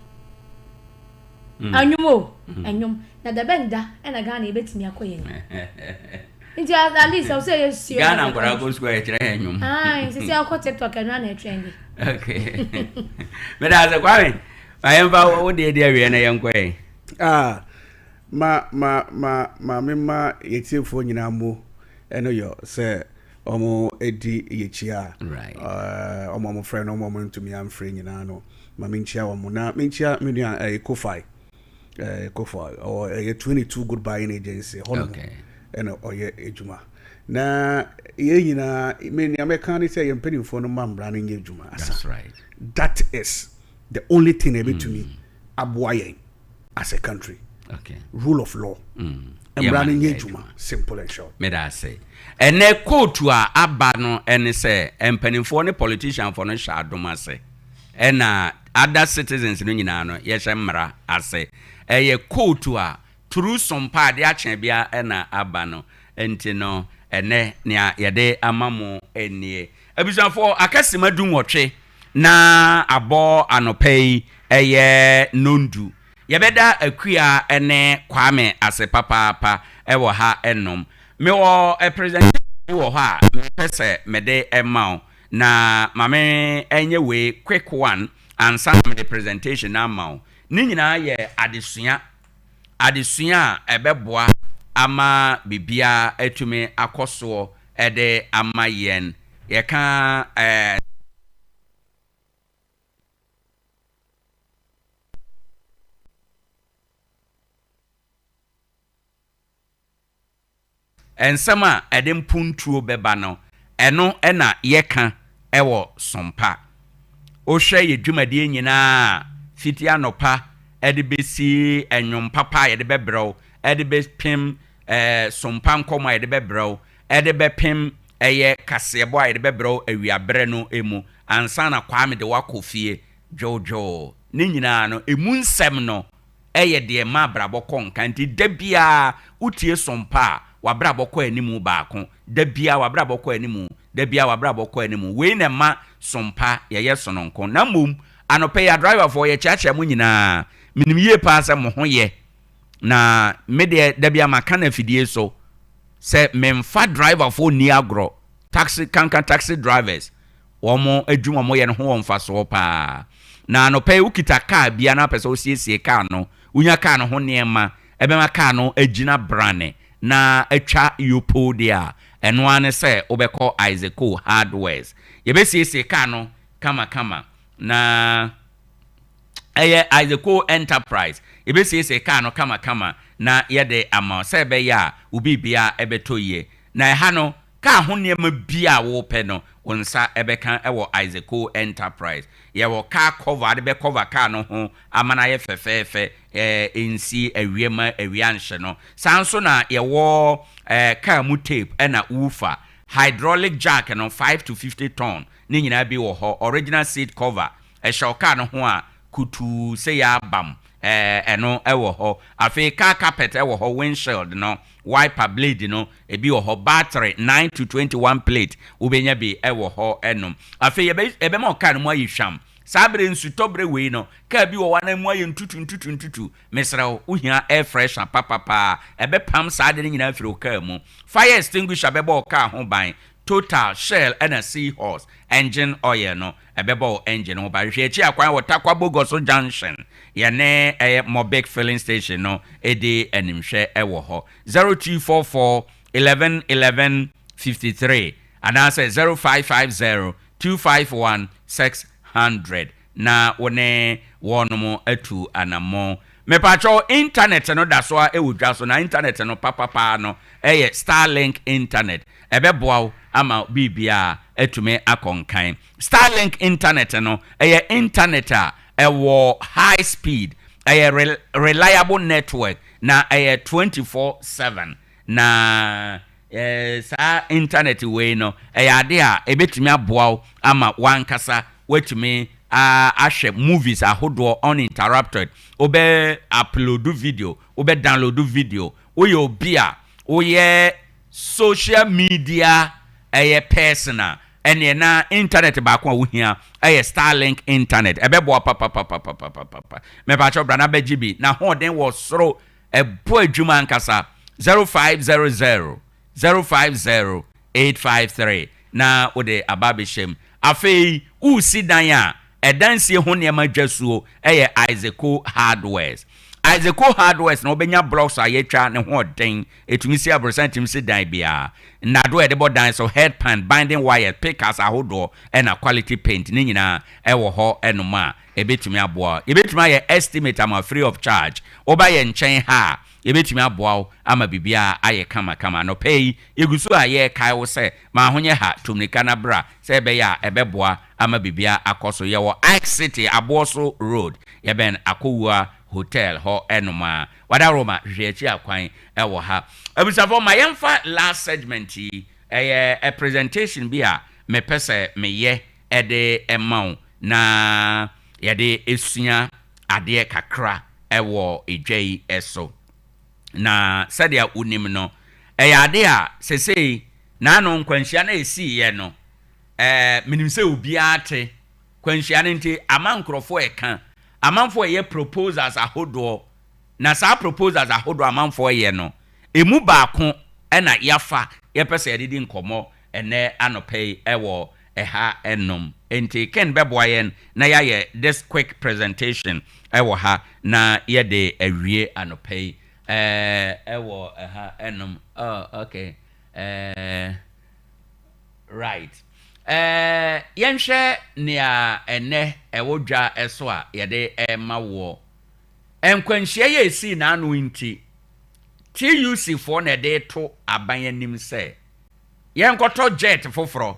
Nnwom o, nnwom. Na da bɛn da ɛna Ghana yɛbɛtumi akɔ yɛn anim. Nti at least ɛwɔ sɛ yɛ serious. Ghana nkwadaa kɔ sukuu a yɛkyerɛ yɛn nnwom. Ae, sɛsi akɔ TikTok ɛno ara na ɛtrɛnde. Okay. Meda ase Kwame. Ma yɛmfa wo deɛ di awieɛ na yɛnkɔ yɛn. Ah, Ma ma ma ma memma yɛtiefoɔ nyinaa mo ɛno yɔ sɛ wɔn di yɛkyi a wɔn a wɔfrɛ no wɔn a wɔntumi amfrɛ nyinaa no ma menkyia wɔn na menkyia me nua ɛyɛ Kofai ɛyɛ Kofai ɔwɔ ɛyɛ 22 Good Buying Agency hɔ nom. ɛna ɔyɛ adwuma. Na yɛn nyinaa, me nea mɛka ne sɛ yɛn mpanimfoɔ no ma mmara no nyɛ adwuma asa. That's right. That is the only thing ɛbɛtumi aboa yɛn as a country. Okay. Rule of law. Mmara no nyɛ adwuma. Simple and short. Meda ase. Ɛnɛ kootu a aba no ɛne sɛ mpanimfoɔ ne politicianfoɔ no hyɛ adom ase ɛna other citizens no nyinaa no yɛhyɛ mmara ase. Ɛyɛ kootu a turu sompa ade akyɛ bia ɛna aba no nti no ɛnɛ nea yɛde ama mo nie. Abusuafoɔ aka sima 18 na abɔ anɔpa yi ɛyɛ nondu. Yɛbɛda Akua ne Kwame ase papaapa ɛwɔ ha ɛnom. Mewɔ presentation bi wɔ hɔ a mepɛ sɛ mede ɛma wo na ma me ɛnyɛ wei quick one ansa na mede presentation no ama wo. Ne nyinaa yɛ adesua. Adesua a ɛbɛboa ama biribiara atumi akɔ soɔ ɛde ama yɛn. Yɛka Nsɛm a ɛde mpuntuo bɛba no, ɛno na yɛka wɔ Sompa. Wohwɛ yɛ dwumadie nyinaa a, fiti anɔpa de bɛsi nnwom papa a yɛde bɛbrɛ wo, de bɛpem Sompa nkɔmmɔ a yɛde bɛbrɛ wo, de bɛpem ɛyɛ kaseɛbɔ a yɛde bɛbrɛ wo awiaberɛ no mu, ansa na Kwame de wo akɔ fie dwoodwoo. Ne nyinaa no, ɛmu nsɛm no yɛ deɛ ɛma abrabɔ kɔ nka. Nti da biara wotie Sompa a, w'abrabɔ kɔ animu baako. Da biara w'abrabɔ kɔ animu, da biara w'abrabɔ kɔ animu. Wei na ɛma Sompa yɛyɛ sononko. Na mmom, anɔpa yi adriverfoɔ yɛkyeakyea mo nyinaa. Menim yie paa sɛ mo ho yɛ. Na me deɛ da biara maka no afidie so sɛ memfa driverfoɔ nni agorɔ. Taxi, kanka taxi drivers, wɔn adwuma a wɔyɛ no ho wɔ mfasoɔ paa. Na anɔpa yi wokita kaa bi a na wopɛ sɛ wosiesie kaa no, wonya kaa no ho nneɛma ɛbɛma kaa no agyina brane na atwa yopoo deɛ a, ɛno ara ne sɛ wobɛkɔ Isaac Cole Hardwares. Yɛbɛsiesie kaa no kamakama na ɛyɛ Isaac Cole Enterprise. Yɛbɛsiesie kaa no kamakama na yɛde ama wo sɛ ɛbɛyɛ a wo biribiara ɛbɛtɔ yie. Na ɛha no, kaa ho nneɛma bi a wopɛ no, wo nsa ɛbɛka wɔ Isaac Cole Enterprise. Yɛwɔ car cover a wode bɛcover car no ho ama no ayɛ fɛfɛɛfɛ, ɛnsi awia ma awia nhye no. Saa nso na yɛwɔ car mu tape ɛna woofer, hydraulic jack no 5 to 50 ton ne nyinaa bi wɔ hɔ, original seat cover, ɛhyɛ wo car no ho a kutuu sɛ yɛ abam, ɛno ɛwɔ hɔ. Afei car carpet ɛwɔ hɔ, windshield no, wiper blade no ebi wɔ hɔ, battery 9 to 21 plate wobɛnya bi ɛwɔ hɔ ɛnom. Afei yɛbɛma wo car no mu ayɛ hwam. Saa bere nsutɔ bere wei no, car bi wɔ hɔ a na mu ayɛ ntutu ntutu ntutu. Mesrɛ wo, wohia air freshener papapaa. Ɛbɛpam saa ade no nyinaa afiri wo car mu. Fire extinguisher bɛbɔ wo car ho ban. Total, Shell ɛna Seahorse engine oil no, ɛbɛbɔ wo engine ho ban. Hwehwɛ akyi akwan wɔ Tarkwa Bogoso Junction. Yɛne ɛyɛ Mobic filling station no di animhwɛ wɔ hɔ. 0244 11 11 53 anaasɛ 0550 251 600 na wo ne wɔnom atu anammɔn. Mepakyɛw, intanɛt no da so ara wɔ dwa so, na intanɛt no papapaa no yɛ Starlink intanɛt. Ɛbɛboa wo ama biribiara atumi akɔ nkan. Starlink intanɛt no, ɛyɛ intanɛt a ɛwɔ high speed, ɛyɛ reliable network, na ɛyɛ 24/7. Na saa intanɛt wei no, ɛyɛ ade a ɛbɛtumi aboa wo ama w'ankasa woatumi ahwɛ movies ahodoɔ uninterrupted. Wobɛ upload video, wobɛ download video. Woyɛ obi a woyɛ social media ɛyɛ person a, ɛneɛ na internet baako a wohia ɛyɛ Starlink internet. Ɛbɛboa papapapapapapa. Mepakyɛw bra na bɛgye bi. N'ahoɔden wɔ soro. Ɛbɔ adwuma ankasa. 0500 050 853 na wode aba abɛhyɛ mu. Afei woresi dan a, ɛdansie ho nneɛma dwasuo yɛ Isaaco Hardwares. Isaaco Hardwares na wobɛnya blocks a yɛatwa ne ho ɔden, ɛtumi si aborosan, ɛtumi si dan biara. Nnadoɔ a yɛde bɔ dan so, headpan, binding wires, pickaxe ahodoɔ ɛna quality paint ne nyinaa ɛwɔ hɔ nom a ɛbɛtumi aboa wo. Yɛbɛtumi ayɛ estimate ama free of charge. Woba yɛn nkyɛn ha a, Yɛbɛtumi aboa wo ama biribiara ayɛ kamakama. Anɔpa yi, yɛgu so a yɛrekae wo sɛ, ma ho nyɛ ha, tu mmirika na bra, sɛ ɛbɛyɛ a ɛbɛboa ama biribiara akɔ so. Yɛwɔ Ike City, Aboɔso Road, yɛbɛn Akowua Hotel hɔ nom ara. Wadaroma, hwehwɛ yɛn akyi akwan wɔ ha. Abusuafoɔ, ma yɛmfa last segment yi, ɛyɛ a presentation bi a mepɛ sɛ meyɛ de ma wo na yɛde sua adeɛ kakra wɔ dwa yi so. Na sɛdeɛ wonim no, ɛyɛ adeɛ a sesei n'ano nkwanhyia no a ɛsiiɛ no, ɛɛ menim sɛ obiara te kwanhyia no nti ama nkurɔfoɔ ɛka, amanfoɔ ɛyɛ proposals ahodoɔ, na saa proposals ahodoɔ amanfoɔ yɛ no, ɛmu baako na yɛafa yɛpɛ sɛ yɛde di nkɔmmɔ ɛnnɛ anɔpa yi wɔ ɛha nom. Enti Ken bɛboa yɛn na yɛayɛ this quick presentation wɔ ha na yɛde awie anɔpa yi wɔ ɛha nom. Oh, okay. Eh, right. Eh, yɛnhwɛ nea ɛnnɛ ɛwɔ dwa so a yɛde rema woɔ. Nkwanhyia yi a ɛsii n'ano nti, TUC foɔ na ɛde reto aban anim sɛ Yɛnkɔtɔ jet foforɔ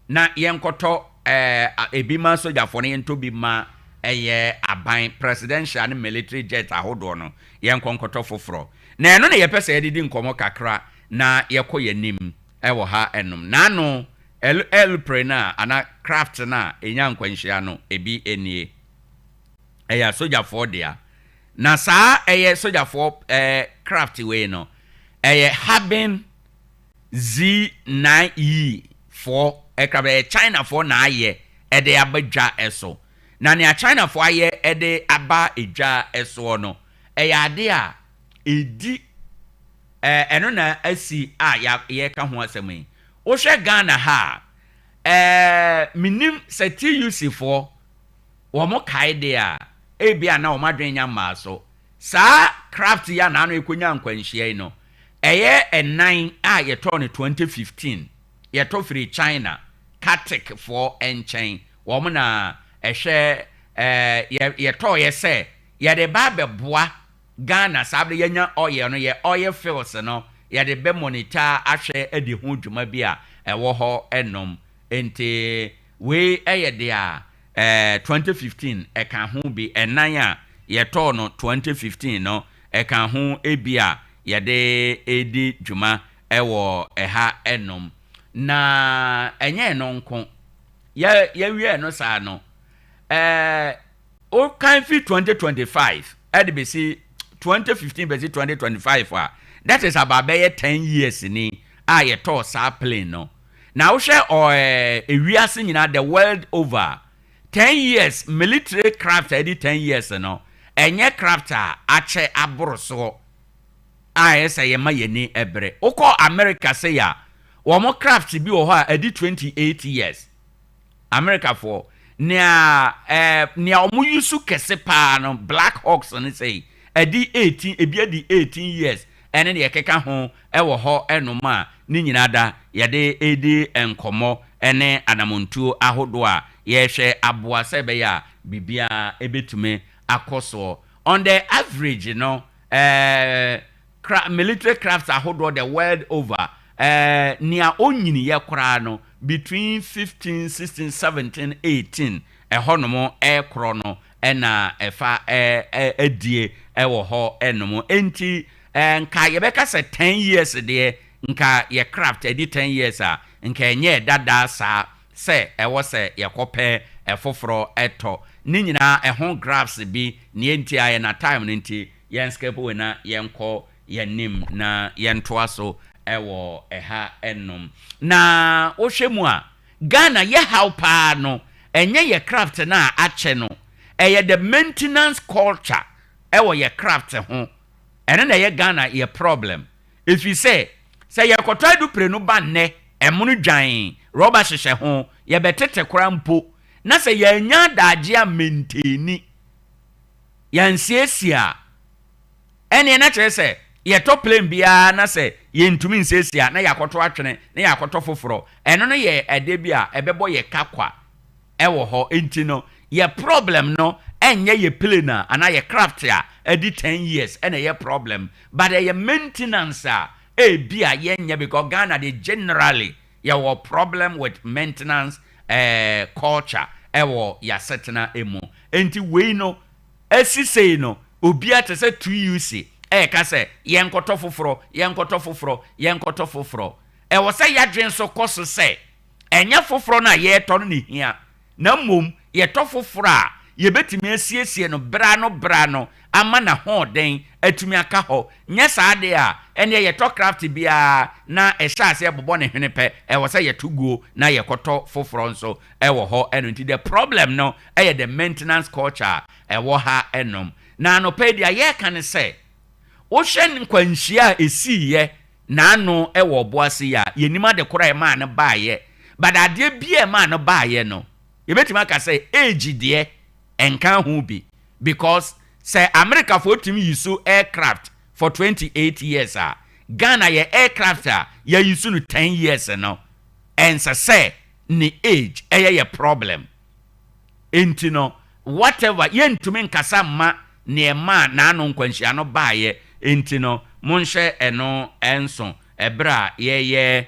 na yɛnkɔtɔ ɛɛ ebi ma sogyafoɔ no yɛntɔ bi ma ɛyɛ aban presidential ne military jet ahodoɔ no yɛnkɔ nkɔtɔ foforɔ. Na ɛno na yɛpɛ sɛ yɛde di nkɔmmɔ kakra na yɛkɔ yɛn anim ɛwɔ ha ɛnom. N'ano aeroplane no a anaa craft no a ɛnya nkwanhyia no ebi nie. Ɛyɛ asogyafoɔ dea. Na saa ɛyɛ sogyafoɔ ɛɛ craft wei no ɛyɛ Harbin Z9E foɔ ɛkra bɛyɛ China foɔ na ayɛ ɛde aba dwa ɛso. Na nea China foɔ ayɛ ɛde aba dwa ɛsoɔ no ɛyɛ adeɛ a ɛdi ɛɛ ɛno na asi a ya yɛka ho asɛm yi. Wohwɛ Ghana ha a ɛɛ menim sɛ TUC foɔ wɔn kae deɛ a ebia na wɔn adwene nya mmaa so. Saa craft yi a naano ɛkɔnya nkwanhyia yi no, ɛyɛ ɛnan a yɛtɔɔ no 2015. Yɛtɔ firii China, Catic foɔ nkyɛn. Wɔn na ɛhwɛ ɛɛ yɛ yɛtɔeɛ sɛ yɛde ba abɛboa Ghana saa berɛ yɛanya oil no, yɛ oil fields no, yɛde bɛ monitor ahwɛ adi ho dwuma bi a ɛwɔ hɔ nom. Nti wei yɛ deɛ a Ɛɛ 2015 ɛka ho bi, ɛnan a yɛtɔɔ no 2015 no ɛka ho bi a yɛde redi dwuma wɔ ɛha nom. Na ɛnyɛ ɛno nko, yɛ yɛwiee no saa no, ɛɛ wokan fi 2025 ɛde bɛsi 2015 bɛsi 2025 a, that is about bɛyɛ 10 years ni a yɛtɔɔ saa plane no. Na wohwɛ ɔɛ ewiase nyinaa the world over 10 years military craft a ɛdi 10 years no ɛnyɛ craft a akyɛ aboro soɔ a ɛyɛ sɛ yɛma yɛni ɛbere. Wokɔ America sei a wɔn craft bi wɔ hɔ a ɛdi 28 years. Amerikafoɔ, nea ɛɛ nea wɔn use kɛse paa no, Black Hawks no sɛi, ɛdi 18, ebi adi 18 years, ɛne deɛ ɛkeka ho ɛwɔ hɔ ɛnom a, ne nyinaa da yɛde redi nkɔmmɔ ɛne anamontuo ahodoɔ a yɛrehwɛ aboa sɛ ɛbɛyɛ a biribiara ɛbɛtumi akɔ soɔ. On the average no, ɛɛ. Kra military crafts ahodoɔ the world over eh, nea ɔnyiniiɛ koraa no between 15, 16, 17, 18 ɛhɔnom ɛrekorɔ no ɛna ɛfa adie ɛwɔ hɔ ɛnom. Enti eh, nka yɛbɛka sɛ 10 years deɛ nka yɛ craft ɛdi 10 years a nka ɛnyɛɛ dadaa saa sɛ ɛwɔ sɛ yɛkɔpɛ ɛfoforɔ ɛtɔ. Ne nyinaa ɛho graphs bi, nea enti a yɛn na time no nti Yɛn skip wei na yɛnkɔ yɛn anim na yɛntoa so wɔ ɛha nom. Na wohwɛ mu a, Ghana yɛ haw paa no, ɛnyɛ yɛ craft no a akyɛ no, ɛyɛ the maintenance culture wɔ yɛ craft ho. Ɛno na ɛyɛ Ghana yɛ problem. Ɛfiri sɛ, sɛ yɛkɔtɔ adupire no ba nnɛ, ɛmono dwan, rɔba hyehyɛ ho, yɛbɛtete koraa mpo, na sɛ yɛannya adagye amɛnteeni, yɛansiesie a, ɛneɛ na kyerɛ sɛ yɛtɔ plane biara na sɛ yɛntumi nsiesie a na yɛakɔto atwene na yɛakɔtɔ foforɔ. Ɛno no yɛ ɛdeɛ bi a ɛbɛbɔ yɛ ka kwa ɛwɔ hɔ. Nti no Yɛ problem no ɛnyɛ yɛ plane a anaa yɛ craft a adi 10 years ɛna ɛyɛ problem, but ɛyɛ maintenance a ebi a yɛnyɛ, because Ghana de, generally yɛwɔ problem with maintenance culture ɛwɔ yɛasetena mu. Nti wei no esi sei no, obiara te sɛ TUC ɛyɛka sɛ yɛnkɔtɔ foforɔ, yɛnkɔtɔ foforɔ, yɛnkɔtɔ foforɔ. Ɛwɔ sɛ yɛadwen so kɔ so sɛ ɛnyɛ foforɔ no a yɛretɔ no ne hia, na mmom yɛtɔ foforɔ a, yɛbɛtumi asiesie no bra no bra no ama n'ahoɔden atumi aka hɔ. Nyɛ saa deɛ a, ɛneɛ yɛtɔ craft biara na ɛhyɛ aseɛ bobɔ ne hwene pɛ, ɛwɔ sɛ yɛto guo na yɛkɔtɔ foforɔ nso ɛwɔ hɔ. Ɛno nti the problem no ɛyɛ the maintenance culture a ɛwɔ ha ɛnom. Na anɔpa yi deɛ yɛreka ne sɛ, wohwɛ nkwanhyia a ɛsiiɛ n'ano ɛwɔ Ɔboase yi a, yɛnim ade korɔ a ɛmaa no baayɛ, but adeɛ bi a ɛmaa no baayɛ no, yɛbɛtumi aka sɛ age deɛ ɛnka ho bi, because sɛ Amerikafoɔ tumi yi so aircraft for 28 years a, Ghana yɛ aircraft a yɛyi so no 10 years no, ɛnsɛ sɛ ne age ɛyɛ yɛ problem. Nti no, whatever, yɛntumi nkasa mma nneɛma a n'ano nkwanhyia no baayɛ. Nti no, monhyɛ ɛno ɛnso ɛberɛ a yɛyɛ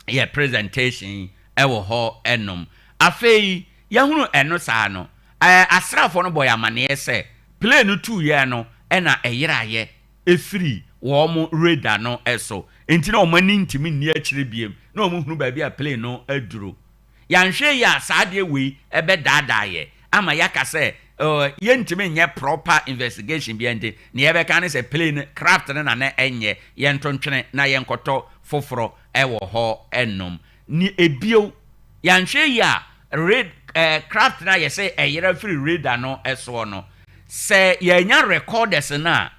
yɛ presentation ɛwɔ hɔ ɛnom. Afei yɛhunu ɛno saa no, asraafoɔ no bɔ yɛ amanneɛ sɛ plane no tuiɛ no ɛna ɛyeraeɛ ɛfiri wɔn radar no ɛso, nti na wɔn ani ntumi nni akyire biem na wɔn hunu baabi a plane no aduro. Yɛanhwɛ yi a, saa adeɛ wei ɛbɛdaadaa yɛ ama yɛaka sɛ yɛntumi nyɛ proper investigation bi. Nti nea yɛbɛka ne sɛ plane craft no na ne ɛnyɛ, yɛntontwene na yɛnkɔtɔ foforɔ ɛwɔ hɔ ɛnom. Ne ebio, yɛanhwɛ yi a, red craft no a yɛsɛ ɛyera firi radar no ɛsoɔ no, sɛ yɛnya recorders no a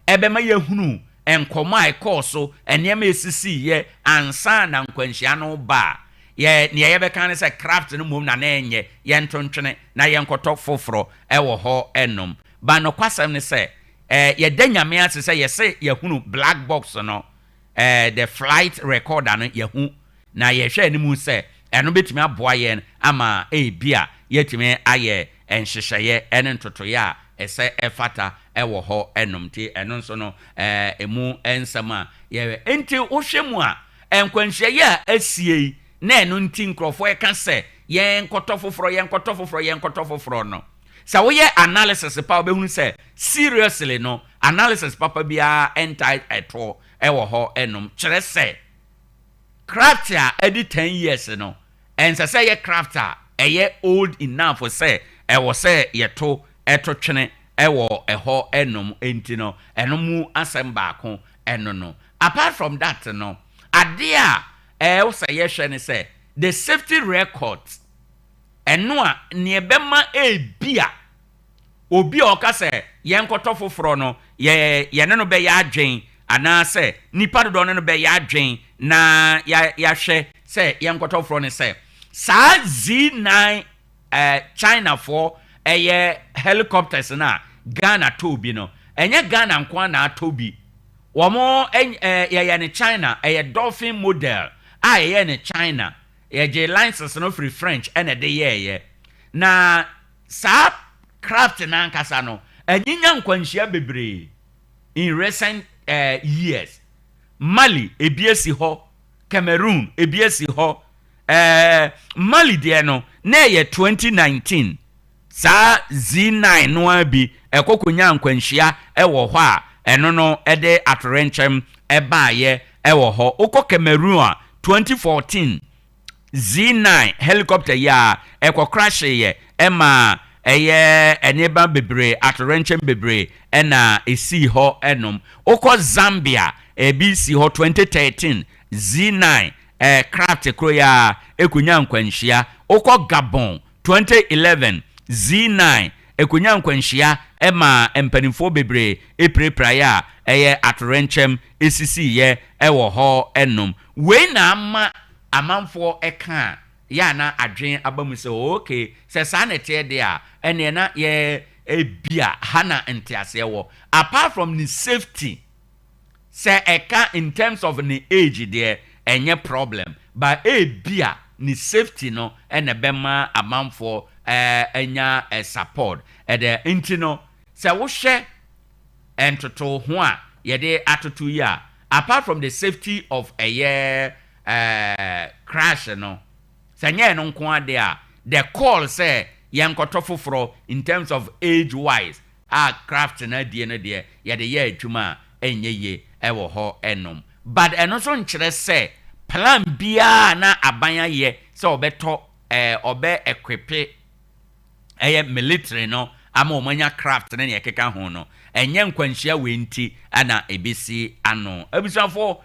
ɛbɛma yɛhunu nkɔmɔ a ɛkɔɔ so, nneɛma esisi ansa na nkwanhyia no ba a, yɛ nea yɛbɛka ne sɛ craft no mmom na na ɛnyɛ, yɛntontwene na yɛnkɔtɔ foforɔ ɛwɔ hɔ ɛnom. Ba nokwasɛm ne sɛ yɛda Nyame ase sɛ yɛsɛ yɛhunu black box no, the flight recorder no yɛhu, na yɛhwɛ anim sɛ ɛno bɛtumi aboa yɛn ama ebi a yɛtumi ayɛ nhyehyɛeɛ ɛne ntotoeɛ a ɛsɛ ɛfata ɛwɔ hɔ ɛnom. Nti ɛno nso no emu nsɛm a yɛhwɛ. Nti wohwɛ mu a, nkwanhyiaeɛ a asie yi na ɛno nti nkurɔfoɔ ɛka sɛ yɛnkɔtɔ foforɔ, yɛnkɔtɔ foforɔ, yɛnkɔtɔ foforɔ no, sɛ woyɛ analysis pa, wobɛhunu sɛ seriously no, analysis papa biara ɛnta ɛtoɔ ɛwɔ hɔ ɛnom. Kyerɛ sɛ craft a ɛde 10 years no, ɛnsɛ sɛ yɛ craft a ɛyɛ old enough sɛ ɛwɔ sɛ yɛto ɛto twene ɛwɔ ɛhɔ ɛnom. Nti no, ɛno mu asɛm baako ɛno no. Apart from that no, adeɛ a ɛwɔ sɛ yɛhwɛ ne sɛ the safety records, ɛno a nea ɛbɛma ebi a obi a ɔka sɛ yɛnkɔtɔ foforɔ no, yɛ yɛne no bɛyɛ adwen, anaasɛ nipa dodoɔ no no bɛyɛ adwen na yɛahwɛ sɛ yɛnkɔtɔ foforɔ no, sɛ saa Z9 Chinafoɔ ɛyɛ helicopters no a Ghana tɔɔ bi no, ɛnyɛ Ghana nko ara na atɔ bi. Wɔn yɛyɛ ne China, ɛyɛ Dolphin model a yɛyɛ ne China. Yɛgye license no firi French ɛna ɛde yɛɛyɛ. Na saa craft n'ankasa no anyinya nkwanhyia bebree in recent years. Mali ebi esi hɔ, Cameroon ebi esi hɔ. Mali deɛ no na ɛyɛ 2019, saa Z9 no ara bi ɛkɔ konya nkwanhyia ɛwɔ hɔ a ɛno no ɛde atorɛnkyɛm ɛbaayɛ ɛwɔ hɔ. Wokɔ Cameroon a, 2014 Z9 helicopter yi a ɛkɔ crasheeɛ ɛma ɛyɛ nneɛma bebree, atorɛnkyɛm bebree ɛna esii hɔ ɛnom. Wokɔ Zambia, ebi si hɔ 2013, Z9 craft koro yi a ekonya nkwanhyia. Wokɔ Gabon, 2011 Z9 ekonya nkwanhyia ɛma mpanimfoɔ bebree epirapiraeɛ a ɛyɛ atorɛnkyɛm esisiiɛ ɛwɔ hɔ ɛnom. Wei na ama amanfoɔ ɛka a yɛ ana adwene aba mu sɛ, okay, sɛ saa na ɛteɛ deɛ a, ɛneɛ na yɛ ebia ha na nteaseɛ wɔ. Apart from ne safety, sɛ ɛka in terms of ne age deɛ, ɛnyɛ problem, but ebia ne safety no ɛna ɛbɛma amanfoɔ. anya support ɛdɛ. Nti no sɛ wohwɛ ntotoho a yɛde atoto yi a, apart from the safety of ɛyɛ crash no, sɛ nyɛ ɛno nko ade a, the call sɛ yɛnkɔtɔ foforɔ in terms of age wise a craft no adie no deɛ, yɛde yɛ adwuma a ɛnyɛ yie ɛwɔ hɔ ɛnom. But ɛno nso nkyerɛ sɛ plan biara na aban ayɛ sɛ ɔbɛtɔ ɔbɛ equip ɛyɛ military no ama wɔn anya craft ne nea ɛkeka ho no, ɛnyɛ nkwanhyia wei nti ɛna ebesi ano. Abusuafoɔ,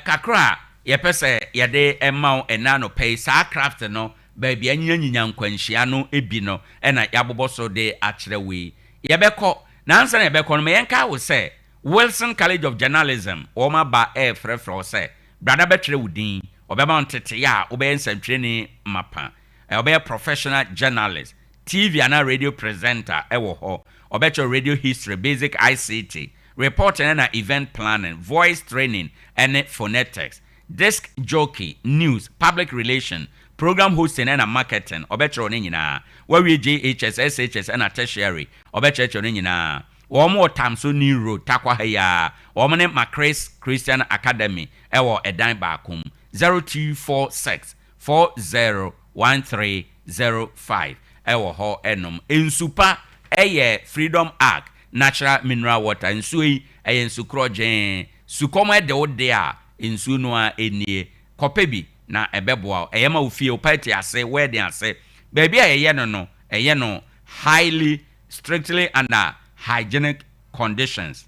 kakra a yɛpɛ sɛ yɛde ɛma wo ɛna no pɛ yi, saa craft no baabi anyinya nkwanhyia no ebi no ɛna yɛabobɔ so de akyerɛ wei. Yɛbɛkɔ nansa na yɛbɛkɔ no, ma yɛnka wo sɛ Wilson College of Journalism wɔn aba ɛɛfrɛfrɛ wo sɛ brada bɛtwerɛ wo din. Ɔbɛma wo nteteyɛ a wobɛyɛ nsɛntwerɛni mapa, ɔbɛyɛ professional journalist, TV anaa radio presenter ɛwɔ hɔ. Ɔbɛkyerɛ radio history, basic ICT, reporting na event planning, voice training ɛne phonetics, disc jockey, news, public relation, program hosting ɛna marketing. Ɔbɛkyerɛ ne nyinaa. Wawie JHS, SHS ɛna tertiary, ɔbɛkyerɛkyerɛ ne nyinaa. Wɔn wɔ Tamso New Road, Takwa ha yi a wɔn ne Macris Christian Academy ɛwɔ ɛdan baako mu. 0246 401305 ɛwɔ hɔ. Ɛnom nsupa ɛyɛ Freedom Ark Natural Mineral Water. Nsuo yi ɛyɛ nsu korɔgyee. Sukɔm ɛde wo de a, nsuo no a ɛnie, kɔpɛ bi na ɛbɛboa wo. Ɛyɛ ma wo fie, wo party ase, wedding ase, baabi a ɛyɛ no, ɛyɛ no highly strictly under hygienic conditions.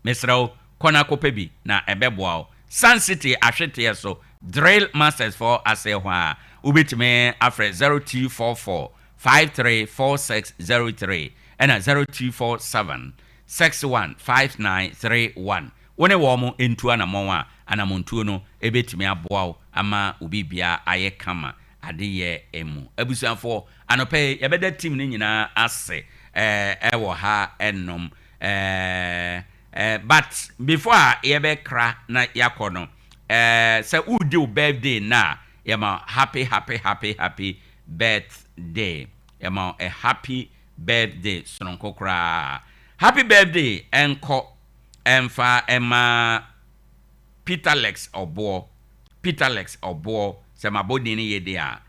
Mesrɛ wo, kɔ na kɔpɛ bi na ɛbɛboa wo. Sun City ahweteɛ so, Drill Masters fɔ ase hɔ a, wobɛtumi afrɛ 0244 534603 ɛna 0247 615931. Wo ne wɔn mo ntu anammɔn a anammɔntuo no ɛbɛtumi aboa wo ama obi bia ayɛ kama adeyɛ mu. Abusuafoɔ, anɔpɛ yi yɛbɛda team no nyinaa ase ɛwɔ ha ɛnom ɛɛ ɛɛ but before a yɛbɛkra na yɛakɔ no, sɛ wodi wo birthday na yɛma happy, happy, happy, happy birthday. Yɛma a happy birthday sononko koraa. Happy birthday ɛnkɔ ɛmfa ɛma Peter Lex Ɔboɔ. Peter Lex Ɔboɔ, sɛ mabɔ din no yɛ de a,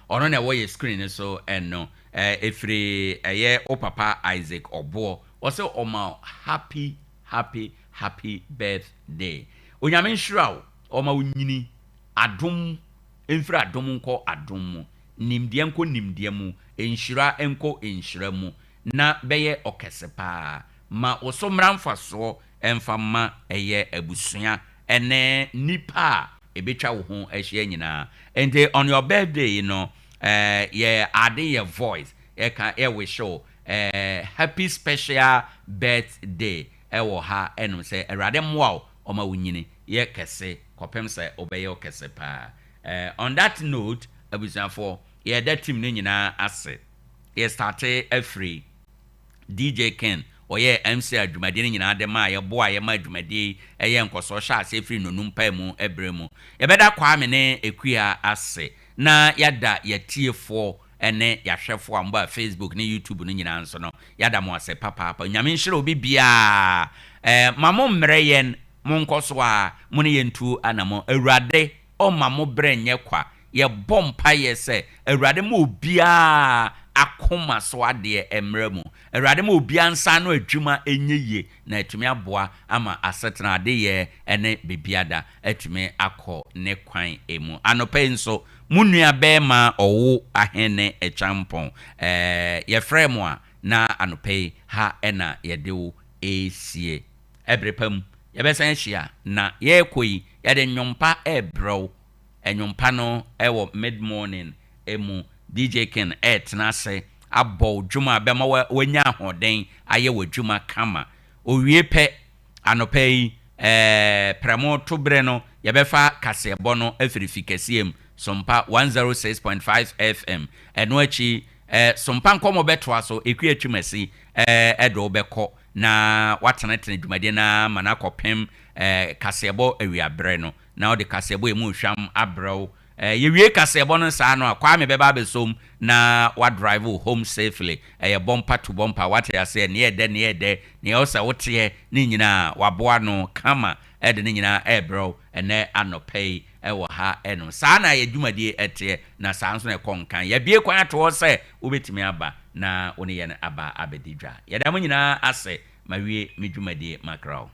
ɔno na ɛwɔ yɛ screen no so. Ɛno ɛfiri ɛyɛ wo papa Isaac Ɔboɔ. Ɔsɛ ɔma happy, happy, happy birthday. Onyame nhyira wo, ɔma wo nyini adom, mfiri adom nkɔ adom mu, nimdeɛ nkɔ nimdeɛ mu, nhyira nkɔ nhyira mu, na bɛyɛ ɔkɛse paa ma wo so mmara mfasoɔ ɛmfa ma ɛyɛ abusua ɛne nipa a ɛbɛtwa wo ho ahyia nyinaa. Nti on your birthday yi no, yɛ ade yɛ voice yɛka yɛ wish wo happy special birthday ɛwɔ ha ɛnom sɛ Awurade mmoa wo, ɔma wo nyini yɛ kɛse kɔpem sɛ wobɛyɛ ɔkɛse paa. On that note, abusuafoɔ, yɛda team no nyinaa ase. Yɛ start afiri DJ Ken, ɔyɛ MC a dwumadie no nyinaa de ma a yɛboa a yɛma dwumadie yi ɛyɛ nkɔsɔ hyɛ ase firi nonum pae mu ɛberɛ mu. Yɛbɛda Kwame ne Ekua ase na yɛada yɛtiefoɔ ne yɛahwɛfoɔ a moba Facebook ne YouTube no nyinaa nso no, yɛada mo ase papaapa. Nyame nhyira obi biaa. Ma mo mmerɛ yɛn, monkɔ so a mo ne yɛntu anammɔ. Awurade ɔma mo berɛ nyɛ kwa. Yɛbɔ mpayɛ sɛ Awurade ma obiara akoma so adeɛ mmerɛ mu. Awurade ma obiara nsa ano adwuma ɛnyɛ yie na atumi aboa ama asetena adeyɛ ne biribiada atumi akɔ ne kwan mu. Anɔpa yi nso, mo nua bɛrima ɔwo Ahene Kyampɔn, yɛfrɛ mo a na anɔpa yi ha ɛna yɛde wo ɛresie. Ɛberɛ pa mu yɛbɛsan ahyia na yɛrekɔ yi, yɛde nnwompa ɛrebrɛ wo. Nnwompa no ɛwɔ mid morning mu. DJ Ken ɛretena ase abɔ wo dwom a bɛma wanya ahoɔden ayɛ w'adwuma kama. Owie pɛ, anɔpa yi prɛmo to berɛ no, yɛbɛfa kaseɛbɔ no afiri fi kɛseɛ mu, Sompa 106.5 FM. Ɛno akyi, Sompa Nkɔmmɔ bɛtoa so. Ekua Twumasi ɛde wo bɛkɔ na watenetene dwumadie no ama no akɔpem kaseɛbɔ awiaberɛ no na wode kaseɛbɔ emu hwam abrɛ wo. Eh, yɛwie kaseɛbɔ no saa no a, Kwame bɛba abɛsom na wadrive wo home safely. Ɛyɛ bumper to bumper, wate aseɛ, neɛ ɛdɛ, neɛ ɛdɛ, neɛ ɛwɔ sɛ woteɛ ne nyinaa, waboa ano kama de ne nyinaa ɛrebrɛ wo ɛnnɛ anɔpa yi wɔ ha nom. Saa na yɛn dwumadie teɛ, na saa nso na ɛkɔ nkan. Yɛabue kwan ato hɔ sɛ wobɛtumi aba na wo ne yɛn aba abɛdi dwa. Yɛda mo nyinaa ase. Mawie me dwumadie, makra wo.